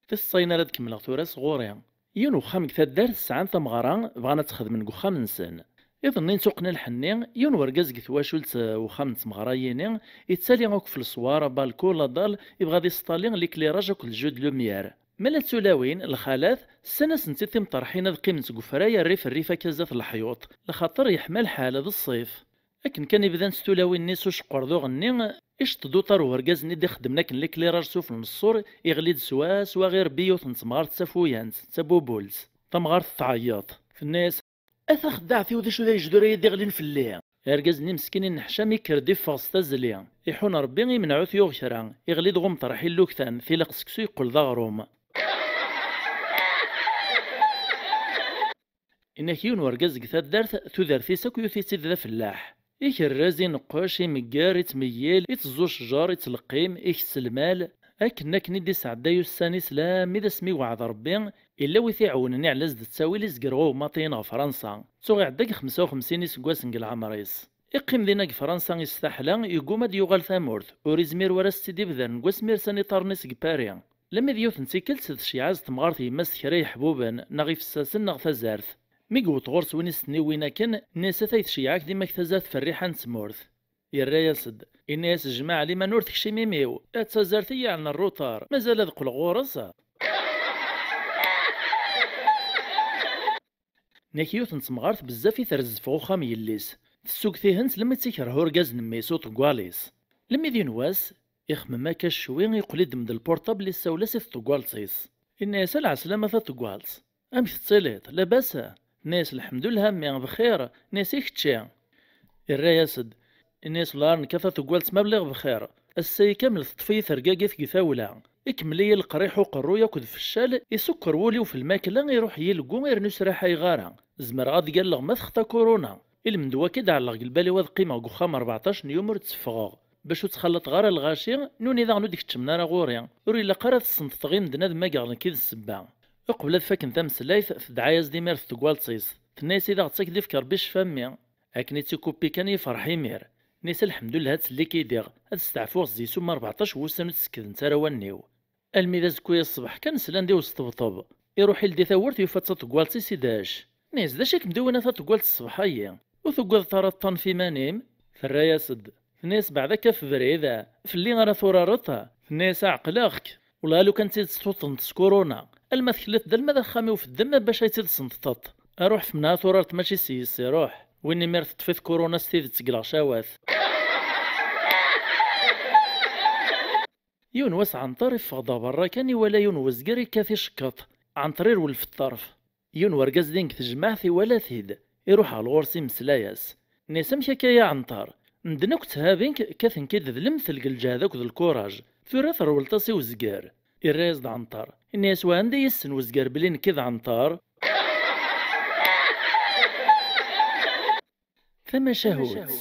Tiseḍsayin ara d-kemmleɣ tura sɣur-i. Yiwen uxxam deg taddart sɛan tameɣra, bɣan ad tt-xedmen deg uxxam-nsen. Iḍ-nni nettuqqen lḥenni, yiwen wergaz deg twacult, eh, uxxam n tmeɣra-yini, yettali akk f leswar, abalku, laḍal, ibɣa ad isṭali l'éclairage akked le jeu de lumière. Ma la d tulawin, lxalat, ssan-asent-id timeṭerḥin ad qqiment deg ufray rrif rrif akka zdat leḥyuṭ, lxaṭer yeḥma lḥal d ṣṣif. Akken kan i bdan s tulawin-nni s uceqqur d uɣenni, iceṭṭ-d uṭar n urgaz-nni d-ixeddmen akken l'éclairage s ufel n ṣṣur, iɣli-d swaswa irebbi yiwet n temɣart d tafuyant, d tabubult. Tamɣart tɛeyyeḍ, tenna-yas: "A taxeddaɛt-iw, d acu d agejdura-yi d-iɣlin fell-i?" Argaz-nni meskin inneḥcam, ikker-d iffeɣ s tazzli. Iḥun Rebbi, imenɛut yuɣ kra, iɣli-d ɣ umeṭreḥ illuktan, tilaq seksu yeqqel d aɣrum. Inak yiwen urgaz deg taddart, tudert-is akk yuti-tt-id d afellaḥ. Ikerrez, ineqqec, imegger, ittmeyyil, itteẓẓu ccer, ittleqqim, ikess lmal. Akken akken i d-isɛedday ussan-is lammi d asmi iweɛɛed Rebbi, illa wi t-iɛewnen iɛla-s-d ttawil izger ɣ umatiyen ɣer Fransa. Tuɣ iɛedda deg xemsa u xemsin iseggasen deg leɛmer-is. Iqqim dinna deg Fransa istaḥla, yegguma ad yuɣal tamurt, ur izmir wara s-tt-id-ibdaren deg wasmi rsan iṭarren-is deg Paris. Lemmi d yiwet n tikkelt tceyyeɛ-as temɣart yemma-s kra yeḥbuben, neɣ ifessasen, neɣ tazart. Mi yewweḍ ɣur-s win i s-ten-iwwin akken, nni-as: "Atay tceyyeɛ-ak dima deg tazart ferriḥa n tmurt." Yerra-yas-d, inna-yas: "Jmaɛ liman ur tekcim imi-w, d tazart i yi-iɛelnen rruṭar, mazal ad qqleɣ ɣur-s?" Nek yiwet n temɣart bezzaf i trezz f uxxam yelli-s. Tessugtihent lemmi tt-ikerh urgaz n mmi-s uṭeggal-is. Lemmi d yiwen wass, ixemmem akka ccwi, yeqqel-id-d lpurṭabl, issawel-as i tṭeggalt-is. Inna-yas: "A lɛeslama taṭeggalt, amek tettiliḍ? Labas?" Tenna-yas: "Lḥemdullah a mmi, bxir." Inna-yas: "I kečči?" Irra-yas-d, inna-yas: "Wellah ar nekk a taṭeggalt ma lliɣ bxir. Ass-ayi kamel teṭṭef-iyi tergagit deg tawla. Ikemmel-iyi leqriḥ uqerruy akked feccal, isukker wul-iw f lmakla, iruḥ-iyi leggu, irnu sraḥayeɣ ara. Zemreɣ ad d-galleɣ ma texta kuruna. Ilmend wakka i d-ɛelleɣ deg lbal-iw ad qqimeɣ deg uxxam rbeɛṭac n yum ur d-tteffɣeɣ, bac ur ttxalaṭeɣ ara lɣaci, nuni daɣen ur d-keččmen ara ɣur-i. Ur ilaq ara ad ssenṭṭeɣ i medden ad mmageɣ nekk i d ssebba." Uqbel ad faken tameslayt, tedɛa-yas-d imir teṭeggalt-is. Tenna-yas: "I d aɣ-tt-ak-d-ifk Rebbi ccfa a mmi." Akken i tt-ikuppi kan yefreḥ imir. Nni-as: "Lḥemdullah ad tt-likidiɣ, ad steɛfuɣ zzi-s uma rbeɛṭac wussan ur d-sekkdent ara wallen-iw." Almi d azekka-yas ṣṣbeḥ kan slan-d i usṭebṭeb. Iruḥ ildi tawwurt yufa-tt d taṭeggalt-is i dac. Nni-as: "D acu i kem-d-iwwin a taṭeggalt ṣṣbeḥ-ayi? Ur tugadeḍ ara ṭṭan f iman-im?" Terra-yas-d. Tenna-yas: "Beɛd akka f brid, fell-i ara turareḍ?" Tenna-yas: "Ɛeqleɣ-k. Wellah lukan d tidet tuṭṭneḍ s kuruna, alma tekliḍ-d alma d axxam-iw f ddem bac ay tt-id-ssenṭṭeḍ. Aruḥ femna turareḍ mačči s yes-i, ruḥ. Win imir teṭṭef-it kuruna s tidet deg leɣcawat." Yiwen wass Ɛenṭer iffeɣ-d ɣer berra kan, iwala yiwen wezger ikkat icekkeḍ. Ɛenṭer irwel f ṭṭerf. Yiwen wergaz din deg tejmaɛt iwala-t-id. Iruḥ ɣer ɣur-s imesla-yas. Nni-as: "Amek akka ya Ɛenṭer? Medden akk tthabin-k, kkaten-k-id d lemtel deg lǧehd akked lkuraj. Tura terwleḍ-as i wezger." Irra-yas-d Ɛenṭer. Inna-yas: "Wa anda i yessen wezger belli nekk i d Ɛenṭer?" Tamacahut.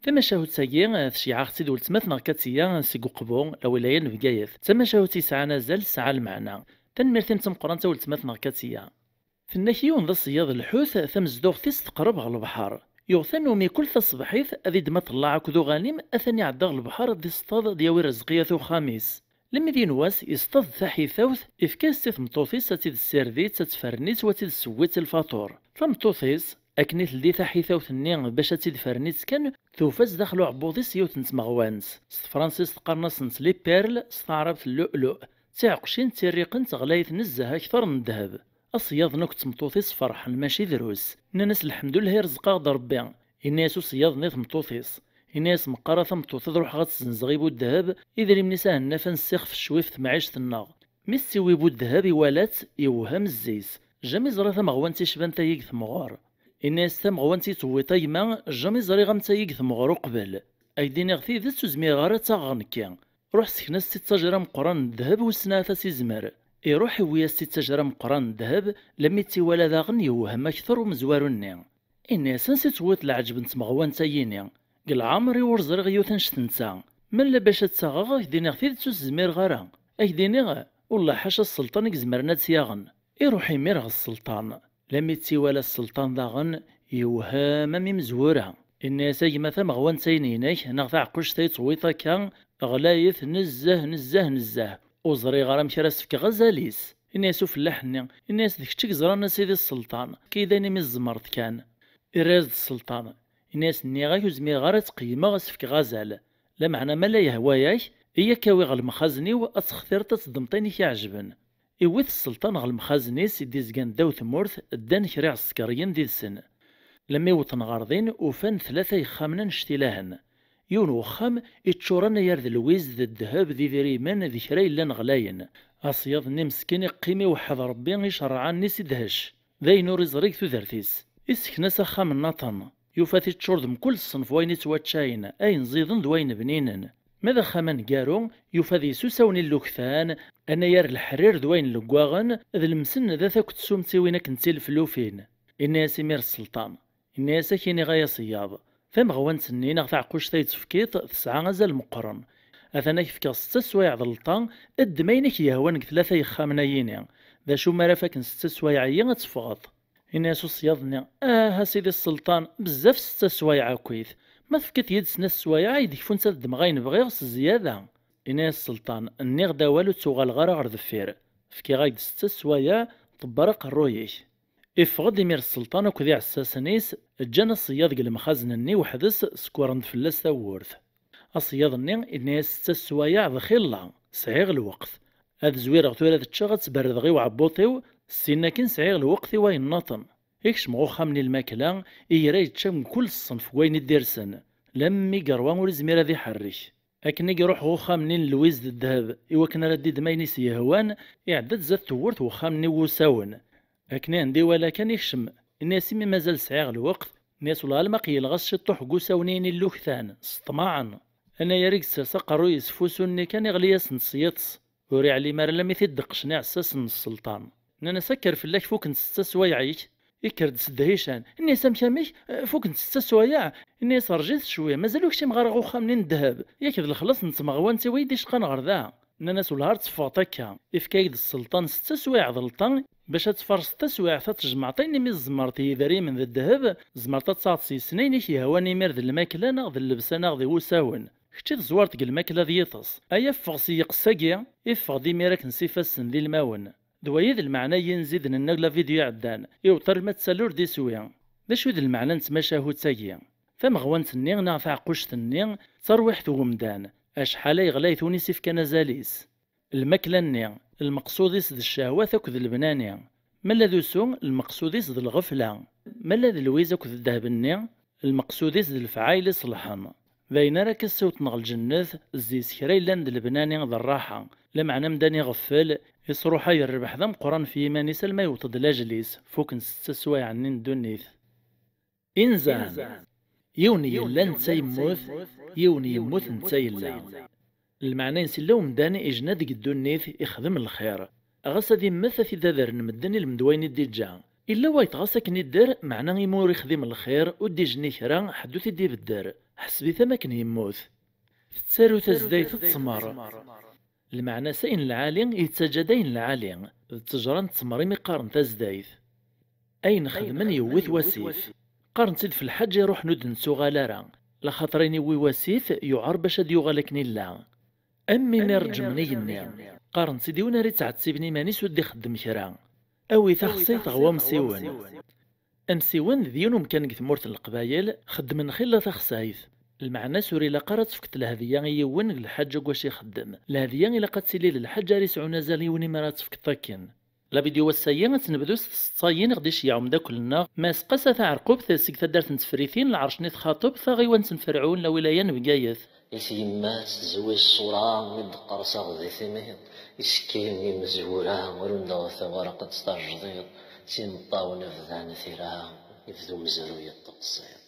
Tamacahut-agi, eh, tceyyeɛ-aɣ-tt-id weltma-tneɣ Katiya seg Uqbu, lawilaya n Bgayet. D tamacahut yesɛan azal, tesɛa lmeɛna. Tanemmirt-im d tameqqrant a weltma-tneɣ Katiya. Tenna-k yiwen d aṣeyyaḍ lḥut, tamezduɣt-is teqreb ɣer lebḥer. Yuɣ tanumi kul taṣebḥit ad iddem aṭellaɛ akked uɣanim, atan iɛedda ɣer lebḥer ad iṣeṭṭad ad yawi rrezq i at uxxam-is. Lemmi d yiwen wass, iṣeṭṭad-d taḥitawt, ifka-yas-tt i tmeṭṭut-is ad tt-id-tessired-itt, ad tferren-itt, u ad tt-id-tessewwi-tt i lfaṭur. Tameṭṭut-is, akken i teldi taḥitawt-nni bac ad tt-id-ferren-itt kan, tufa zdaxel uɛebbuḍ-is yiwet n tmeɣwant. S tefransist qqaren-asent les perles, s taɛrabt lu'luʼ. D tiɛeqcin d tirriqent ɣlayet nezzeh akter n ddheb. Aṣeyyaḍ-nni akked tmeṭṭut-is ferḥen mačči drus. Nnan-as: "Lḥemdullah irzeq-aɣ-d Rebbi." Inna-yas uṣeyyaḍ-nni i tmeṭṭut-is. Inna-yas: "Meqqar a tameṭṭut ad ruḥeɣ ad tt-zzenzeɣ i bu ddheb, idrimen-is a hennaf ad nessixfef cwi f temɛict-nneɣ." Mi s-tt-iwwi bu ddheb iwala-tt, yewhem zzi-s. Jamais ẓra tameɣwant icban tayi deg temɣer. Inna-yas: "Tameɣwant i tewwiḍ a gma, jamais ẓriɣ am tayi deg temɣer uqbel. Ad k-d-iniɣ tidet, ur zmireɣ ara ad tt-aɣeɣ nekki. Ruḥ sken-as-tt i ttejra meqqran n ddheb, wissen ahat ad s-izmer." Iruḥ iwwi-yas-tt i ttejra meqqran n ddheb, lemmi tt-iwala daɣen yewhem akter umezwaru-nni. Inna-yas: "Ansi tewwiḍ leɛǧeb n tmeɣwant-ayini? Deg leɛmer-iw ur ẓriɣ yiwet annect netta. Ma nella bac ad tt-aɣeɣ, ad k-d-iniɣ tidet ur s-zmireɣ ara. Ad k-d-iniɣ, wellah ḥaca sselṭan i izemren ad tt-yaɣen. Iruḥ imir ɣer sselṭan. Lami tt-iwala sselṭan daɣen, yewhem am imezwura. Inna-yas: "A gma, tameɣwant-a-inek neɣ taɛeqquct-a i tettewwiḍ akka, ɣlayet nezzeh, nezzeh, nezzeh. Ur ẓriɣ ara amek ara s-fkeɣ azal-is." Inna-yas ufellaḥ-nni, inna-yas: "D kečč i yeẓran a sidi sselṭan, efk-iyi-d ayen imi tzemreḍ kan." Irra-yas-d sselṭan, inna-yas: "Nniɣ-ak ur zmireɣ ara ad tt-qeyymeɣ, ad s-fkeɣ azal. Lameɛna ma la yehwa-yak, iyya-k awi ɣer lemxazen-iw ad textireḍ ad teddmeḍ ayen i k-iɛejben." Iwwi-t sselṭan ɣer lemxazen-is i d-izgan ddaw tmurt, ddan kra iɛsekriyen did-sen. Lammi wwḍen ɣer din, ufan tlata yexxamen annect-ilahen. Yiwen wexxam iččur anagar d lwiz d ddheb d idrimen d kra yellan ɣlayen. Aṣeyyaḍ-nni meskin iqqim iweḥḥed Rebbi icerrɛen-is i dehec. D ayen ur iẓri deg tudert-is. Isken-as axxam nnaṭen. Yufa-t iččur d mkul ṣṣenf wayen ittwaččayen, ayen ẓiden d wayen bninen. Ma d axxam aneggaru, yufa deg-s usawen illuktan, anagar leḥrir d wayen leggaɣen, d lemsenndat akked tsumtiwin akken d tileflufin. Inna-yas imir sselṭan, inna-yas: "Ad k-iniɣ ay aṣeyyaḍ, tameɣwant-nni neɣ taɛeqquct ay d-tefkiḍ tesɛa azal meqqren. Atan ad k-fkeɣ setta swayeɛ d lṭa, ddem ayen i k-yehwan deg tlata yexxamen-ayini. D acu mi ara faken setta swayeɛ-agi ad teffɣeḍ." Inna-yas uṣeyyaḍ-nni: "Ah, a sidi sselṭan, bezzaf setta swayeɛ akkit. Ma tefkiḍ-iyi-d snat swayeɛ ay d-kfunt ad ddmeɣ ayen bɣiɣ s zzyada." Inna-yas sselṭan: "Nniɣ-d awal ur ttuɣaleɣ ara ɣer deffir. Fkiɣ-ak-d setta swayeɛ, ṭebber aqerruy-ik." Iffeɣ-d imir sselṭan akked iɛessasen-is, ǧǧan aṣeyyaḍ deg lemxazen-nni weḥd-s, sekkren-d fell-as tawwurt. Aṣeyyaḍ-nni inna-yas: "Setta swayeɛ d xilla, sɛiɣ lweqt. Ad zwireɣ tura ad ččeɣ, ad ttberrdeɣ i uɛebbuṭ-iw, ssin akin sɛiɣ lweqt i wayen nniḍen." Ikcem ɣer uxxam-nni lmakla, igra yečča mkul ṣṣenf n wayen i d-irsen, lammi yerwa ur izmir ad iḥerrek. Akken i iruḥ ɣer uxxam-nni n lwiz d ddheb, i wakken ara d-iddem ayen i s-yehwan, iɛedda-d zdat tewwurt n uxxam-nni n wusawen. Akken i anda iwala kan ikcem, inna-yas: "Imi mazal sɛiɣ lweqt", inna-yas: "Wellah alma qeyyleɣ-as ciṭṭuḥ deg usawen-nni illuktan, s ṭṭmaɛen." Anagar i yessers aqerruy-is f usu-nni kan iɣli-yasen-d s yiṭes. Ur iɛlim ara lammi t-id-deqqcen iɛessasen n sselṭan. Nnan-as: "Akker fell-ak, fukken setta swayeɛ-ik." Ikker-d s ddhican, inna-yas: "Amek, amek? Fukken setta swayeɛ?" Inna-yas: "Rjit cwiya, mazal ur kcimeɣ ara ɣer uxxam-nni n ddheb, yak d lexlaṣ n tmeɣwant-iw i yi-d-icqan ɣer da." Nnan-as: "Wellah ar teffɣeḍ akka." Ifka-yak-d sselṭan setta swayeɛ d lṭa, bac ad tfarseḍ taswiɛt ad tjemɛeḍ ayen imi tzemreḍ, yidrimen d ddheb, tzemreḍ ad taɣeḍ s-yesen ayen i k-yehwan imir d lmakla neɣ d llebsa neɣ d wusawen. Kečč i teẓwareḍ deg lmakla d yiṭes. Aya ffeɣ si yiqes-agi, iffeɣ-d imir akken s ifassen d ilmawen. D wayi d lmeɛna n yinzi d-nenna deg la vidéo iɛeddan, iwṭer ma ttal ur d-iswi. D acu i d lmeɛna n tmacahut-agi? Tameɣwant-nni neɣ taɛeqquct-nni d tarwiḥt n wemdan, acḥal ay ɣlayet win i s-ifkan azal-is. Lmakla-nni, lmeqsud-is d ccehwat akked lebnani. Ma la d usu, lmeqsud-is d lɣefla. Ma la d lwiz akked ddheb-nni, lmeqsud-is d lefɛayel iṣelḥen. D ayen ara k-issiwḍen ɣer lǧennet, zzi-s kra yellan d lebnani d rraḥa. Lameɛna amdan iɣeffel, isruḥay rrbeḥ d ameqqran f yiman-is alma yewweḍ-d lajel-is, fukken setta swayeɛ-nni n ddunit. Inzan. Yiwen yella netta yemmut, yiwen yemmut netta yella. Lmeɛna-ines illa umdan ijna deg ddunit ixdem lxir. Ɣas ad immet ad t-id-adren medden ilmend wayen i d-iǧǧa. Illa wayeḍ ɣas akken idder, meɛna imi ur ixdim lxir, ur d-ijni kra, ḥedd ur t-id-ibedder. Ḥseb-it am akken yemmut. Tettaru tazdayt d ttmer. Lmeɛna-s ayen lɛali yettaǧǧa-d ayen lɛali, d ttejra n ttmer imi qqaren tazdayt. Ayen xedmen yewwi-t wasif. Qqaren-tt-id f lḥaǧ iruḥen ur d-nettuɣal ara, laxaṭer ayen iwwi wasif yuɛer bac ad yuɣal akken illa. Am win ireǧmen igenni, qqaren-tt-id i win ara ittɛettiben iman-is ur d-ixeddem kra. Awi taxsayt ɣer wamsiwen. Amsiwen d yiwen umkan deg tmurt n Leqbayel, xeddmen xilla taxsayt. Lmeɛna-s ur ilaq ara ad tefkeḍ lhedya i yiwen deg lḥaǧ deg wacu ixeddem. Lhedya ilaq ad tili d lḥaǧ ara yesɛun azal i win imi ara tefkeḍ akken. La vidéo ass-agi ad tt-nebdu s tseḍsa-yi i ɣ-d-iceyyeɛ umeddakel-nneɣ Mass Qasa Taɛerqubt seg taddart n Tefritin, lɛerc n At Xaṭeb, taɣiwant n Ferɛun, lawilaya n Bgayet. I tyemmat tezwi ṣṣura mi d-teqqers aɣ di timiḍ, isekkilen imezwura, rund ɣef tawaraqt tajdiṭ, s imeṭṭawen bdan tira, ibda umezruy n teqsiḍ.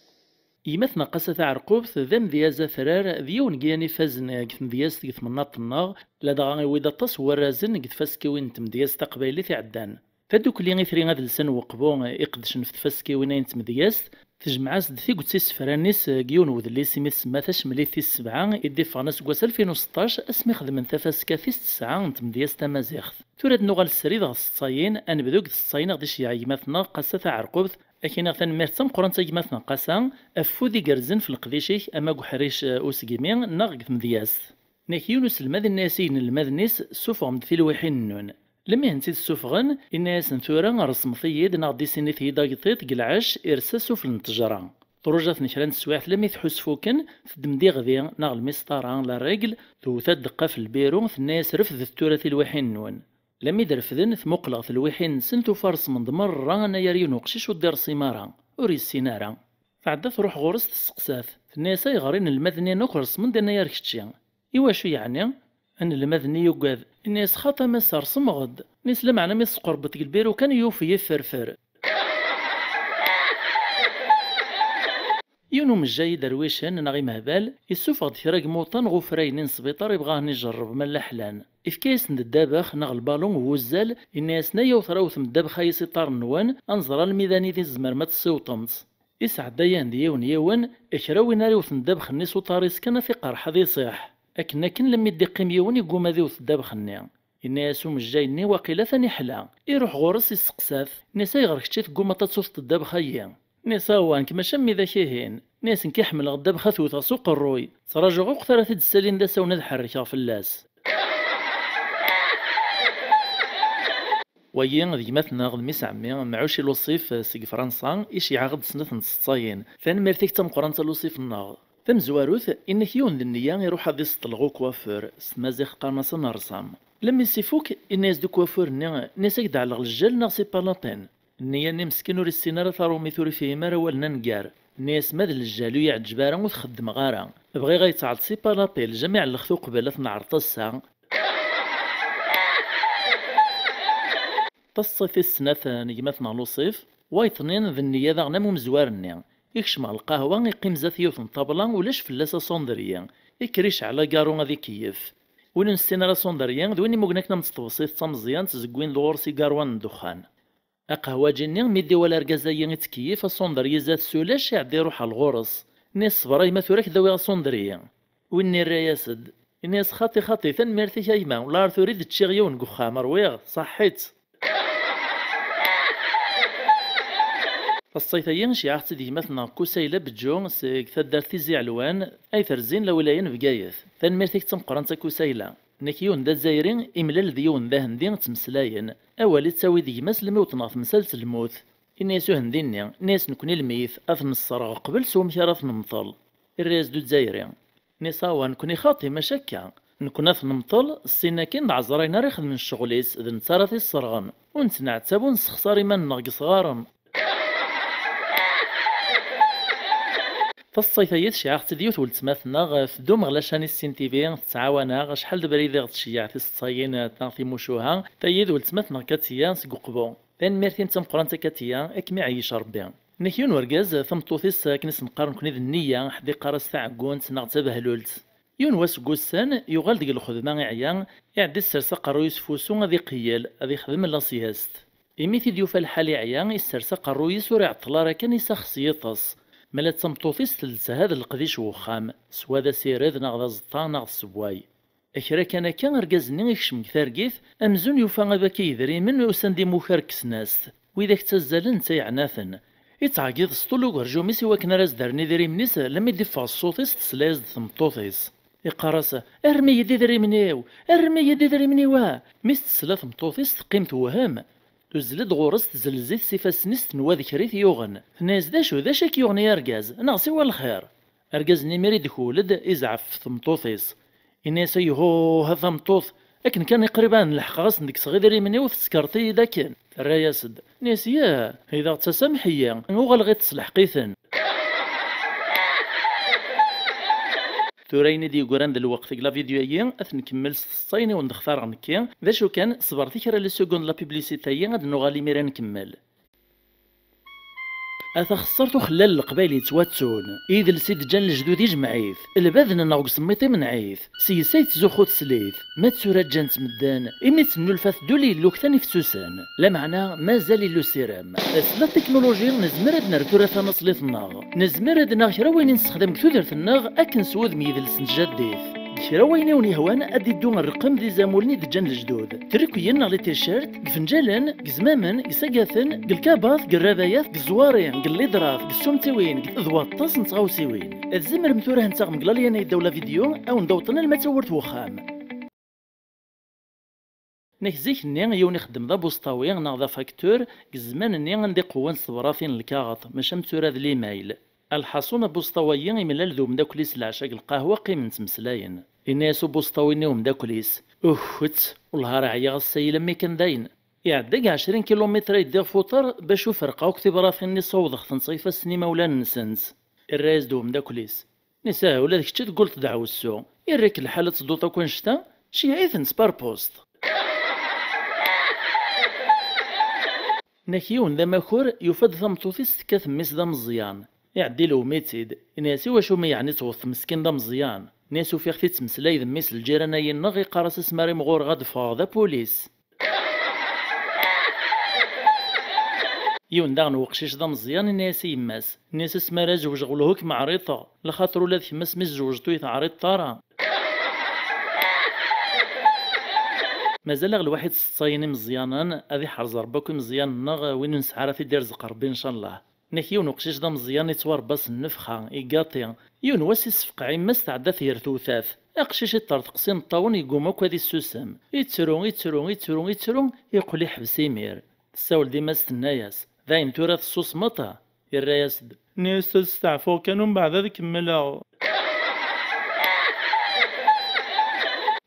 Gma-tneɣ Qasa Taɛerqubt d amedyaz atrar, d yiwen n yan ifazen deg tmedyazt deg tmennaḍt-nneɣ, ladɣa iwwi-d aṭas n warrazen deg tfaskiwin n tmedyazt taqbaylit iɛeddan. Tadukli Itri Adelsan n Weqbu iqeddcen ɣef tfaskiwin-a n tmedyazt, Tejmeɛ-as-d tiget isefran-is deg yiwen wedlis imi tsemma Tacemlit tis sebɛa i d-iffɣen aseggas alfin u seṭṭac, asmi xedmen tafaska tis tesɛa n tmedyazt tamaziɣt. Tura ad nuɣal srid ɣer tseṭṭayin, ad nebdu deg tseṭṭayin i ɣ-d-iceyyeɛ gma-tneɣ Qassa Taɛerqubt. Ad k-iniɣ tanemmirt d tameqqrant a gma-tneɣ Qassa, afud igerrzen f leqdic-ik ama deg uḥric, eh, usegmi neɣ deg tmedyazt. Nek yiwen uselmad inna-yas i yinelmaden-is: "Ssufɣem-d tilwiḥin-nnun." Lmi hen-tt-id-ssufɣen, inna-yasen: "Tura resmet-iyi-d neɣ dissinit-iyi-d agṭiṭ deg lɛecc, irsa sufell n ttejra." Truja-ten kra n teswiɛt, lmi tḥus fukken, teddem-d iɣdi neɣ lmisṭara, la règle, tewwet-d ddeqqa f lbiru, tenna-yas: "Refdet tura tilwiḥin-nwen." Lmi d-refden, tmuqel ɣef telwiḥin-nsen, tufa resmen-d merra anayer yiwen uqcic ur d-ireṣṣim ara, ur yessin ara. Tɛedda truḥ ɣur-s, tesseqsa-t, tenna-yas: "Ayɣer inelmaden-inu akk resmen-d anayer kečči? I wacu yeɛni?" Anelmad-nni yugad, inna-yas: "Xaṭi a massa, resmeɣ-d." Inna-yas: "Lameɛna mi tesqerbeḍ deg lbiru kan, yuf yiferfer." Yiwen umejjay iderwicen neɣ imehbal, issufeɣ-d kra n imuṭan ɣef ufrayen n sbiṭar, ibɣa ad ten-ijerreb ma llan ḥlan. Ifka-yasen-d ddabex neɣ lbalun n wuzzal, inna-yasen: "Ayaw trawtem ddabex-ayi s iṭarren-nwen, ad nẓer almi d anida i tzemrem ad tessiwṭem-tt." Isɛedda-yan-d yiwen yiwen, kra win ara iwten ddabex-nni s uṭar-is kan, ad t-iqerreḥ ad iṣiḥ. Akken akken, lemmi d-iqqim yiwen, igguma ad iwet ddabex-nni. Yenna-yas umejjay-nni: "Waqila atan iḥla." Iruḥ ɣur-s, isseqsa-t, inna-yas: "Ayɣer kečč i teggumaḍ ad tewteḍ ddabex-ayi?" Inna-yas: "Awa, nekk mačči am widak-ihin." Inna-yas: "Nekk i ḥemmleɣ ddabex ad t-wteɣ s uqerruy. Ttrajuɣ uqt ara t-id-ssalin d asawen ad ḥerrkeɣ fell-as." Wagi d gma-tneɣ d mmi-s ɛemmi, Mɛuci Luṣif seg Fransa, iceyyeɛ-aɣ-d snat n tseṭṭayin. Tanemmirt-ik d tameqqrant a Luṣif-nneɣ. Tamezwarut, inna-k yiwen d nniya iruḥ ad iseṭṭel ɣer ukwafur, s tmaziɣt qqaren-as anersam. Lemmi s-ifuk, inna-yas-d ukwafur-nni: "Inna-yas, ad k-d-ɛelleɣ lejjal neɣ c'est pas la peine?" Nniya-nni meskin ur issin ara tarumit, ur ifhim ara awalen aneggar. Nni-as: "Ma d lejjal ur yi-ɛeǧǧeb ara, ur t-xeddmeɣ ara. Bɣiɣ ad yi-tɛelleḍ c'est pas la peine, jamais ɛelleɣ-t uqbel, ad t-neɛreḍ ass-a." Taseḍsit tis snat n gma-tneɣ Luṣif, wayeḍ-nni d nniya daɣen am umezwar-nni. Ikcem ɣer lqahwa, iqqim zdat yiwet n ṭṭabla, ulac fell-as asundriyi. Ikker icɛel agaru ad ikeyyef. Win ur nessin ara asundriyi, d win imuggen akken am teṭebsit d tameẓyant, zeggwin-d ɣur-s igaruwan n ddexxan. Aqehwaǧi-nni, mi d-iwala argaz-agi ittkeyyif, asundriyi zdat-s ulac, iɛedda iruḥ ɣer ɣur-s. Inna-yas: "Ṣber a gma, tura ad k-d-awiɣ asundriyi." Winna irra-yas-d. Inna-yas: "Xaṭi, xaṭi, tanemmirt-ik a gma, ula ar tura i d-ččiɣ yiwen deg uxxam, rwiɣ, ṣaḥḥit." Taseḍsit-agi, ceyyeɛ-aɣ-tt-id gma-tneɣ Kusayla Beǧǧu seg taddart Tizi Ɛelwan, ay terzin la wilaya n Bgayet. Tanemmirt-ik d tameqqrant a Kusayla. Nekk yiwen d azzayri, imlal d yiwen d ahendi, ttmeslayen. Awal ittawi-d gma-s lmi wwḍen ɣer temsalt n lmut. Inna-yas uhendi-nni, inna-yas: "Nekni lmeyyet, ad t-nesserɣ qbel s wamek ara t-nemṭel." Irra-yas-d uzzayri. Inna-yas: "Awa, nekni xaṭi, maca akka. Nekni ad t-nemṭel, ssin akin d ɛezrayen ara ixedmen ccɣel-is, d netta ara t-isserɣen. Ur nettneɛtab, ur nessexṣar iman-nneɣ deg yesɣaren." Taseḍsit-agi tecɛeɣ-tt-id yiwet weltma-tneɣ, teddum ɣer la chaîne Sin T V, tettɛawan-aɣ, acḥal d abrid i ɣ-tceyyeɛ tiseḍsayin, eh, neɣ timucuha, tayi d weltma-tneɣ Katiya seg Uqbu. Tanemmirt-im d tameqqrant a Katiya, ad kem-iɛeyyic Rebbi. Nek yiwen urgaz, tameṭṭut-is, akken i s-neqqar nekni d nniya, ḥedd iqqar-as taɛeggunt neɣ d tabehlult. Yiwen wass deg wussan, yuɣal deg lxedma, iɛya, iɛedda issers aqerruy-is f wusu ad iqeyyel, ad ixdem la sieste. Imi t-id-yufa lḥal iɛya, issers aqerruy-is ur iɛeṭṭel ara kan, isax s yiṭes. Mala d tameṭṭut-is telles ha d leqdic n wexxam, swa d asired neɣ d aẓeṭṭa neɣ d ssewway. Kra kan akka, argaz-nni ikcem deg targit, amzun yufa abak n yedrimen usan-d imukar deg tesnast. Widak ttazzalen, netta yeɛna-ten. Ittɛeggiḍ s ṭul ugerjum-is i wakken ara s-d-rren idrimen-is, lemmi d-iffeɣ ṣṣut-is, tesla-yas-d tmeṭṭut-is. Iqqar-as: "Rrem-iyi-d idrimen-iw! Rrem-iyi-d idrimen-iw, ah!" Mi s-tesla tmeṭṭut-is, teqqim tewhem. Tuzzel-d ɣur-s, tezlez-it s ifassen-is, tenwa d kra i t-yuɣen. Tenna-yas: "D acu, d acu i k-yuɣen ay argaz? Neɣ siwa lxir?" Argaz-nni mi ara d-ikul-d, izɛef f tmeṭṭut-is. Inna-yas: "Ayhuh, a tameṭṭut, akken kan i qrib ad n-leḥqeɣ ad sen-d-kkseɣ idrimen-iw, teskerḍ-iyi-d akken." Terra-yas-d. Inna-yas: "Yah, i d aɣ-ttasamḥ-iyi, uɣaleɣ i tesleḥq-iten." Tura ayen i d-yeggran d lweqt deg la vidéo-agi, ad t-nkemmel s tseḍsayin i wen-d-xtareɣ nekki. D acu kan, ṣebret i kra les secondes la publicité-agi, ad nuɣal imir ad nkemmel. A taxessart uxellal n Leqbayel yettwattun, idles i d-ǧǧan lejdud ijmeɛ-it, lbadn-nneɣ deg usemmiṭ imneɛ-it, s-yes ay tettzuxxu teslit, ma tturǧan-tt medden, imi ttennulfat ddul yella uktan ifsusen, lameɛna mazal illa usirem. S la technologie nezmer ad nerr tura tanaṣlit-nneɣ, nezmer ad naɣ kra wayen i nessexdam deg tudert-nneɣ akken s wudem yidles n tjaddit. Deg kra wayen i wen-yehwan ad d-iddu rrqem d izamulen i d-ǧǧan lejdud. Trikuyin neɣ les t-shirts, deg ifenǧalen, deg izmamen, deg isagaten, deg lkabat, deg rrabayat, deg ẓẓwari, deg liḍrat, deg ssumtiwin, deg d waṭas n tɣawsiwin. Tzemrem tura ad ten-taɣem deg lalyan ay ddaw la vidéo, a wen-d-awṭen alma d tawwurt n wexxam. Nek zik-nni yiwen ixeddem d abuṣṭawi neɣ d afaktur deg zzman-nni anda i qewwen s tebratin n lkaɣeḍ, maca am tura d limayl. Lḥaṣun abuṣṭaw-agi imlal d umeddakel-is leɛca deg lqahwa qqimen ttmeslayen. Inna-yas ubuṣṭawi-nni i umeddakel-is, uhhut, wellah ar ɛyiɣ ass-a ilammi kan dayen. Iɛedda deg ɛecrin kilumitr ay ddiɣ f uṭer bac ur ferqeɣ akk tibratin-nni ssawḍeɣ-tent s ifassen imawlan-nsent. Irra-yas-d umeddakel-is, Nisa, ula d kečč tgulleḍ-d ɛwessu. Irra-k lḥal ad tedduḍ akk annect-a? Ceyɛ-iten-tt par post. Nek yiwen d amakur yufa-d tameṭṭut-is tekkat mmi-s d ameẓyan. Iɛeddi lewm-itt-id. Ini-as, iwacu mi yeɛni tewweḍ meskin d ameẓyan? Ini-as, ufiɣ-t ittmeslay d mmi-s lǧiran-ayi-nneɣ, iqqar-as asmi ara imɣureɣ ad d-ffɣeɣ d apulis. Yiwen daɣen weqcic d ameẓyan, ini-as i yemma-s, ini-as, asmi ara zewǧeɣ welhu kem-ɛriḍeɣ, lxaṭer ula d kemm asmi tzewǧeḍ ur yi-teɛriḍeḍ ara. Mazal-aɣ lwaḥi tseṭṭayen imeẓyanen, ad iḥrez Rebbi akk imeẓyanen-nneɣ, win ur nesɛi ara ad t-id-irzeq Rebbi ncallah. Nek yiwen uqcic d ameẓyan ittwarebba s nnefxa, igaṭi. Yiwen wass issefqeɛ imma-s tɛedda-t ger tewtat. Aqcic iṭṭerḍeq s imeṭṭawen yegguma akk ad issusem. Ittru, ittru, ittru, ittru, yeqqel iḥbes imir. Tessawel-d imma-s tenna-yas, dayen tura tessusmeḍ? Irra-yas-d, nniɣ-as ad steɛfuɣ kan umbeɛd ad kemmleɣ.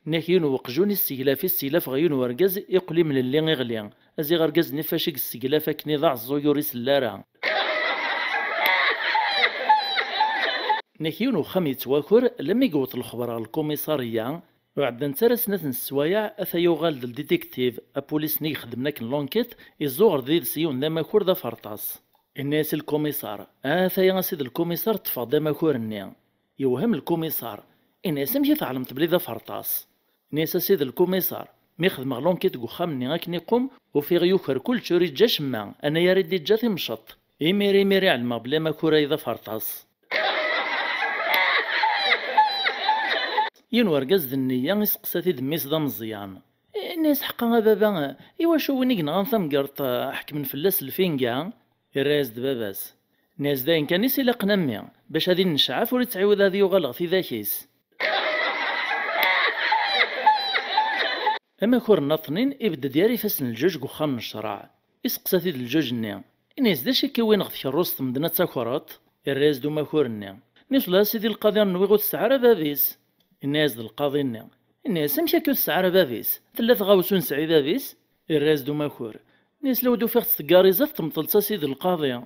Nek yiwen weqjun isseglaf isseglaf ɣer yiwen wergaz iqqel imlelli iɣli. Aziɣ argaz-nni fac i yesseglaf akken i d aɛeẓẓug ur isell ara. Nek yiwen uxxam yettwaker, lammi yewweḍ lexber ɣer lkumiṣariya, ur ɛeddant ara snat n sswayeɛ, ata yuɣal-d lditiktiv, apulis-nni ixeddmen akken l'enquête, iẓuɣer did-s yiwen d amakur d aferṭas. Inna-yas i lkumiṣar, ataya a sidi lkumiṣar ṭṭfeɣ-d amakur-nni. Yewhem lkumiṣar. Inna-yas, amek i tɛelmeḍ belli d aferṭas? Inna-yas, a sidi lkumiṣar, mi xedmeɣ l'enquête deg uxxam-nni akken iqum, ufiɣ yuker kullec ur iǧǧa acemma, anayer i d-iǧǧa timceḍt. Imir imir i ɛelmeɣ belli amakur-ayi d aferṭas. Yiwen urgaz d nniya iseqsa-t-id mmi-s d ameẓyan. Inna-yas, ḥeqqa a baba, iwacu win i yenɣan tamgerḍt ḥekmen fell-as lfinga? Irra-yas-d baba-s. Inna-yas, d ayen kan i s-ilaqen a mmi, bac ad innecɛaf ur ittɛiwed ad yuɣal ɣer tidak-is. Amakur nnaṭnin ibedd-d yar ifassen n lǧuǧ deg uxxam n ccreɛ. Iseqsa-t-id lǧuǧ-nni. Ini-as, d acu i k-iwwin ɣer tkerrust medden ad takreḍ? Irra-yas-d umakur-nni. Nniɣ-as, a sidi lqaḍi, nwiɣ ur tesɛi ara bab-is. Inna-yas-d lqaḍi-nni. Ini-as, amek akka ur tesɛi ara bab-is? Tella tɣawsa ur nesɛi bab-is? Irra-yas-d umakur. Ini-as, law d ufiɣ-tt teggar iẓat temṭel-tt a sidi lqaḍi.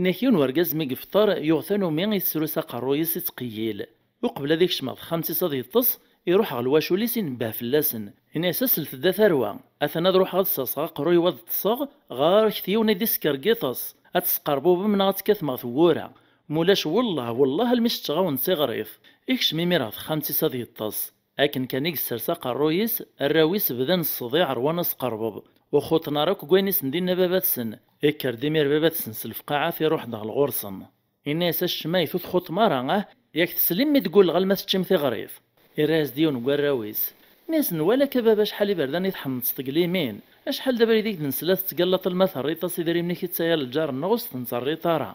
Nnak yiwen urgaz mi yefṭer, yuɣ tanumi yesrus aqerruy-is ittqeyyil. Uqbel ad ikcem ɣer texxamt-is ad yeṭṭes, iruḥ ɣer lwacul-is inebbeh fell-asen. Ini-as, slet-d a tarwa, atan ad ruḥeɣ ad sserseɣ aqerruy-iw ad ṭṭseɣ, ɣer-k yiwen i d-iskergiṭes, ad tesqerbubem neɣ ad tekkatem ɣer tewwura. Mulac, wellah, wellah, almi s-ččeɣ-awen d tiɣrit. Ikcem imir ɣer texxamt-is ad yeṭṭes. Akken kan i yessers aqerruy-is, arraw-is bdan ṣṣḍiɛ rwan asqerbeb. Ur xuṭṭen ara akk deg wayen i sen-d-inna baba-tsen. Ikker-d imir baba-tsen s lefqaɛat, iruḥ-d ɣer ɣur-sen. Inna-yas, a ccmayt, ur txuṭṭem ara, ah? Yak teslim mi d-gulleɣ alma teččim tiɣrit? Irra-yas-d yiwen n warraw-is. Inna-yas, nwala-k a baba acḥal iberdan i tḥemmleḍ s teglimin. Acḥal d abrid i k-d-nsla tettgallaḍ alma terriḍ-as idrimen-ik i ttaya lǧar-nneɣ ur s-ten-terriḍ ara.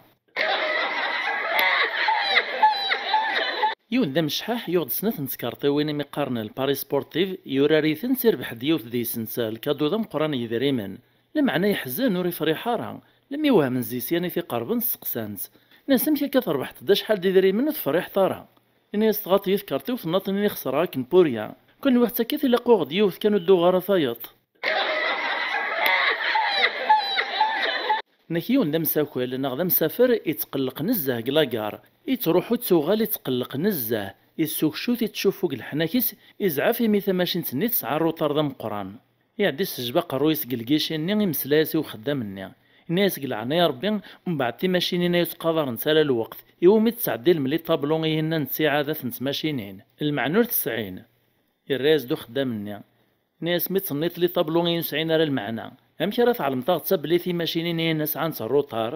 Yiwen d amecḥaḥ yuɣ-d snat n tkerṭiwin imi qqaren le pari sportif, yurar-itent, irbeḥ-d yiwet deg-sent lkadu d ameqqran n yedrimen. Lameɛna yeḥzen, ur ifriḥ ara. Lemmi wehmen zzisyan i t-iqerben, steqsan-t. Nnan-as, amek akka trebḥeḍ-d acḥal d idrimen ur tefriḥeḍ ara? Ini-as, tɣaḍ-iyi tkerṭiwt nnaṭnin i xesreɣ akken purya. Kan nwiɣ-tt akka tilaq uɣ-d yiwet kan ur d-uɣ ara tayeḍ. Nek yiwen d amsakal neɣ d amsafer itqelleq nezzeh deg lagar, ittruḥu ttuɣal itqelleq nezzeh, issukcut ittcuffu deg leḥnak-is, izɛef imi tamacint-nni tesɛa aruṭar d ameqqran. Iɛedda yessejba aqerruy-is deg lgici-nni, imeslay-as i uxeddam-nni. Inna-yas deg leɛnaya Rebbi, mbeɛd timacinin-a ur ttqadarent ara lweqt, iwumi tettɛeddilem les tableaux-ihin-a n ttiɛadat n tmacinin? Lmeɛna ur tesɛin. Irra-yas-d uxeddam-nni. Inna-yas mi tenniḍ les tableaux-ihin ur sɛin ara lmeɛna, amek ara tɛelmeḍ aɣ-d belli timacinin-ihin-a sɛant rruṭar?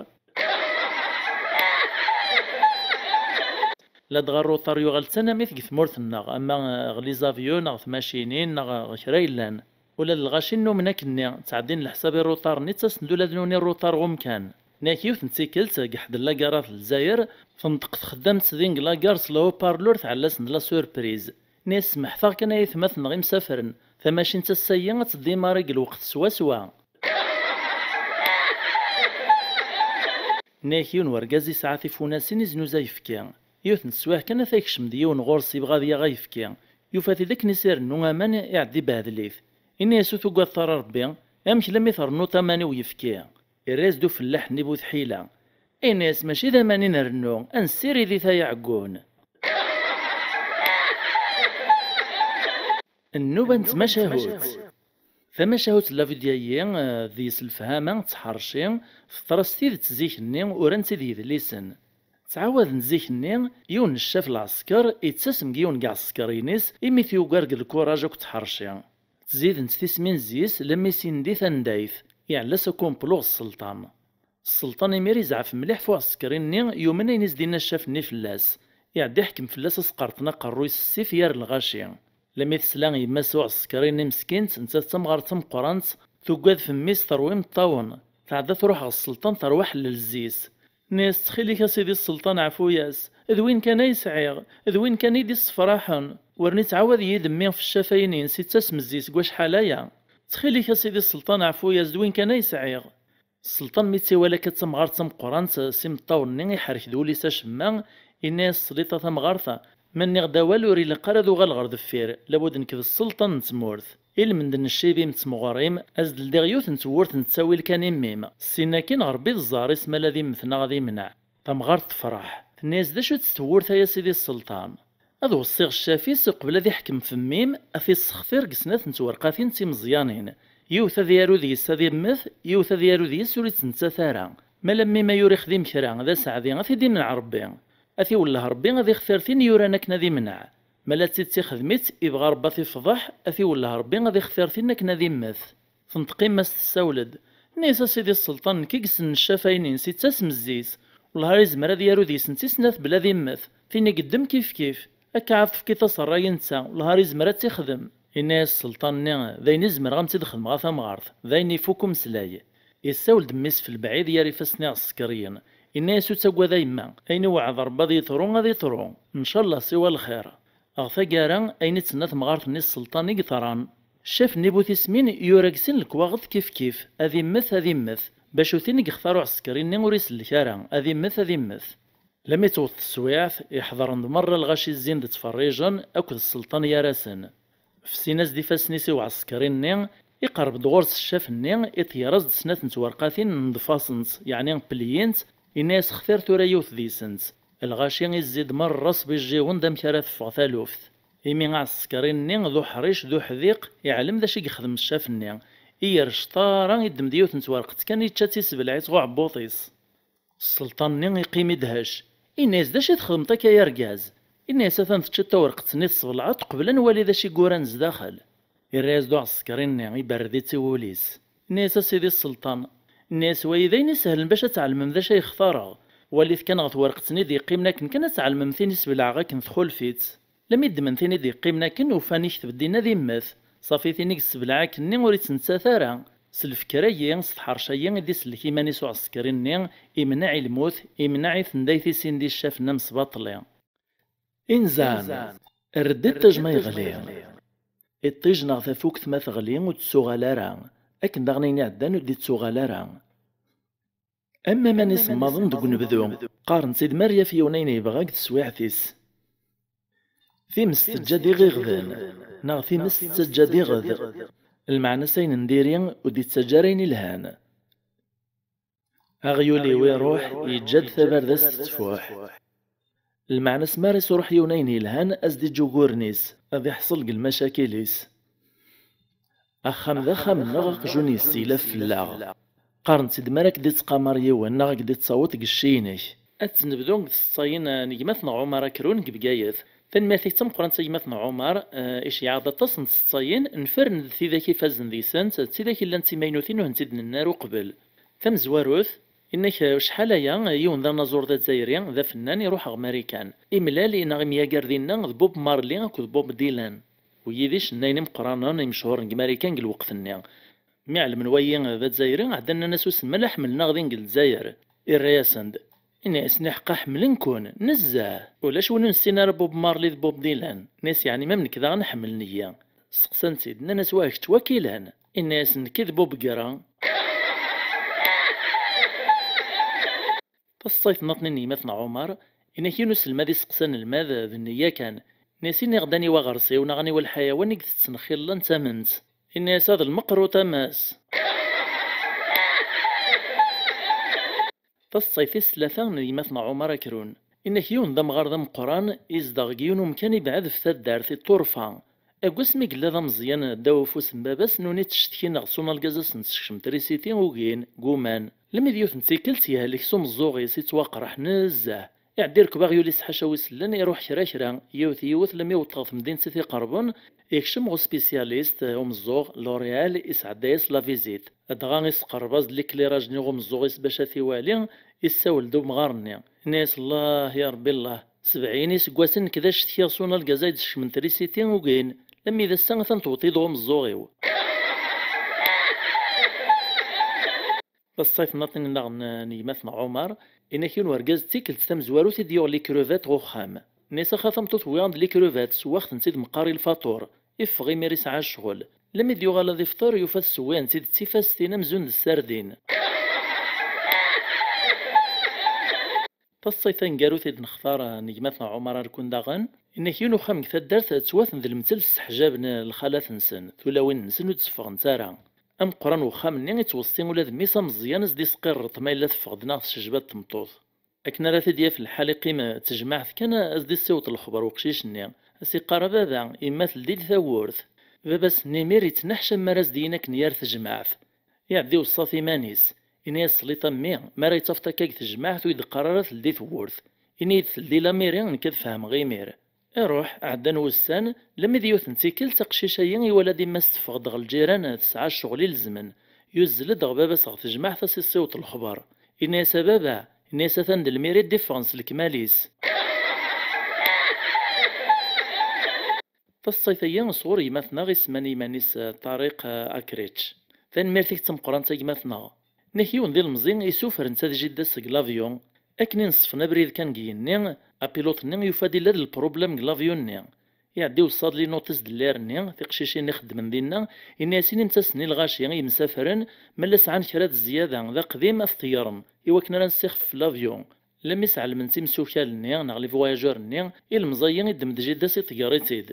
Ladɣa rruṭar yuɣal d tanamit deg tmurt-nneɣ, ama ɣer les avions neɣ tmacinin neɣ ɣer kra yellan. Ula d lɣaci nnumen akkenni, ttɛeddin leḥsab i rruṭar-nni, ttasen-d ula d nuni rruṭar ɣer umkan. Nniɣ-ak yiwet n tikkelt, deg ḥedd n lagarat n Lezzayer, tenṭeq txeddamt din deg lagare s le haut-parleur, tɛella-sen-d la surprise. Nniɣ-as semmḥet-aɣ kan ay atmaten-nneɣ imsafren, tamacint ass-ayi ad teddimaṛi deg lweqt swaswa. Nniɣ-ak yiwen wergaz yesɛa tifunasin iznuzu ayefki. Yiwet n teswiɛt kan ata yekcem-d yiwen ɣur-s yebɣa ad yaɣ ayefki. Yufa-t-id akken i s-irennu aman, iɛedda ibehdel-it. Inna-yas ur tugadeḍ ara Rebbi, amek lammi trennuḍ aman i uyefki? Irra-yas-d ufellaḥ-nni bu tḥila. Inna-yas mačči d aman i nrennu, ad nessirid-it ay aɛeggun. Nnuba n tmacahut. Tamacahut n la vidéo-agi, eh, deg-s lefhama d tḥerci, teḍra s tidet zik-nni, uran-tt-id yedlisen. Ttɛawaden zik-nni, yiwen n ccaf lɛesker yettasem deg yiwen n yiɛsekriyen-is imi t-yugar deg lkuraj akked tḥerci. Ttzident tismin zzi-s lammi s-indi tandayt, iɛella s akumplu ɣer sselṭan. Sselṭan imir izɛef mliḥ f uɛsekri-nni, yumen ayen i s-d-inna ccaf-nni fell-as. Iɛedda iḥkem fell-as asqerṭen aqerruy s ssif gar lɣaci. Lami tesla yemma-s uɛsekri-nni meskint, nettat d tamɣart tameqqrant, tuggad f mmi-s terwa imeṭṭawen. Tɛedda truḥ ɣer sselṭan terwa ḥellel zzi-s. Nni-as ttxil-ik a sidi sselṭan ɛfu-yas, d win kan ay sɛiɣ, d win kan i d-issefraḥen. Ur nettɛawad yid mmi f ccaf-ayen-ines ittasem zzi-s deg wacḥal aya. Ttxil-ik a sidi sselṭan ɛfu-yas, d win kan ay sɛiɣ. Sselṭan mi tt-iwala akka d tamɣart tameqqrant s imeṭṭawen-nni iḥerrek-d wul-is acemma, inna-yas sliṭ a tamɣart, ma nniɣ-d awal ur ilaq ara ad uɣaleɣ ɣer deffir, labud nekk d sselṭan n tmurt. Ilmend n ccib-im d tmeɣri-m, ad s-d-ldiɣ yiwet n tewwurt n ttawil kan i mmi-m, ssin akkin ɣer bid ẓẓher-is ma la ad immet neɣ ad imneɛ. Tamɣart tefreḥ, tenna-yas d acu-tt tewwurt-a a sidi sselṭan? Ad weṣṣiɣ ccaf-is uqbel ad iḥkem f mmi-m, ad t-issextir deg snat n twerqatin d timeẓyanin. Yiwet ad yaru deg-s ad immet, yiwet ad yaru deg-s ur ittmettat ara. Ma la mmi-m ay ur ixdim kra, d aseɛdi, ad t-id-imneɛ Rebbi. Ad t-iwelleh Rebbi ad ixtir tin yuran akken ad imneɛ. Ma la d tid tixdem-itt, ibɣa Rebbi ad t-ifḍeḥ, ad t-iwelleh Rebbi ad ixtir tin akken ad immet. Tenṭeq yemma-s tessawel-d. Nni-as a sidi sselṭan, nekk i yessnen ccaf-ayen-ines ittasem zzi-s. Wellah ar izmer ad yaru deg-sent i snat bla ad immet. Tin i yeddem kif kif. Akka ad tefkiḍ-as ṛṛay i netta, wellah ar izmer ad tt-ixdem. Inna-yas sselṭan-nni, d ayen i zemreɣ ad m-tt-id-xedmeɣ a tamɣart, d ayen ifuk umeslay. Yessawel-d mmi-s f lebɛid gar ifassen iɛsekriyen. Inna-yas ur ttagad a yemma, ayen iweɛɛed Rebbi ad yeḍru, ad yeḍru. Ncallah siwa lxir. Ɣer taggara, ayen i d-tenna temɣart-nni sselṭan i yeḍran. Ccaf-nni bu tismin yura deg sin lekwaɣeḍ kif kif, ad immet, ad immet, bac ur tin i yextar uɛsekri-nni ur isellek ara, ad immet, ad immet. Lami tewweḍ teswiɛt, iḥeḍren-d merra lɣaci zzin-d ttferrijen akked sselṭan gar-asen. Fessin-as-d ifassen-is i uɛsekri-nni, iqerreb-d ɣur-s ccaf-nni, iṭeyyer-as-d snat n twerqatin n ḍfasent, yeɛni pliyin-t, inna-yas xtir tura yiwet deg-sent. Lɣaci izzi-d merra s bijiwen d amek ara teffeɣ taluft. Imi aɛsekri-nni d uḥric d uḥdiq, iɛlem d acu i yexdem ccaf-nni. Iyer cṭara, iddem-d yiwet n twerqet kan, ičča-tt, isebleɛ-itt ɣ uɛebbuḍ-is. Sselṭan-nni iqqim idhec. Inna-yas d acu i txedmeḍ akka ay argaz? Inna-yas atan teččiḍ tawerqet-nni tesbelɛeḍ qbel ad nwali d acu i yuran zdaxel. Irra-yas-d uɛsekri-nni, iberred-itt i wul-is. Inna-yas a sidi sselṭan. Inna-yas wayi d ayen isehlen bac ad tɛelmem d acu ay xtareɣ. Walit kan ɣer twerqet-nni d-yeqqimen akken kan ad tɛelmem tin i sbelɛeɣ akken txulef-itt. Lami ddmen tin i d-yeqqimen akken, ufan ikteb dinna ad immet. Ṣafi tin i yessebleɛ akkenni ur ittmettat ara. S lfekra-yi, s tḥerci-yi i d-isellek iman-is uɛsekri-nni, imneɛ i lmut, imneɛ i tendayt i sin di ccaf n amesbaṭli. Inzan, err-d iṭij ma yeɣli. Iṭij neɣ tafukt ma teɣli ur d-tuɣal ara, akken daɣen ayen iɛeddan ur d-ittuɣal ara. Am waman isemmaḍen deg unebdu, qqaren-tt-id mi ara yaf yiwen ayen yebɣa deg teswiɛt-is. Times teǧǧa-d iɣiɣden, neɣ times tettaǧǧa-d iɣed. Lmeɛna-s ayen n diri ur d-ittaǧǧa ara ayen ilhan. Aɣyul-iw iruḥ, yeǧǧa-d tabardazt tettfuḥ. Lmeɛna-s mi ara isruḥ yiwen ayen yelhan, ad s-d-iǧǧ uguren-is, ad iḥṣel deg lmacakil-is. Axxam d axxam-nneɣ, aqjun yesseglaf fell-aɣ. Qqaren-tt-id mi ara k-d-ittqamar yiwen neɣ ad k-d-ittaweḍ deg cci-inek. Ad tt-nebdu deg tseḍsayin n gma-tneɣ Ɛumar Akrun deg Bgayet. Tanemmirt-ik d tameqqrant a gma-tneɣ Ɛumar. Eh, iceyyeɛ-d aṭas n tseḍsayin, nfern-d tidak ifazen deg-sent, d tidak yellan d timaynutin ur hent-id-nennar uqbel. Tamezwarut, inna-k, eh, acḥal aya, eh, yiwen d anaẓur d azzayri, d afennan, iruḥ ɣer Marikan. Imlal neɣ imyager dinna d Bob Marley akked Bob Dylan. Wigi d icennayen imeqqranen imechuren deg Marikan deg lweqt-nni. Mi ɛelmen wayi d azzayri, ɛeddan nnan-as: "Wissen ma la ḥemmlen-aɣ din deg Lezzayer?" Irra-yasen-d, inna-yasen: "Iḥeqqa ḥemmlen-ken nezzeh! Ulac win ur nessin ara Bob Marley d Bob Dylan." Nnan-as: "Yeɛni ma nekk daɣen ḥemmlen-iyi?" Steqsan-t-id, nnan-as: "Wah, kečč wakilan?" Inna-yasen: "Nekk d Bob Gra." Taseḍsayt nniḍen n yemma-tneɣ Ɛumar, inna-k yiwen uselmad isteqsa anelmad d nniya kan. Inna-as: "Iniɣ-d aniwa aɣersiw neɣ aniwa lḥayawan i itetten xilla n tament?" Inna-as: "Ad lmeqrut a mass." Taseḍsayt tis tlata n yemma-tneɣ Ɛumar Akrun, inna-k yiwen d amɣar d ameqqran, izdeɣ deg yiwen umkan ibɛed ɣef taddart, i Ṭṭurfa. Deg wasmi yella d ameẓyan ddaw ufus n baba-s, nuni ttcetkin ɣer unalgaz ad sen-tessekcem trisiti, ugin, guman. Lemmi d yiwet n tikkelt, yehlek s umeẓẓuɣ-is, ittwaqreḥ nezzeh. Iɛedda irekbeɣ yuli s ḥaca wi sellen, iruḥ kra kra, yiwet yiwet, lemmi yewweḍ ɣer temdint i t-iqerben, yekcem ɣer uspisyalist, umeẓẓuɣ, L'Oréal, isɛedda-yas la visite. Dɣa isqerreb-as-d likliraj-nni ɣer umeẓẓuɣ-is bac ad t-iwali, issawel-d umɣar-nni. Inna-yas: "Allah, ya Rebbi, Allah. Sebɛin iseggasen nekk d acetkiɣ s unalgaz ay d-sekcmen trisiti, ugin. Lemmi d ass-a atan tewweḍ-id ɣer umeẓẓuɣ-iw." Taseḍsayt nniḍen daɣen n gma-tneɣ Ɛumar, inna-k yiwen urgaz d tikkelt tamezwarut i d-yuɣ les crevettes ɣer uxxam. Inna-yas: "Axa tameṭṭut, wwiɣ-am-d les crevettes, sewwaɣ-tent-id meqqar i lfaṭur." Iffeɣ imir isɛa ccɣel. Lemmi d-yuɣal ad ifṭer, yufa-t sewwayen-tt-id d tifastin amzun d ssardin. Taseḍsayt taneggarut i d-nextar n gma-tneɣ Ɛumar Arkun daɣen, inna-k yiwen uxxam deg taddart ttwaten d lemtel sseḥjaben lxalat-nsen, tulawin-nsen ur d-tteffɣent ara. Ameqqran n uxxam-nni ittweṣṣi ula d mmi-s ameẓyan ad s-d-isqirreṭ ma yella teffeɣ-d neɣ tessejba-d tmeṭṭut. Akken ara t-id-yaf lḥal, iqqim d tejmaɛt kan, ad s-d-issiweḍ lexber uqcic-nni, ad s-iqqar: "A baba, yemma teldi-d tawwurt." Baba-s n imir yettneḥcam mi ara s-d-yini akken yar tejmaɛt. Iɛedda iweṣṣa-t iman-is, ini-as: "Tesliḍ a mmi, mi ara yi-tafeḍ akka deg tejmaɛt ur yi-d-qqar ara teldi tewwurt. Ini-yi-d teldi lamiri, nekk ad fehmeɣ imir." Iruḥ, ɛeddan wussan, lemmi d yiwet n tikkelt aqcic-ayi iwala-d yemma-s teffeɣ-d ɣer lǧiran tesɛa ccɣel ilezmen. Yuzzel-d ɣer baba-s ɣer tejmaɛt ad s-issiweḍ lexber. Ini-as: "A baba," ini-as, "atan d lmiri i d-iffɣen s lekmal-is." Taseḍsayt-agi sɣur gma-tneɣ isemman iman-is, eh, Ṭariq, eh, Akric. Tanemmirt-ik d tameqqrant a gma-tneɣ. Inna-k yiwen d ilemẓi isufer netta d jidda-s seg l'avion. Akken i neṣṣfen abrid kan deg yigenni, apiloṭ-nni yufa-d illa d lproblem deg l'avion-nni. Iɛedda iweṣṣa-d les notes de l'air-nni, tiqcicin ixeddmen dinna, inna-as: "Inimt-asen i lɣaci yemsafren, ma la sɛan kra d zzyada d aqdim ad t-teyyṛem, i wakken ara nessixfef l'avion." Lemmi s-ɛelmen timsukal-nni neɣ les voyageurs-nni, ilemẓi-yi iddem-d jidda-s iṭegger-itt-id.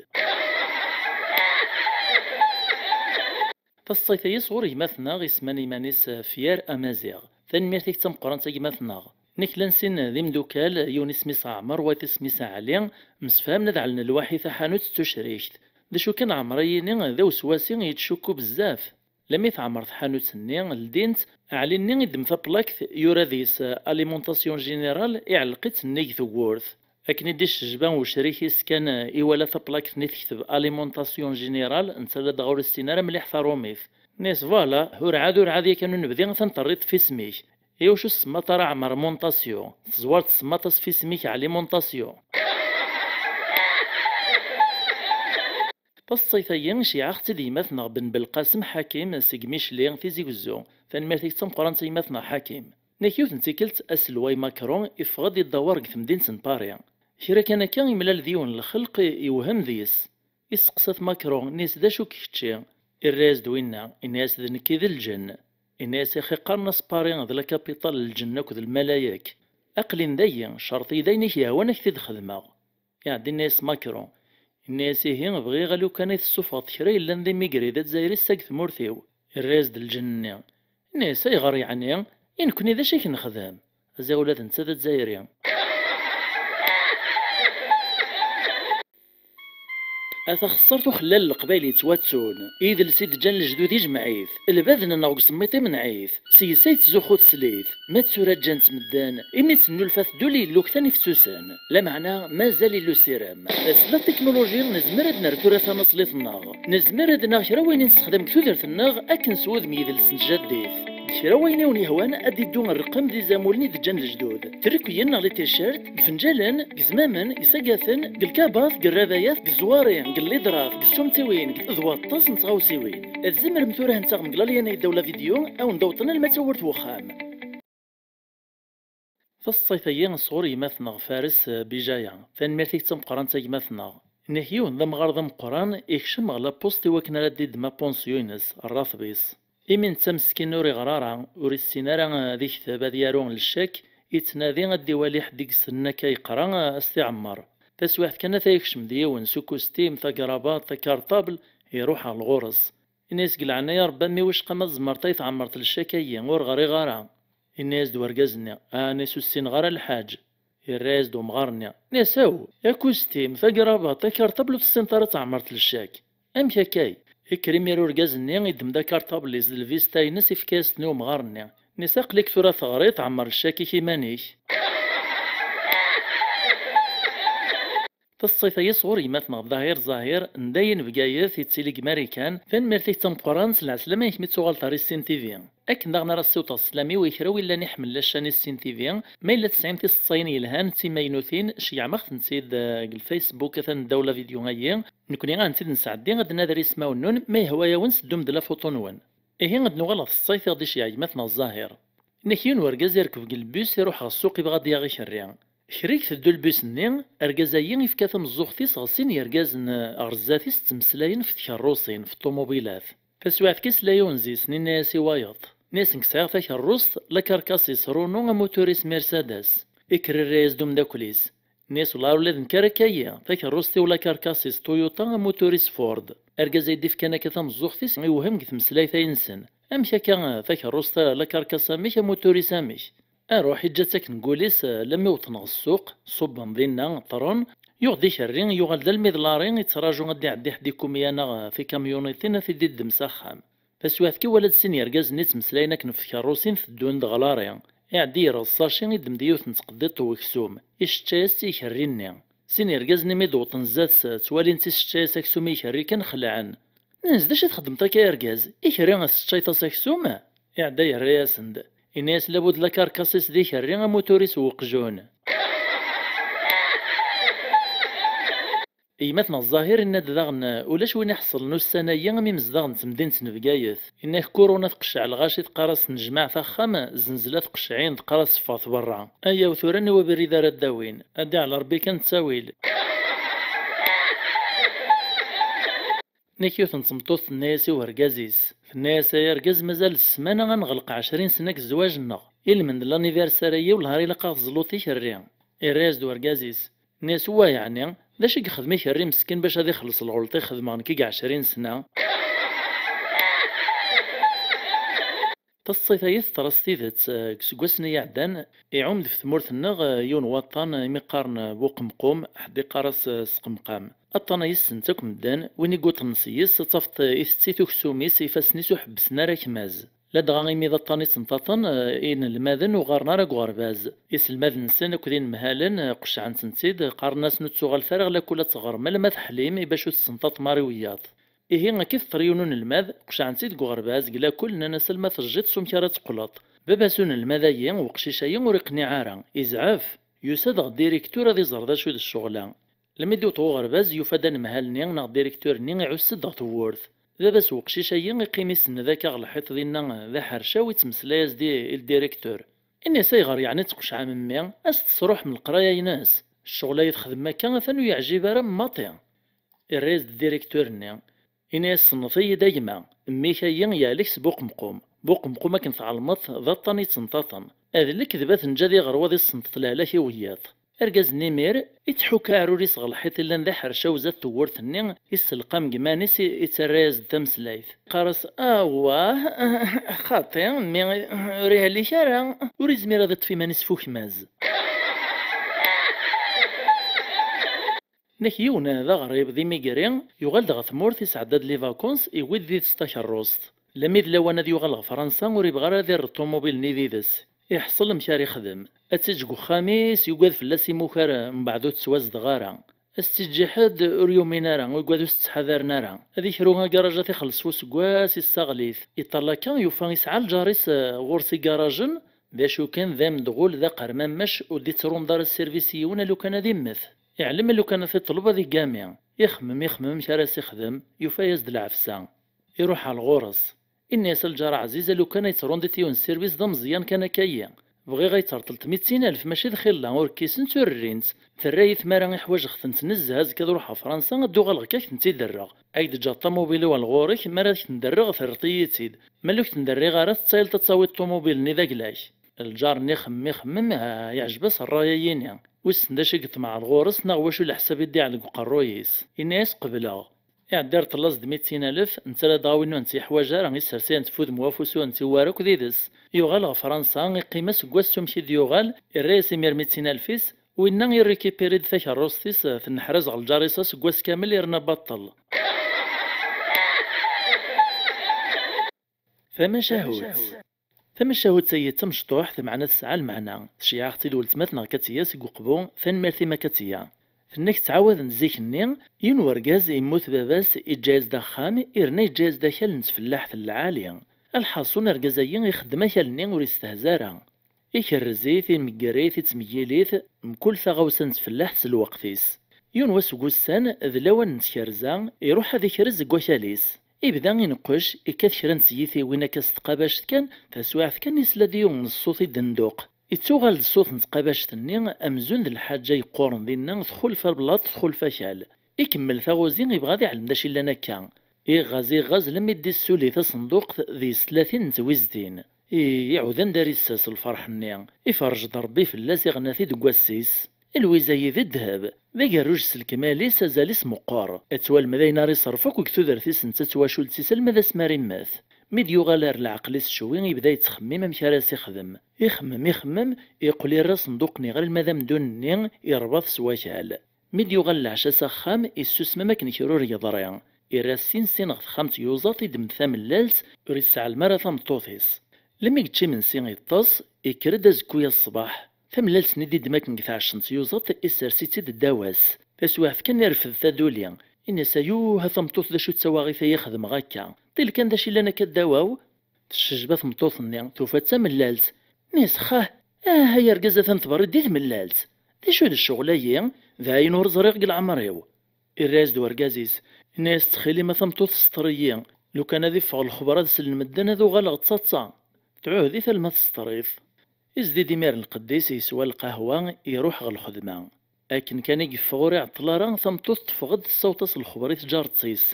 Taseḍsayt-agi sɣur gma-tneɣ isemman iman-is Fier Amaziɣ. Tanemmirt-ik d tameqqrant a gma-tneɣ. Nekk llan sin d imdukal, yiwen isem-is Ɛmer, wayeḍ isem-is Ɛli, msefhamen ad ɛellen lwaḥi taḥanut d tucrikt. D acu kan, Ɛmer-ayi-ni d aweswasi, yettcukku bezzaf. Lemmi teɛmer tḥanut-nni, ldin-tt, Ɛli-nni iddem taplakt, yura deg-s Alimentation Générale, iɛelleq-itt nnig tewwurt. Akken i d-icejba ucrik-is kan, iwala taplakt-nni tekteb Alimentation Générale, netta ladɣa ur issin ara mliḥ tarumit. Nni-as: "Voilà, urɛad, urɛad yakan ur nebdi, atan terriḍ f isem-ik. Iwacu ur tsemmaḍ ara Ɛmer Montasio? Teẓwar tsemmaḍ-as f isem-ik Ɛli Montasio." Taseḍsayt-agi, iceyyeɛ-aɣ-tt-id yemma-tneɣ Ben Belqasem Ḥakim seg Micli, Tizi Wezzu. Tanemmirt-ik d tameqqrant a yemma-tneɣ Ḥakim. Nekk yiwet n tikkelt, aselway Macron iffeɣ-d idawwer deg temdint n Paris. Kra kan akka, imlal d yiwen n lxelq, iwhem deg-s. Isteqsa-t Macron, inna-yas: "D acu-k kečči?" Irra-yas-d winna, inna-yas: "D nekk i d lǧenn." Inna-yas: "Ixi, qqaren-as Paris d la capitale n lǧenn akked lmalayek. Aql-in dagi, cerṭ-iyi-d ayen i k-yehwan ad k-t-id-xedmeɣ." Iɛedda inna-yas Macron, inna-yas: "Ihi, bɣiɣ a lukan ay tessufɣeḍ kra yellan d imigri d azzayri seg tmurt-iw." Irra-yas-d lǧenn-nni, inna-yas: "Ayɣer yeɛni? I nekni d acu i k-nexdem? Ziɣ ula d netta d azzayri." A taxessart uxellal n Leqbayel yettwattun, idles i d-ǧǧan lejdud ijmeɛ-it, lbaden-nneɣ deg usemmiṭ imneɛ-it, s-yes ay tettzuxxu teslit, ma d tura ǧǧan-tt medden, imi ttennulfat ddul yellu ktan ifettusen, lameɛna mazal illu sirem. S la teknuluji nezmer ad nerr tura tanaṣlit-nneɣ, nezmer ad naɣ kra wayen i nessexdam deg tudert-nneɣ akken s wudem yidles n tjaddit. Kra wayen i wen-yehwan ad d-iddu rrqem d izamulen i d-ǧǧan lejdud. Trikuyin neɣ les t-shirts, deg ifenǧalen, deg izmamen, deg isagaten, deg lkabat, deg rrabayat, deg ẓẓwari, deg lliḍrat, deg ssumtiwin, deg, d waṭas n tɣawsiwin. Tzemrem tura ad ten-taɣem deg lalyan-agi ddaw la vidéo, a wen-d-awḍen alma d tawwurt n wexxam. Taseḍsayt-agi sɣur gma-tneɣ Fares, eh, Bijaya. Tanemmirt-ik d tameqqrant a gma-tneɣ. Nnak yiwen d amɣar d ameqqran, ikcem ɣer la poste i wakken ara d-iddem apunsyu-ines, rratb-is. Imi netta meskin ur iɣri ara, ur issin ara ad ikteb, ad yaru lecak, yettnadi ad d-iwali ḥedd i yessnen akka yeqra, a s-t-iɛemmer. Taswiɛt kan ata yekcem-d yiwen s ukustim, tagrabaṭ, takarṭabl, iruḥ ɣer ɣur-s. Ini-as deg leɛnaya Rebbi a mmi, wicqa ma tzemreḍ ad yi-tɛemmreḍ lecak-agi, ur ɣriɣ ara. Ini-as-d wergaz-nni, a, ini-as ur ssineɣ ara lḥaǧ. Irra-yas-d umɣar-nni, ini-as aw, akustim, tagrabaṭ, takarṭabl ur tessineḍ ara ad tɛemmreḍ lecak. Amek akkay? Ikker imir urgaz-nni, iddem-d akarṭabl-is d lvista-ines, ifka-yas-ten i umɣar-nni. Ini-as aql-ik tura teɣriḍ, ɛemmer lecak-ik iman-ik. Taseḍsayt-agi sɣur gma-tneɣ Dahir Zahir, n dayen Bgayet, yettili deg Marikan. Tanemmirt-ik d tameqqrant, s lɛeslama-ik mi d-tuɣaleḍ ɣer Issin T V. Akken daɣen ara ssiwḍeɣ sslam-iw i kra win llan iḥemmlen la chaîne Issin T V, ma yella tesɛim tiseḍsayin yelhan d timaynutin, ceyyɛem-aɣ-tent-id, eh, deg Facebook atan ddaw la vidéo-agi. Nekni ad tent-id-nesɛeddi, ad d-nader ismawen-nwen, ma yehwa-yawen seddum-d la photo-nwen. Ihi ad nuɣal ɣer teṣṣayt i ɣ-d-iceyyeɛ gma-tneɣ Zahir. Inna-k yiwen wergaz irkeb deg lbus, iruḥ ɣer ssuq, ibɣa ad yaɣ ikerri. Kra i iteddu lbus-nni, argaz-agi ifka tameẓẓuɣt-is ɣer sin yergazen, eh, ɣer zdat-is ttmeslayen f tkerrusin, f ṭumubilat. Taswiɛt kan isla yiwen zi-sen, inna-yas i wayeḍ. Inna-yas nekk sɛiɣ takerrust, lakarkas-is Renault, amutur-is Mercedes. Ikker irra-yas-d umeddakel-is. Inna-yas wellah ula d nekk ara akka-yi, takerrust-iw lakarkas-is Toyota, amutur-is Ford. Argaz ay d-ifkan akka tameẓẓuɣt-is iwhem deg tmeslayt-ayi-nsen. Amek akka, takerrust, lakarkas amek, amutur-is amek? Aruḥ, iǧǧa-tt akken deg wul-is, alammi wwḍen ɣer ssuq, ṣubben dinna, ṭṭren, yuɣ-d ikerri, yuɣal d almi d lari, ittraǧu ad d-iɛeddi ḥedd ikumya neɣ tikamyunitin ad t-id-iddem s axxam. Taswiɛt kan iwala-d sin yergazen-nni ttmeslayen akken ɣef tkerrusin teddun-d ɣer lari. Iɛeddi yerreẓ saci, iddem-d yiwet n tqeddiṭ n weksum, isseččay-as-tt i ikerri-nni. Sin yergazen-nni mi d-wwḍen zdat-s, ttwalin-tt isseččay-as aksum i ikerri kan, xelɛen. Nnan-as d acu i txeddmeḍ akka a argaz? Ikerri tesseččayeḍ-as aksum? Iɛedda yerra-yasen-d. Inna-yas labud lakarkas-is d ikerri, amutur-is n weqjun. Gma-tneɣ Zahir inna-d daɣen ulac win iḥeṣlen ussan-ayi am imezdaɣ n temdint n Bgayet. Inna-k kuruna tqecceɛ lɣaci, teqqar-as nejmeɛ-t axxam, zenzla tqecceɛ-in, teqqar-as ffɣet berra. Ayaw tura aniwa abrid ara d-awin, ad d-iɛel Rebbi kan ttawil. Nek yiwet n tmeṭṭut tenna-yas i urgaz-is, tenna-yas ay argaz, mazal d ssmana ad neɣleq ɛecrin sna deg zzwaǧ-nneɣ. Ilmend n l'anniversaire-ayi wellah ar ilaq ad ɣ-teẓluḍ ikerri. Irra-yas-d urgaz-is, nni-as wa yeɛni, d acu i yexdem ikerri meskin bac ad ixelleṣ lɣelṭ i xedmeɣ nekk i ɛecrin sna? Taseḍsayt-agi teḍra s tidet, eh, deg iseggasen i iɛeddan, iɛum-d ɣef tmurt-nneɣ, eh, yiwen waṭṭan, eh, imi qqaren, eh, Buqemqum, ḥedd iqqar-as, eh, Sqemqam. Aṭṭan-a yessent akk medden, win i yuṭṭnen s-yes, ad tafeḍ, eh, itett-it uksum-is, ifassen-is ur ḥebbsen ara akmaz. Ladɣa imi d aṭṭan i ttenṭaṭen, eh, inelmaden ur ɣɣaren ara deg uɣerbaz. Iselmaden-nsen akked inemhalen, eh, qeccɛen-tent-id, qqaren-asen ur ttuɣalet ara ɣer lakul ad teɣrem alamma teḥlim, i bac ur tessenṭaṭem ara i wiyaḍ. Ihi, akka i teḍra i yiwen unelmad, qeccɛen-tt-id deg uɣerbaz, deg lakul, nnan-as alma tejjiḍ s umek ara teqqleḍ. Baba-s unelmad-ayi, uqcic-ayi ur iqniɛ ara, izɛef, yusa-d ɣer ddiriktur ad iẓer d acu d ccɣel-a. Lmi d-iwweḍ ɣer uɣerbaz, yufa-d anemhal-nni neɣ ddiriktur-nni iɛuss-d ɣer tewwurt. Baba-s uqcic-ayi iqqim isenned akka ɣer lḥiṭ dinna d aḥercaw, ittmeslay-as-d i, i ldiriktur. Ini-as ayɣer yeɛni teqceɛ a memmi, a s-tesruḥem leqraya-ines? Ccɣel-a i txedmem akka atan ur yeɛjib ara maṭi. Irra-yas-d ddiriktur-nni, ini-as sennef-iyi-d a gma, mmi-k-ayi yehlek s Buqemqum. Buqemqum akken tɛelmeḍ d aṭṭan i yettenṭaṭen. D lekdeb ad t-neǧǧ ad iɣer waḍ issenṭeṭ lehlak i wiyaḍ. Argaz-nni imir, ittḥukk aɛrur-is ɣer lḥiṭ illan d aḥercaw zdat tewwurt-nni, isselqam deg iman-is, i-, ittarra-yas-d tameslayt. Qqar-as, awah, xaṭi, mmi ur ihellik ara, ur izmir ad iṭṭef iman-is f ukmaz. Nek yiwen d aɣrib d imigri, yuɣal-d ɣer tmurt, isɛedda-d les vacances, iwwi-d did-s takerrust. Lami d lawan ad yuɣal ɣer Fransa, ur ibɣi ara ad irr ṭumubil-nni did-s. Iḥṣel amek ara ixdem. Ad tt-iǧǧ deg uxxam-is, yugad fell-as imukar, mbeɛd ur tettwazdeɣ ara. As-tt-iǧǧ i ḥedd, ur yumin ara, yugad ur s-ttḥadaren ara. Ad ikru agaṛaj ad t-ixelleṣ f useggas, issaɣel-it. Iṭall akka, yufa isɛa lǧar-is, eh, ɣur-s igaṛajen, d acu kan d amedɣul, d aqermammac, ur d-ittṛumḍ ara sservis i yiwen alukan ad immet. Iɛlem alukan ad t-iṭleb ad iggami. Ixemmem, ixemmem amek ara s-ixdem, yufa-yas-d lɛefsa. Iruḥ ɣer ɣur-s. Inna-yas: "A lǧar aɛziz, alukan ay ttṛundit yiwen n sservis d ameẓyan kan akka-yi. Bɣiɣ ay terṭleḍ mitin alef, mačči d xilla, ur kkisent ur rrint. Terra-yi tmara i ḥwajeɣ-tent nezzeh, azekka ad ruḥeɣ Fransa, ad d-uɣaleɣ akka ad k-tent-id-rreɣ. Ay d-ǧǧeɣ ṭamubil-iw ɣer ɣur-k, mi ara k-ten-d-rreɣ, terreḍ-iyi-tt-id. Ma ur k-ten-d-rriɣ ara, tettayleḍ ad tawiḍ ṭumubil-nni d agla-k." Lǧar-nni ixemmem, ixemmem, ah, yeɛjeb-as ṛṛay-ayini. Wissen d acu i yeṭmeɛ ɣur-s, neɣ wacu leḥsab i d-iɛell deg uqerruy-is. Inna-yas: "Qebleɣ." Iɛedda irṭel-as-d mitin alef, netta la dɣa win ur nett-yeḥwaǧ ara, isers-ayen-tt f udem wafus ur nett-iwwi ara akk did-s. Yuɣal ɣer Fransa, iqqim aseggas s umek i d-yuɣal, irra-yas imir mitin alef-is, winna irrikipiri-d takerrust-is, tenneḥraz ɣer lǧar-is aseggas kamel, irna baṭṭel. Tamacahut. Tamacahut-agi d tamecṭuḥt, meɛna tesɛa lmeɛna. Tceyyeɛ-aɣ-tt-id weltma-tneɣ Katiya seg Uqbu, tanemmirt-im a Katiya. Tenna-k ttɛawaden zik-nni, yiwen wergaz yemmut baba-s, iǧǧa-yas-d axxam, irna iǧǧa-yas-d akal n tfellaḥt n lɛali. Lḥaṣun, argaz-agi ixeddem akal-nni ur istehza ara. Ikerrez-it, imegger-it, ittmeyyil-it, mkul taɣawsa n tfellaḥt s lweqt-is. Yiwen wass deg ussan, d lawan n tkerza, iruḥ ad ikrez deg wakal-is. Ibda ineqqec, ikkat kra n tiyitiwin akka s tqabact kan, taswiɛt kan isla-d yiwen n ṣṣut idenduq. Ittuɣal-d ṣṣut n tqabact-nni amzun d lḥaǧa yeqquren dinna, txulef ablaṭ, txulef akal. Ikemmel taɣuzi, ibɣa ad iɛlem d acu yellan akka. Iɣɣaz, iɣɣaz, lammi d-issuli tasenduqt deg-s tlatin n twizdin. I, iɛudan d arissas lferḥ-nni, iferrej-d Rebbi fell-as, iɣna-t-id deg wass-is. Lwiza-yi d ddheb, d agerruj s lekmal-is, azal-is meqqer. Ad twalem d ayen ara iṣerref akk deg tudert-is netta d twacult-is alma d asmi ara immet. Mi d-yuɣal ar leɛqel-is ccwi, ibda yettxemmim amek ara s-ixdem. Ixemmem, ixemmem, iqqel irra asenduq-nni ɣer alma d amdun-nni, irbeḍ s wakal. Mi d-yuɣal leɛca s axxam, issusem am akken kra ur yeḍri. Irra sin sin ɣer texxamt yuẓaṭ, iddem-d tamellalt, ur isseɛlem ara tameṭṭut-is. Lmi yečča imensi, iṭṭes, ikker-d azekkuy-a ṣṣbeḥ. Tamellalt-nni d-iddem akken deg tɛeccemt yuẓaṭ, issers-itt-id ddaw-as. Taswiɛt kan irfed taduli. Ini-as: "Ayuh, a tameṭṭut, d acu d tawaɣit ay ixedmeɣ akka? Ṭil kan d acu yellan akka ddaw-aw?" Teccejba tmeṭṭut-nni, tufa d tamellalt. Ini-as: "Xah, ah, ay argaz, atan tberriḍ di tmellalt. D acu d ccɣel-agi? D ayen ur ẓriɣ deg leɛmer-iw." Irra-yas-d urgaz-is, inna-yas: "Ttxil-im a tameṭṭut, sṭer-iyi. Lukan ad iffeɣ lexber ad slen medden, ad uɣaleɣ d taḍsa." Tɛuhed-it alma tesṭer-it. Izdi-d imir lqedd-is, yeswa lqahwa, iruḥ ɣer lxedma. Akken kan i yeffeɣ ur iɛeṭṭel ara, tameṭṭut teffeɣ-d tessaweḍ-as lexber i tǧaret-is.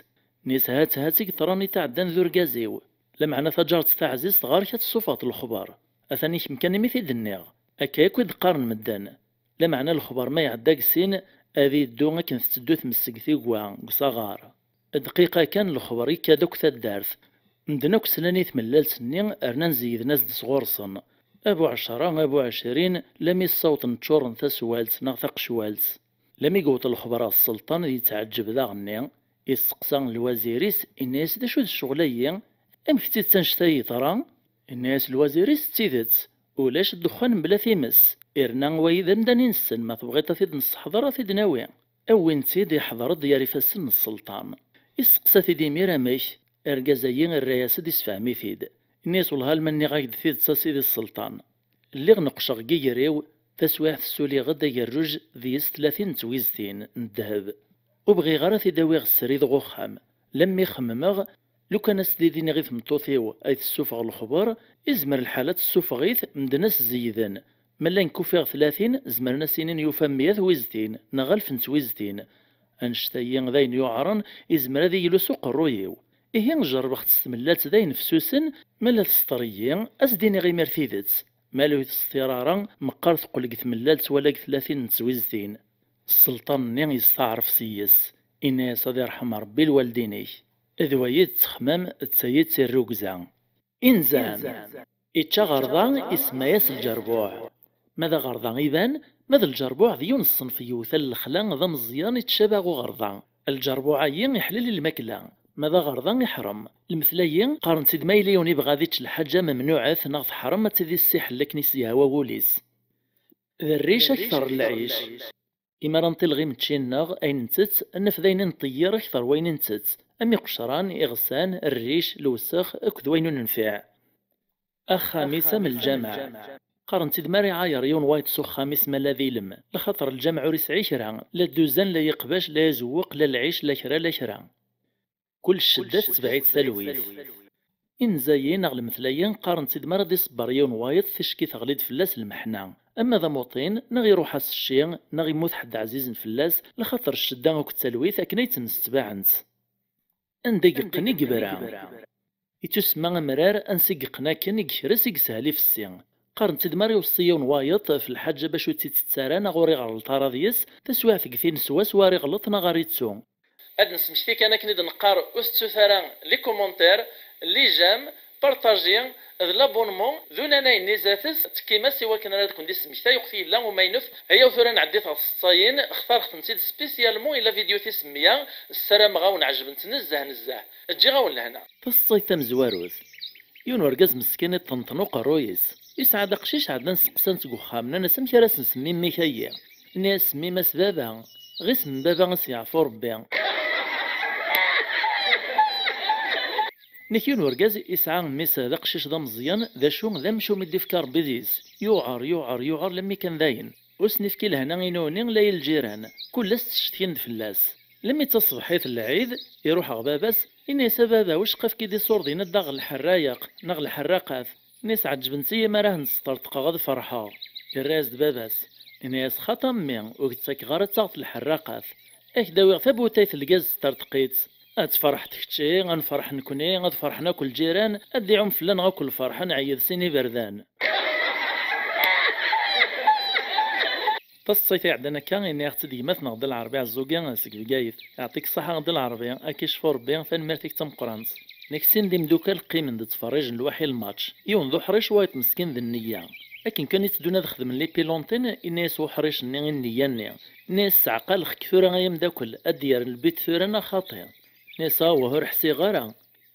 Nni-as: "Hat, hat i yeḍran i tɛeddan d urgaz-iw. Lameɛna taǧaret taɛzizt ɣer-k ad tessufɣeḍ lexber. Atan i kemm kan imi t-id-nniɣ. Akka akk i d-qqaren medden. Lameɛna lexber ma iɛedda deg sin, ad yeddu akken tetteddu tmes deg tigwa, deg usaɣar." Dqiqa kan, lexber yekka-d akk taddart. Medden akk slan i tmellalt-nni, rnan zeyyden-as-d sɣur-sen. A bu ɛecṛa, a bu ɛecrin, lami ssawḍen ččuren taswalt neɣ taqecwalt. Lami yewweḍ lexber ɣer sselṭan, yettɛeǧǧeb daɣenni. Yesteqsa lwazir-is, inna-yas: "D acu d ccɣel-agi? Amek-tt-id tannect-a yeḍra?" Inna-yas lwazir-is: "D tidet, ulac ddexxan mebla times. Irna wayi d amdan inessen, ma tebɣiḍ ad t-id-nesseḥḍer, ad t-id-nawi." Awin-t-id, iḥḍer-d gar ifassen n sselṭan. Isteqsa-t-id imir amek. Argaz-agi irra-yas-d, issefhem-it-id. Inna-yas: "Wellah, alma nniɣ-ak-d tidet a sidi sselṭan, lliɣ neqqceɣ deg iger-iw, taswiɛt ssuliɣ-d agerruj deg-s tlatin n twiztin n ddheb. Ur bɣiɣ ara ad t-id-awiɣ srid ɣer uxxam. Lammi xemmemeɣ, lukan ad s-d-id-iniɣ i tmeṭṭut-iw ay tessufeɣ lexber, izmer lḥal ad tessufeɣ-it, medden ad s-zeyyden. Ma llan kufiɣ tlatin, zemren ad s-inin yufa meyya twiztin neɣ alef n twiztin. Annect-agi d ayen yuɛren, izmer ad iyi-yellu s uqerruy-iw. Ihi jerrbeɣ-tt s tmellalt d ayen fessusen, ma la tesṭer-iyi, ad s-d-iniɣ imir tidet. Ma ur tesṭir ara, meqqar teqqel deg tmellalt wala deg tlatin n twiztin." Sselṭan-nni yesteɛref s-yes, inna-yas: "Ad irḥem Rebbi lwaldin-ik. D wayi d ttexmam, d tayi d tirrugza." Inzan. Ičča aɣerda, isemma-yas lǧerbuɛ. Ma d aɣerda iban, Ma d lǧerbuɛ d yiwen n ṣṣenf yewwet ar lexla d ameẓyan ittcabi uɣerda. Lǧerbuɛ-ayi iḥlel i lmakla, ma d aɣerda iḥrem. Lemtel-ayi qqaren-tt-id ma yella yiwen yebɣa ad ičč lḥaǧa memnuɛet neɣ teḥrem ad tt-id-issiḥel akken i s-yehwa wul-is. D rric akter n lɛic. Imi ara nṭil ɣ imeččin-nneɣ, ayen ntett, ad naf d ayen i nṭeyyir akter n wayen i ntett, am iqecran, iɣsan, rric, lewsex akked wayen ur nenfiɛ. Axxam-is am lǧameɛ. Qqaren-tt-id mi ara iɛayer yiwen wayeḍ s uxxam-is ma la d ilem, lxaṭer lǧameɛ ur isɛi kra, la dduzan, la iqbac, la azewweq, la lɛic, la kra, la kra. Kul ccedda tetbeɛ-itt talwit. Inzayen neɣ lemtel-ayi qqaren-tt-id mi ara d-iṣebber yiwen wayeḍ, ticki teɣli-d fell-as lmeḥna, ama d amuṭin, neɣ iruḥ-as cci, neɣ immut ḥedd ɛzizen fell-as, lxaṭer ccedda akked talwit akken ay ttnestbaɛent. Anda i yeqqen i yebra. Ittusemma amrar, ansi i yeqqen akken i yekres i yeshel ifessi. Qqaren-tt-id mi ara iweṣṣi yiwen wayeḍ ɣef lḥaǧa bac ur tt-ittett ara neɣ ur iɣelleṭ ara deg-s, taswiɛt deg tin swaswa ara iɣelleṭ neɣ ara ittu. Ad nesmekti kan akken i d-neqqar, ur tettut ara les commentaires, les j'aime, partager, d l'abonnement, d unanay-nni zdat-s, ttekkim-as i wakken ara d-ken-d-ismektay uqt yella umaynut. Ayaw tura nɛeddi-t ɣef tseṭṭayin, xtareɣ-tent-id spécialement i la vidéo tis meyya, ssarameɣ-awen ɛejbent nezzeh nezzeh. Ǧǧiɣ-awen lehna. Taseṭṭayt tamezwarut. Yiwen urgaz meskin iṭṭenṭen uqerruy-is. Yesɛa-d aqcic ɛeddan seqsan-t deg uxxam, nnan-as: "Amek ara s-nsemmi mmi-k-ayi?" Nni-as: "Semmim-as baba, ɣ isem n baba a s-yeɛfu Rebbi." Nek yiwen urgaz yesɛa mmi-s d aqcic d ameẓyan, d acu d amcum i d-ifka Rebbi deg-s. Yuɛer, yuɛer, yuɛer, lammi kan dayen. Ur s-nefki lehna i nuni la i lǧiran, kul ass ttcetkin-d fell-as. Lemmi d taṣebḥit n lɛid, iruḥ ɣer baba-s, ini-as: "A baba, wicqa efk-id iṣurdiyen ad d-aɣeɣ lḥerrayeq neɣ lḥerraqat." Ini-as: "Ɛeǧbent-iyi mi ara hent-sṭerṭqeɣ ad ferḥeɣ." Irra-yas-d baba-s, ini-as: "Xaṭi a mmi, ur k-ttakeɣ ara ad taɣeḍ lḥerraqat. Ad k-d-awiɣ tabutayt n lgaz sṭerṭeq-itt. Ad tferḥeḍ kečči, ad nefreḥ nekni, ad ferḥen akk lǧiran, ad d-iɛum fell-aneɣ akk lferḥ, ad nɛeyyed sin iberdan." Taseṭṭayt iɛeddan akka, ini-aɣ-tt-id gma-tneɣ Dda Lɛerbi Ɛeẓẓugi seg Bgayet. Yeɛṭik ṣṣeḥḥa Dda Lɛerbi, ad k-icfu Rebbi, tanemmirt-ik d tameqqrant. Nek sin d imeddukal qqimen-d ttferrijen lwaḥi lmatch. Yiwen d uḥric, wayeḍ meskin d nniya. Akken kan i tteddun ad xedmen lipiluntin, ini-as uḥric-nni i nniya-nni. Ini-as: "Sseɛqaleɣ-k tura ay ameddakel, ad d-yerren lbit tura neɣ xaṭi?" Ini-as: "Awah, ur ḥsiɣ ara."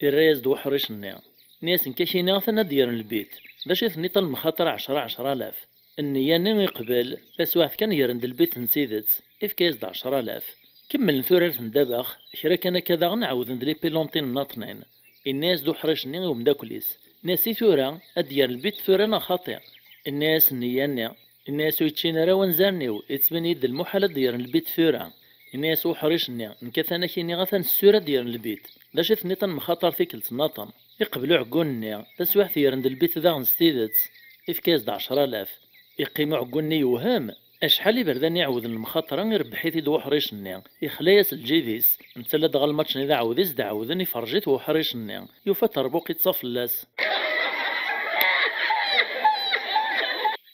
Irra-yas-d uḥric-nni. Ini-as: "Nekk ad k-iniɣ atan ad d-yerren lbit. D acu i tenniḍ a lemxaṭer ɛecra ɛecra alaf?" Nniya-nni iqbel, taswiɛt kan gren-d lbit n tidet, ifka-yas-d ɛecra alaf. Kemmlen turart n ddabex, kra kan akka daɣen ɛawden-d lipiluntin nnaṭnin. Inna-yas-d uḥric-nni i umeddakel-is, inna-yas: "I tura, ad d-yerr lbit tura neɣ xaṭi?" Inna-yas nniya-nni, inna-yas: "Ur yeččin ara wanzaren-iw, yettban-iyi-d d lmuḥal ad d-yerren lbit tura." Inna-yas uḥric-nni: "Nekk atan ad k-iniɣ atan ssur ad d-yerren lbit. D acu i tenniḍ a lemxaṭer tikkelt nnaṭen?" Iqbel uɛeggun-nni, taswiɛt gren-d lbit daɣen s tidet, ifka-yas-d ɛecra alaf. Iqqim uɛeggun-nni yewhem, acḥal iberdan i ɛewden lemxaṭra irebbeḥ-it-id wuḥric-nni, ixla-yas lǧib-is, netta ladɣa lmač-nni d aɛewdiz d-ɛewden iferrej-it wuḥric-nni, yufa terbuq iṭṭa fell-as.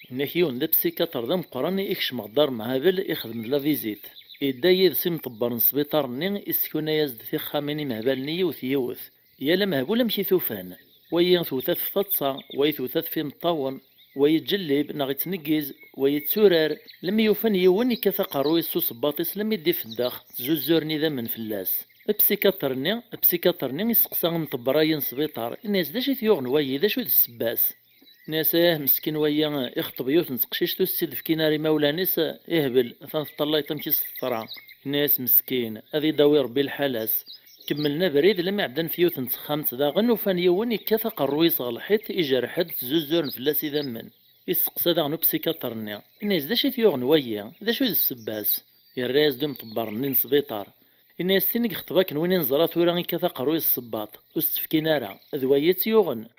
Inna-k yiwen d apsikaṭr d ameqqran ikcem ɣer Dda Remhabel ixdem-d la visite. Idda yid-s imṭebber n sbiṭar-nni, issekuna-yas-d tixxamin imehbalen i yiwet yiwet. Yal amehbul amek i t-ufan. Wayi tewta-t f taḍsa, wayi tewta-t f imeṭṭawen, wayi yettǧellib neɣ yettneggiz, wayi yetturar, lemmi ufan yiwen ikkat aqerruy-is s usebbaṭ-is lemmi d-ifeddex, ttzuzuren idammen fell-as. Apsikaṭr-nni, apsikaṭr-nni iseqsa imṭebber-ayi n sbiṭar, inna-yas: "D acu i t-yuɣen wayi, d acu i d ssebba-s?" Inna-yas: "Ah, meskin wayi, ixeṭṭeb yiwet n teqcict ur s-tt-id-fkin ara imawlan-is, ihbel, atan teṭṭalay-t amek i s-teḍra." Inna-yas: "Meskin, ad yi-d-awi Rebbi lḥal-as." Kemmlen abrid, lemmi ɛeddan f yiwet n texxamt daɣen, ufan yiwen ikkat aqerruy-is ɣer lḥiṭ, ijerreḥ-d, ttzuzuren fell-as idammen. Isteqsa daɣen upsikaṭr-nni, inna-yas: "D acu i t-yuɣen wayi? D acu i d ssebba-s?" Yerra-yas-d umṭebber-nni n sbiṭar. Inna-yas: "Tin i ixeṭṭeb akken win i neẓra tura ikkat aqerruy s ssebbaṭ, ur s-tt-fkin ara, d wayi i tt-yuɣen."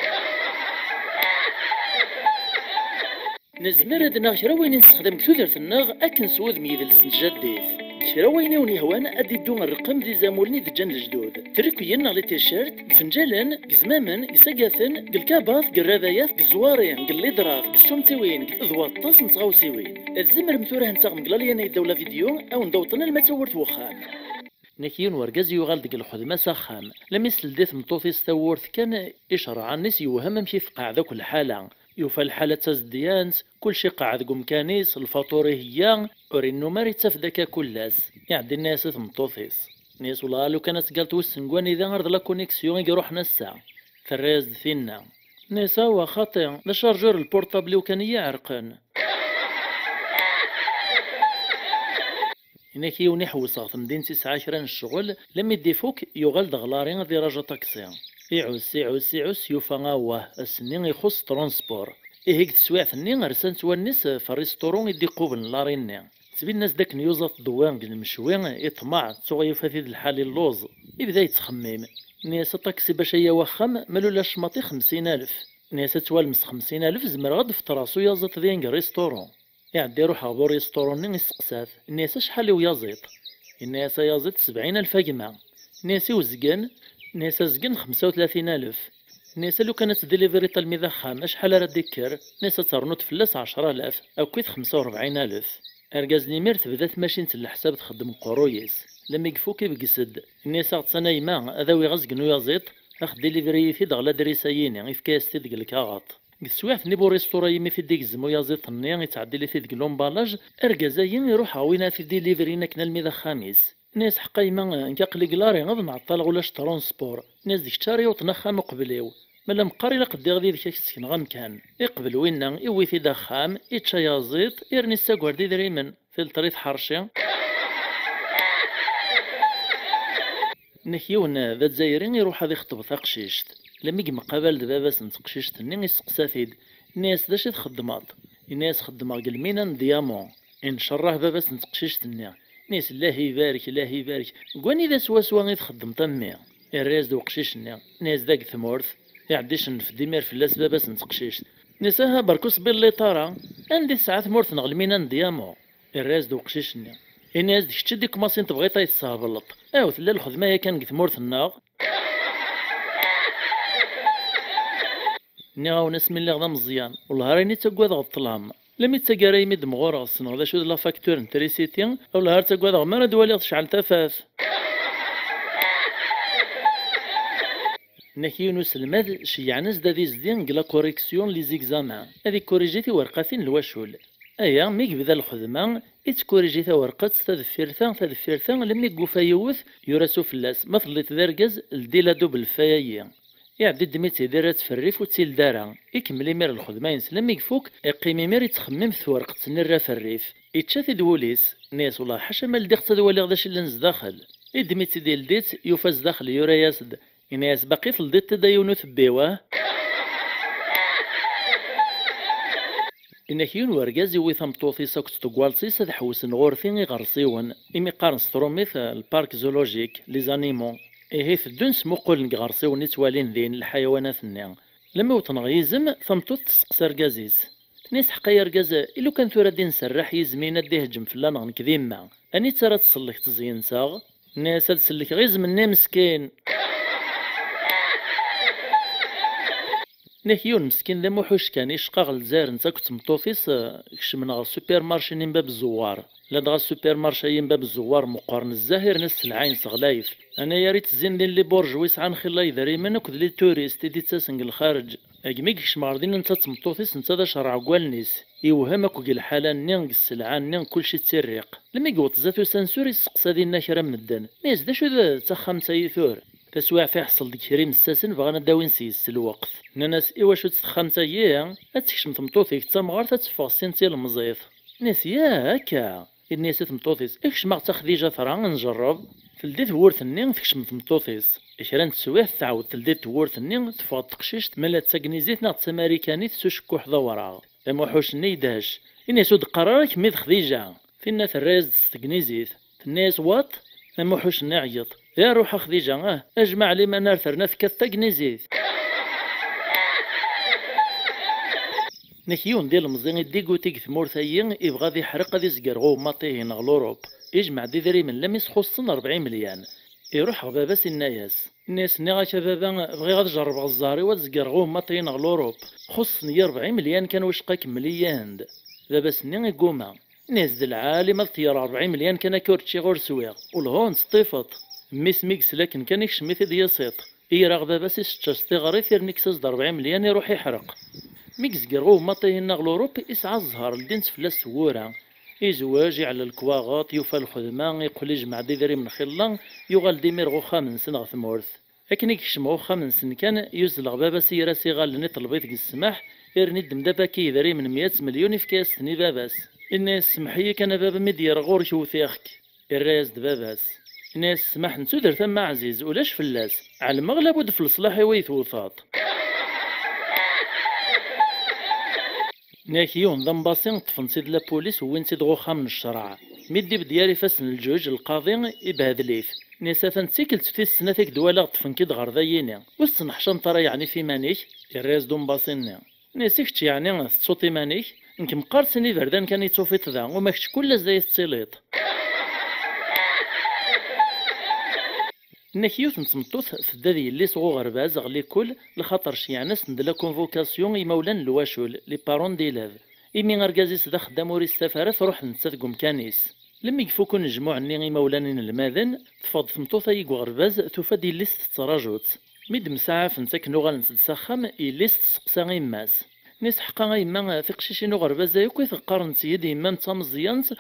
Nezmer ad naɣ kra wayen i nessexdam deg tudert-nneɣ akken s wudem yidles n tjaddit. Kra wayen i wen-yehwan ad d-iddu rrqem d izamulen i d-ǧǧan lejdud. Trikuyin neɣ les t-shirts, deg ifenǧalen, deg izmamen, deg isagaten, deg lkabaṭ, deg rrabayat, deg ẓẓwari, deg liḍraf, deg ssumtiwin, deg d waṭas n tɣawsiwin. Tzemrem tura ad ten-taɣem deg lalyan-a yeddaw la vidéo, a wen-d-awḍen alma d tawwurt n wexxam. Nek yiwen wergaz yuɣal deg lxedma s axxam. Lemmi s teldi tmeṭṭut-is tawwurt kan, icerɛan-is yewhem amek i tqeɛɛed akk lḥala. Yufa lḥala d tazedyant, kulci iqeɛɛed deg umkan-is, lfaṭur iheyya, ur innum ara ittaf-d akka kul ass. Iɛeddi inna-yas i tmeṭṭut-is. Inna-yas: "Wellah, lukan ad tegaleḍ wissen deg wanida ar d la connexion i iruḥen ass-a." Terra-yas-d tinna. Inna-yas: "Awa xaṭi, d acu rǧu ar lpurṭabl-iw kan i yi-iɛerqen." Inak yiwen iḥewwes ɣer temdint, isɛa kra n ccɣel, lemmi d-ifuk, yuɣal-d ɣer Lari ad iraǧu aṭaksi. Iɛuss, iɛuss, iɛuss, yufa awah, ass-nni ixuṣṣ transport. Ihi deg teswiɛt-nni, rsant wallen-is ɣef rrisṭuru i d-iqublen Lari-nni. Ttbinen-as-d akken yuẓa-t ddewwi deg lemecwi, iṭmeɛ, tuɣ yufa-t-id lḥal illuẓ. Ibda yettxemmim. Nni-as: "Aṭaksi bac aya waxxam, ma lula cmaṭi xemsin alef." Nni-as: "Ad twalem s xemsin alef, zemreɣ ad d-feṭreɣ s uyaziḍ din deg rrisṭuru." Iɛedda iruḥ ɣer bu rrisṭuru-nni, isteqsa-t, inna-yas: "Acḥal i uyaziḍ?" Inna-yas ayaziḍ: "Sebɛin alef a gma." Inna-yas: "I uzgen?" Inna-yas: "Azgen xemsa u tlatin alef." Inna-yas: "A lukan ad tdilivriḍ almi d axxam, acḥal ara d-ikker?" Inna-yas: "Ad ternuḍ fell-as ɛecra alaf, akkit xemsa u rebɛin alef." Argaz-nni imir tebda tmacint n leḥsab txeddem qerruy-is. Lemmi ifuk ibges-d. Inna-yas: "Aɣ-tt-an a gma, ad awiɣ azgen uyaziḍ, ax-d-dilivriyit-id ɣer ladris-ayini." Ifka-yas-t-id deg lkaɣeṭ. Deg teswiɛt-nni bu rrisṭura imi t-id-igzem uyaziḍ-nni, ittɛeddil-it-id deg lumbalaǧ, argaz-ayi iruḥ ɣer win ara t-id-ilivrin akken almi d axxam-is. Inna-yas: "Ḥeqqa a gma, nekk aql-i deg Lari, ad nɛeṭṭaleɣ ulac transport." Inna-yas: "D kečč ara yewwḍen axxam uqbel-iw. Ma la meqqar ilaq ddiɣ yid-k ad k-ssekneɣ amkan." Iqbel winna, iwwi-t-id axxam, ičča ayaziḍ, irni issaggar-d idrimen. Tilṭer i tḥerci. Nek yiwen d azzayri iruḥ ad ixeṭeb taqcict. Lami yemqabal d baba-s n teqcict-nni, isteqsa-t-id. Inna-yas: "D acu i txeddmeḍ?" Inna-yas: "Xeddmeɣ deg lmina n dyamu." Incerreḥ baba-s n teqcict-nni. Inna-yas: "Llah ibarek, llah ibarek. Deg wanida swaswa i txeddmeḍ a mmi?" Irra-yas-d uqcic-nni. Inna-yas: "Da deg tmurt." Iɛedda icennef-d imir fell-as baba-s n teqcict. Inna-yas: "Aha, berka ur sbilliṭ ara. Anda i tesɛa tmurt-nneɣ lmina n dyamu?" Irra-yas-d uqcic-nni. Inna-yas-d: "Kečč i d-ikumaṣin tebɣiḍ ad yi-tessehbleḍ. Aw, tella lxedma yakan deg tmurt-nneɣ?" Nniɣ-awen asmi lliɣ d ameẓyan, wellah ar ayen i ttaggadeɣ ṭṭlam. Lami d taggara imi d-mɣureɣ ssneɣ d acu d la facture n trisiti, wellah ar ttaggadeɣ mi ara d-waliɣ tecɛel tafat. Nnak yiwen uselmad, ceyyɛen-as-d ad izdi deg la correction n les examens, ad ikkuriji tiwerqatin n lwacul. Aya, mi yebda lxedma, ittkuriji tawerqet, tadeffirt-a, tadeffirt-a, lemmi yufa yiwet, yura-tt fell-as. Ma telliḍ d argaz, ldi la double feuille-ayi. Iɛedda iddem-itt-id, irra-tt f rrif, ur tt-ildi ara. Ikemmel imir lxedma-ines, lemmi ifuk, iqqim imir ittxemmim f twerqet-nni, irra f rrif. Ičča-t-id wul-is, inna-yas: "Wellah, ḥaca ma ldiɣ-tt ad waliɣ d acu yellan zdaxel." Iddem-itt-id, ildi-tt, yufa zdaxel, yura-yas-d. Inna-yas: "Baqi teldiḍ-t-id a yiwen utebbiw, ah?" Inna-k yiwen wergaz iwwi tameṭṭut-is akked tgwalt-is ad ḥewsen ɣur-ti iɣersiwen, imi qqaren s trumit, eh, le parc zoologique, les animaux. Ihi teddun smuqqulen deg iɣersiwen i ttwalin din lḥayawanat-nni. Lami wwḍen ɣer yizem, tameṭṭut tesseqsa argaz-is. Tenna-yas: "Ḥeqqa ay argaz, i lukan tura ad d-nserreḥ yizem-in ad d-iheǧǧem fell-aneɣ nekk d yemma, anita ara tsellek teẓyint-aɣ?" Nni-as: "Ad sellkeɣ izem-nni meskin." Nni-ak yiwen meskin d amuḥuc kan, icqa ɣer Lezzayer netta akked tmeṭṭut-is, eh, kecmen ɣer supermarché-nni n Bab Zewwar. Ladɣa supermarché-yi n Bab Zewwar meqqer nezzeh, irna sselɛa-ines ɣlayet. Anayer i ttezzin din les bourgeois yesɛan xilla yedrimen akked les touristes i d-ittasen deg lxareǧ. Agmi yekcem ɣer din netta d tmeṭṭut-is, netta d acerreɛ deg wallen-is. Yewhem akk deg lḥala-nni, deg sselɛa-nni, kulci d tirriq. Lmi yewweḍ zdat usansur, yesteqsa dinna kra n medden. Nni-as: "D acu d, d taxxamt-ayi tura?" Taswiɛt iḥṣel deg kra imessasen bɣan ad d-awin seg-s s lweqt. Nnan-as: "Iwacu-tt texxamt-ayi? Ad tekcem tmeṭṭut-ik d tamɣart, ad teffeɣ sin d tilemẓit." Nni-as: "Yah, akka?" Inna-as i tmeṭṭut-is: "Ikcem-aɣ-tt a Xdija tura, ad njerreb." Teldi tewwurt-nni, tekcem tmeṭṭut-is. Kra n teswiɛt, tɛawed teldi tewwurt-nni, teffeɣ-d teqcict, ma la d tagnizit neɣ d tamarikanit s ucekkuḥ d awraɣ. Amuḥuc-nni yedhec. Inna-as: "Ur d-qqar ara kemmi d Xdija." Tinna terra-yas-d s tegnizit. Tenna-yas: "What?" Amuḥuc-nni iɛeyyeḍ: "Ya ruḥ a Xdija, ah, ajmaɛ liman ar terna tekkat tagnizit." Nek yiwen d ilemẓi i d-iguti deg tmurt-ayi, ibɣa ad iḥreq ad izger ɣer ummaṭ-ihin ɣer Lurup. Ijmeɛ-d idrimen lammi s-xuṣṣen rebɛin melyan. Iruḥ ɣer baba-s, inna-yas. Inna-yas: "Nniɣ-ak a baba, bɣiɣ ad jerrbeɣ zzher-iw ad zger ɣer ummaṭ-ihin ɣer Lurup. Xuṣṣen-iyi rebɛin melyan kan, wicqa kemmel-iyi-hen-d." Baba-s-nni igguma. Nni-as: "D lɛali ma ad t-yerr rebɛin melyan kan akka ur ččiɣ ur swiɣ. Ulhun teṭṭifeḍ." Mmi-s mi yesla akken kan ikcem-it-id yisiṭ. Iraɣ baba-s isečča s tiɣrit, irni ikkes-as-d rebɛin melyan, iruḥ iḥreq. Mi yezger ɣer ummaṭ-ihin neɣ l'Europe, isɛa zzher, ldint fell-as tewwura. Izweǧ, iɛella lekwaɣeḍ, yufa lxedma, iqqel ijmeɛ-d idrimen xilla, yuɣal-d imir ɣer uxxam-nsen ɣer tmurt. Akken i yekcem ɣer uxxam-nsen kan, yuzzel ɣer baba-s, yerra-s iɣallen, iṭleb-it deg ssmaḥ, irni ddem-d apaki yedrimen, meyya melyun, ifka-yas-ten i baba-s. Inna-yas: "Semmeḥ-iyi kan a baba, mi d-yerra ɣur-k wtiɣ-k." Irra-yas-d baba-s. Inna-yas: "Ssmaḥ n tudert a mma ɛziz, ulac fell-as. Ɛelmeɣ labud f leṣlaḥ-iw i yi-tewteḍ." Nniɣ-ak yiwen d ambasi, ṭṭfen-t-id la police, wwin-t-id ɣer uxxam n ccreɛ. Mi d-ibedd yar ifassen n lǧuǧ, lqaḍi, ibhedl-it. Nniɣ-as atan d tikkelt tis snat i k-d-walaɣ, ṭṭfen-k-id ɣer dayini. Ur tettneḥcameḍ ara yeɛni f iman-ik? Irra-yas-d umbasi-nni. Nniɣ-as i kečč yeɛni tettuḍ iman-ik? Nekk meqqar sin iberdan kan i tufiḍ da, uma kečč kul ass da i tettiliḍ. Nniɣ-ak yiwet n tmeṭṭut tedda d yelli-s ɣer uɣerbaz, ɣer likul, lxaṭer ceyyɛen-asen-d la convocation imawlan n lwacul, les parents d'élèves. Imi argaz-is d axeddam ur istaf ara, truḥ nettat deg umkan-is. Lemmi ifuk unejmuɛ-nni imawlan inelmaden, teffeɣ-d tmeṭṭut-agi deg uɣerbaz, tufa-d yelli-s tettraǧu-tt. Mi d-msaɛafent akken uɣalent-d s axxam, yelli-s tesseqsa yemma-s. Nniɣ-as: "Ḥqa a yemma, tiqcicin uɣerbaz-a akk i teqqarent yid yemma-m d tameẓyant,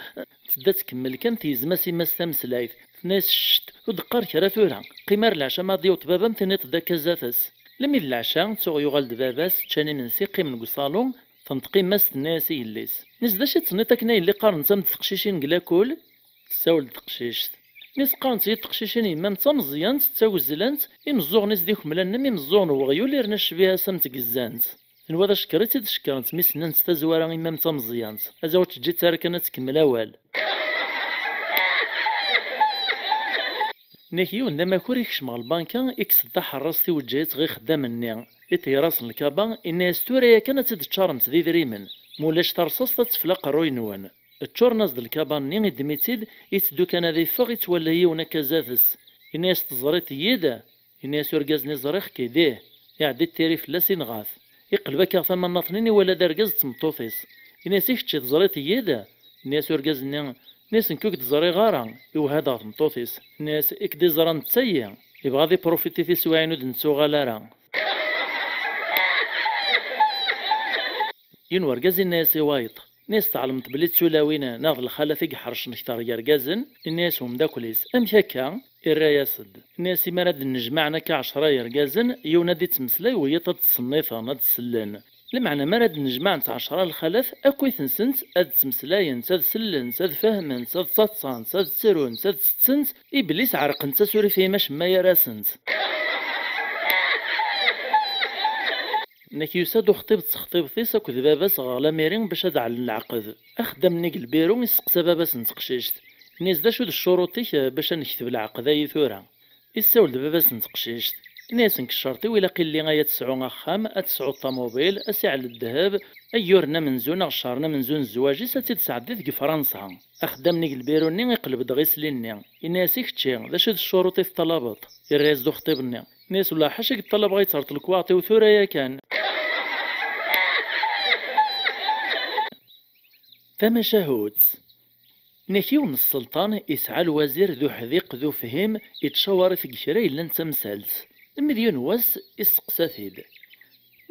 tedda tkemmel kan, tegzem-as yemma-s tameslayt. Tenna-yas: 'Cct, ur d-qqar kra tura. Qqim ar leɛca, ma ad d-yaweḍ baba-m, tiniḍ-d akka zdat-s.'" Lemmi d leɛca, tuɣ yuɣal-d baba-s, ččan imensi, qqimen deg uṣalu, tenṭeq yemma-s, tenna-yas i yelli-s: "Nniɣ-as d acu i d-tenniḍ akken a yelli, qqarent-am-d teqcicin deg lakul?" Tessawel-d teqcict. Nniɣ-as: "Qqarent-iyi teqcicin yemma-m d tameẓyant, d tagezlant, imeẓẓuɣen-is d ikemlan-nnem imeẓẓuɣen n weɣyul, irna ccbiha-s am tgezzant." Tenwa d acekker i tt-id-cekkrent mi s-nnant tazwara i yemma-m d tameẓyant. Azaw ur tt-ǧǧitt ara kan ad tkemmel awal. Nniɣ-ak yiwen d amakur ikcem ɣer lbanka, ikkes-d taḥerrast iweǧǧa-tt ɣer ixeddam-nni. Iṭeyyer-asen lkaba, inna-yas: "Tura yakan ad tt-id-teččaremt d idrimen. Ma ulac tarṣaṣt ad tefla aqerruy-nwen." Ččuren-as-d lkaba-nni, iddem-itt-id, itteddu kan ad iffeɣ, ittwalla yiwen akka zdat-s. Inna-yas: "Teẓriḍ-iyi-d?" Inna-yas urgaz-nni: "Ẓriɣ-k-id, ih." Iɛedda ittiri fell-as, inɣa-t. Iqleb akka tamannaṭ-nni, iwala-d argaz d tmeṭṭut-is. Inna-yas: "I kečč i teẓriḍ-iyi-d?" Inna-yas urgaz-nni: "Nniɣ-as nekk ur k-d-ẓriɣ ara." Iwehha-d ɣer tmeṭṭut-is. Inna-yas: "I k-d-iẓra netta-yi. Ibɣa ad iprofiti tiswiɛin ur d-nettuɣal ara." Yiwen urgaz inna-yas i wayeḍ, inna-yas: "Tɛelmeḍ belli d tulawin neɣ d lxalat i iḥercen kter yergazen?" Inna-yas umeddakel-is: "Amek akka?" Irra-yas-d, inna-yas: "Imi ara d-nnejmaɛen akka ɛecra yergazen, yiwen ad d-ittmeslay, wiyiḍ ad d-ṣennifen, ad d-sellen. Lameɛna mi ara d-nnejmaɛent ɛecra lxalat, akkit-nsent ad ttmeslayent, ad sellent, ad fehment, ad ttaḍsant, ad ttrunt, ad ttettent, iblis ɛerqent-as, ur ifhim acemma gar-asent." Nnak yusa-d uxṭib d texṭibt-is akked baba-s ɣer lamiri bac ad ɛellen leɛqed. Axeddam-nni deg lbiru isteqsa baba-s n teqcict, inna-yas: "D acu d ccuruṭ-ik bac ad nekteb leɛqed-ayi tura?" Issawel-d baba-s n teqcict, inna-yas: "Nekk ccerṭ-iw ilaq illi ay ad tesɛu axxam, ad tesɛu ṭamubil, asiɛel n ddheb, ayyuren amenzu neɣ ccehren amenzu n zzwaǧ-is ad tt-id-tesɛeddi deg Fransa." Axeddam-nni deg lbiru-nni iqleb-d ɣer isli-nni, inna-yas: "I kečči, d acu d ccuruṭ i teṭṭalabeḍ?" Irra-yas-d uxṭib-nni, inna-yas: "Wala ḥaca i yeṭṭalabeɣ, ad yettreṭ lekwaɣeḍ-iw tura yakan." Tamacahut. Nnak yiwen n sselṭan isɛa lwazir d uḥdiq d ufhim, ittcawaṛ-it deg kra yellan d tamsalt. Imi d yiwen wass, isteqsa-t-id.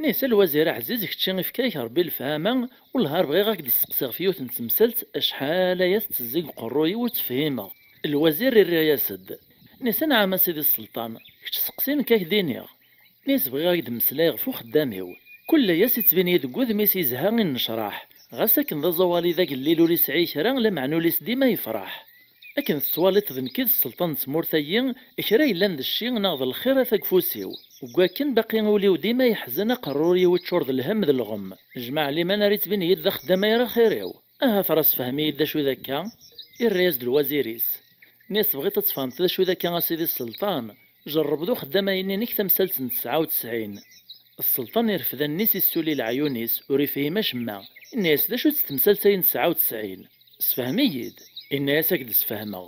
Inna-yas: "A lwazir aɛziz, kečči ifka-ak Ṛebbi lefhama, wellah ar bɣiɣ ad k-d-steqsiɣ ɣef yiwet n temsalt, acḥal aya tettezzi deg uqerruy-iw ur tt-fhimeɣ." Lwazir irra-yas-d. Inna-yas: "Anɛam a sidi sselṭan, kečč steqsi, nekk ad k-d-iniɣ." Inna-yas: "Bɣiɣ ad k-d-meslayeɣ ɣef uxeddam-iw. Kul aya yettbin-iyi deg wudem-is yezha i nnecraḥ. Ɣas akken d aẓawali d agellil ur yesɛi kra, lameɛna ul-is dima yefṛeḥ. Akken tettwaliḍ d nekk i d sselṭan n tmurt-agi, kra yellan d cci neɣ d lxir ata deg ufus-iw. Deg wakken baqi ul-iw dima yeḥzen, aqerruy-iw iččur d lhemm d lɣem. Jmaɛ liman ara yettbin-iyi-d d axeddam ay ara xir-iw. Ahat ara sefhem-iyi-d d acu d akka?" Irra-yas-d lwazir-is. Inna-yas: "Tebɣiḍ ad tfehmeḍ d acu d akka a sidi sselṭan? Jerreb d uxeddam ayenni-inek tamsalt n tesɛa u tesɛin." Sselṭan irfed allen-is, issuli leɛyun-is, ur ifhim acemma. Inna-yas: "D acu-tt temsalt-ayi n tesɛa u tesɛin? Sefhem-iyi-d." Inna-yas: "Ad k-d-sfehmeɣ."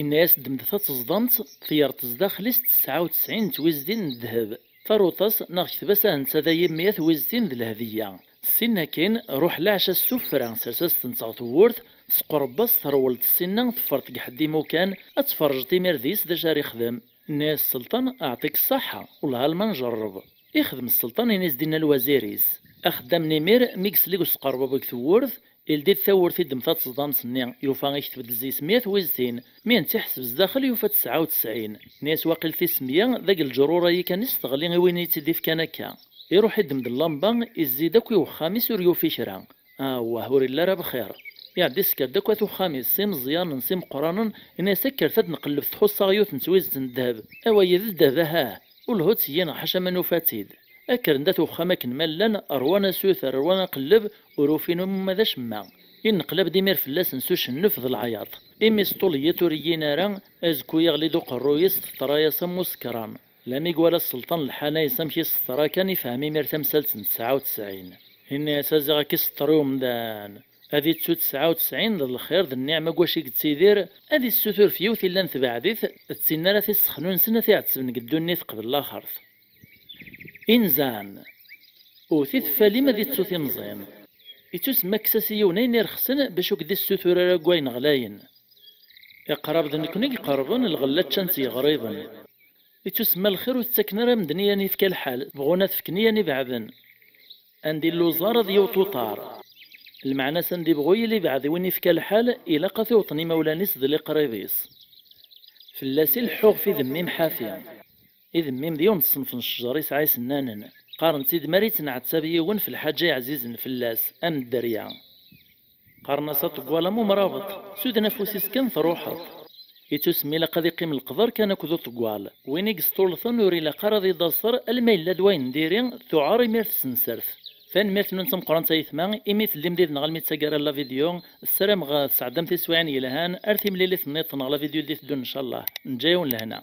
Inna-yas: "Ddem-d tateẓdamt, teyreḍ zdaxel-is tesɛa u tesɛin n twizdin n ddheb. Taruḍ-as neɣ kteb-as ahen-tt ad ay-immi at wiztin d lhediyya. Ssin akkin, ruḥ leɛca s tuffra, sers-as-tent ɣer tewwurt, sqerreb-as, terwel-d ssinna, teffreḍ deg ḥedd imukan, ad tferrǧeḍ imir deg-s d acu ara ixdem." Inna-yas sselṭan: "Aɛṭik ṣṣaḥa, wellah alma njerreb." Ixdem sselṭan ayen i s-d-inna lwazir-is. Axeddam n imir, mi yeslig usqerbubu deg tewwurt, ildi-d tawwurt, iddem taẓedamt-nni, yufa ikteb-d zzis meyya twiztin, mi netta iḥseb zdaxel yufa tesɛa u tesɛin. Nni-as waqil tis meyya d agelǧrur-ayi kan i s-teɣli i win i tt-id-ifkan akka. Iruḥ iddem-d llamba, izzi-d akk i uxxam-is ur yufi kra. Awah, ur illi ara bxir. Iɛedda isker-d akk at uxxam-is, s imeẓyanen, s imeqqranen, ini-as: "Kkret ad nqelleb, txuṣṣ-aɣ yiwet n twizet n ddheb." "Awayyi d ddheb, ahah! Ur lhu-tt-iyi neɣ ḥaca ma nufa-tt-id." Kkren-d at uxxam akken ma llan, rwan asuter, rwan aqelleb, ur ufin uma d acemma. Inneqlab-d imir fell-asen s ucennuf d leɛyaḍ. Imi sṭul-iyyat ur iyyin ara, azekku yeɣli-d uqerruy-is, teṭṭer-as am usekran. Lami iwala sselṭan lḥana-is amek iseṭṭer akan, ifhem imir tamsalt n tesɛa u tesɛin. Ini-as: "A ziɣ akka iseṭṭer i umdan. Ad ittu tesɛa u tesɛin d lxir d nniɛma deg wacu i yettidir, ad issutur f yiwet illan tebɛed-it, d tin ara t-issexnunsen, ad t-iɛettben deg ddunit qbel laxert." Inzan. Wwet-it f alim ad ittu timẓin. Ittusemma kkes-as i yiwen ayen irexsen bac ur k-d-issutur ara deg wayen ɣlayen. Iqrab d nekkni i iqerben, lɣella ččan-tt yeɣriben. Ittusemma lxir ur t-ttaken ara medden i yan ifka lḥal, bɣun ad t-fken i yan ibeɛden. Anda illuẓ ara ad yewweḍ uṭar. Lmeɛna-s anda ibɣu yili ibɛed i win ifka lḥal, ilaq ad t-iwṭen imawlan-is d liqrib-is. Fell-as i leḥḥuɣ f idemmim ḥafi. Idemmim d yiwen n ṣṣenf n ccjer isɛa isennanen. Qqaren-tt-id mi ara yettneɛtab yiwen f lḥaǧa iɛzizen fell-as, am dderya. Qqaren-as aṭeggal am umrabeṭ, suden afus-is kan truḥeḍ. Ittusemma ilaq ad iqqim leqder kan akked uṭeggal. Win i yesṭulṭen ur ilaq ara ad idaṣer alma yella-d wayen n diri, tuɛer imir tessensert. Tanemmirt-nwen d tameqqrant a yetma, imi tellim did-neɣ almi d taggara n la vidéo. Ssarameɣ tesɛeddamt tiswiɛin yelhan, ar timlilit nniḍen neɣ la vidéo d-iteddun ncallah. Neǧǧa-yawen lehna.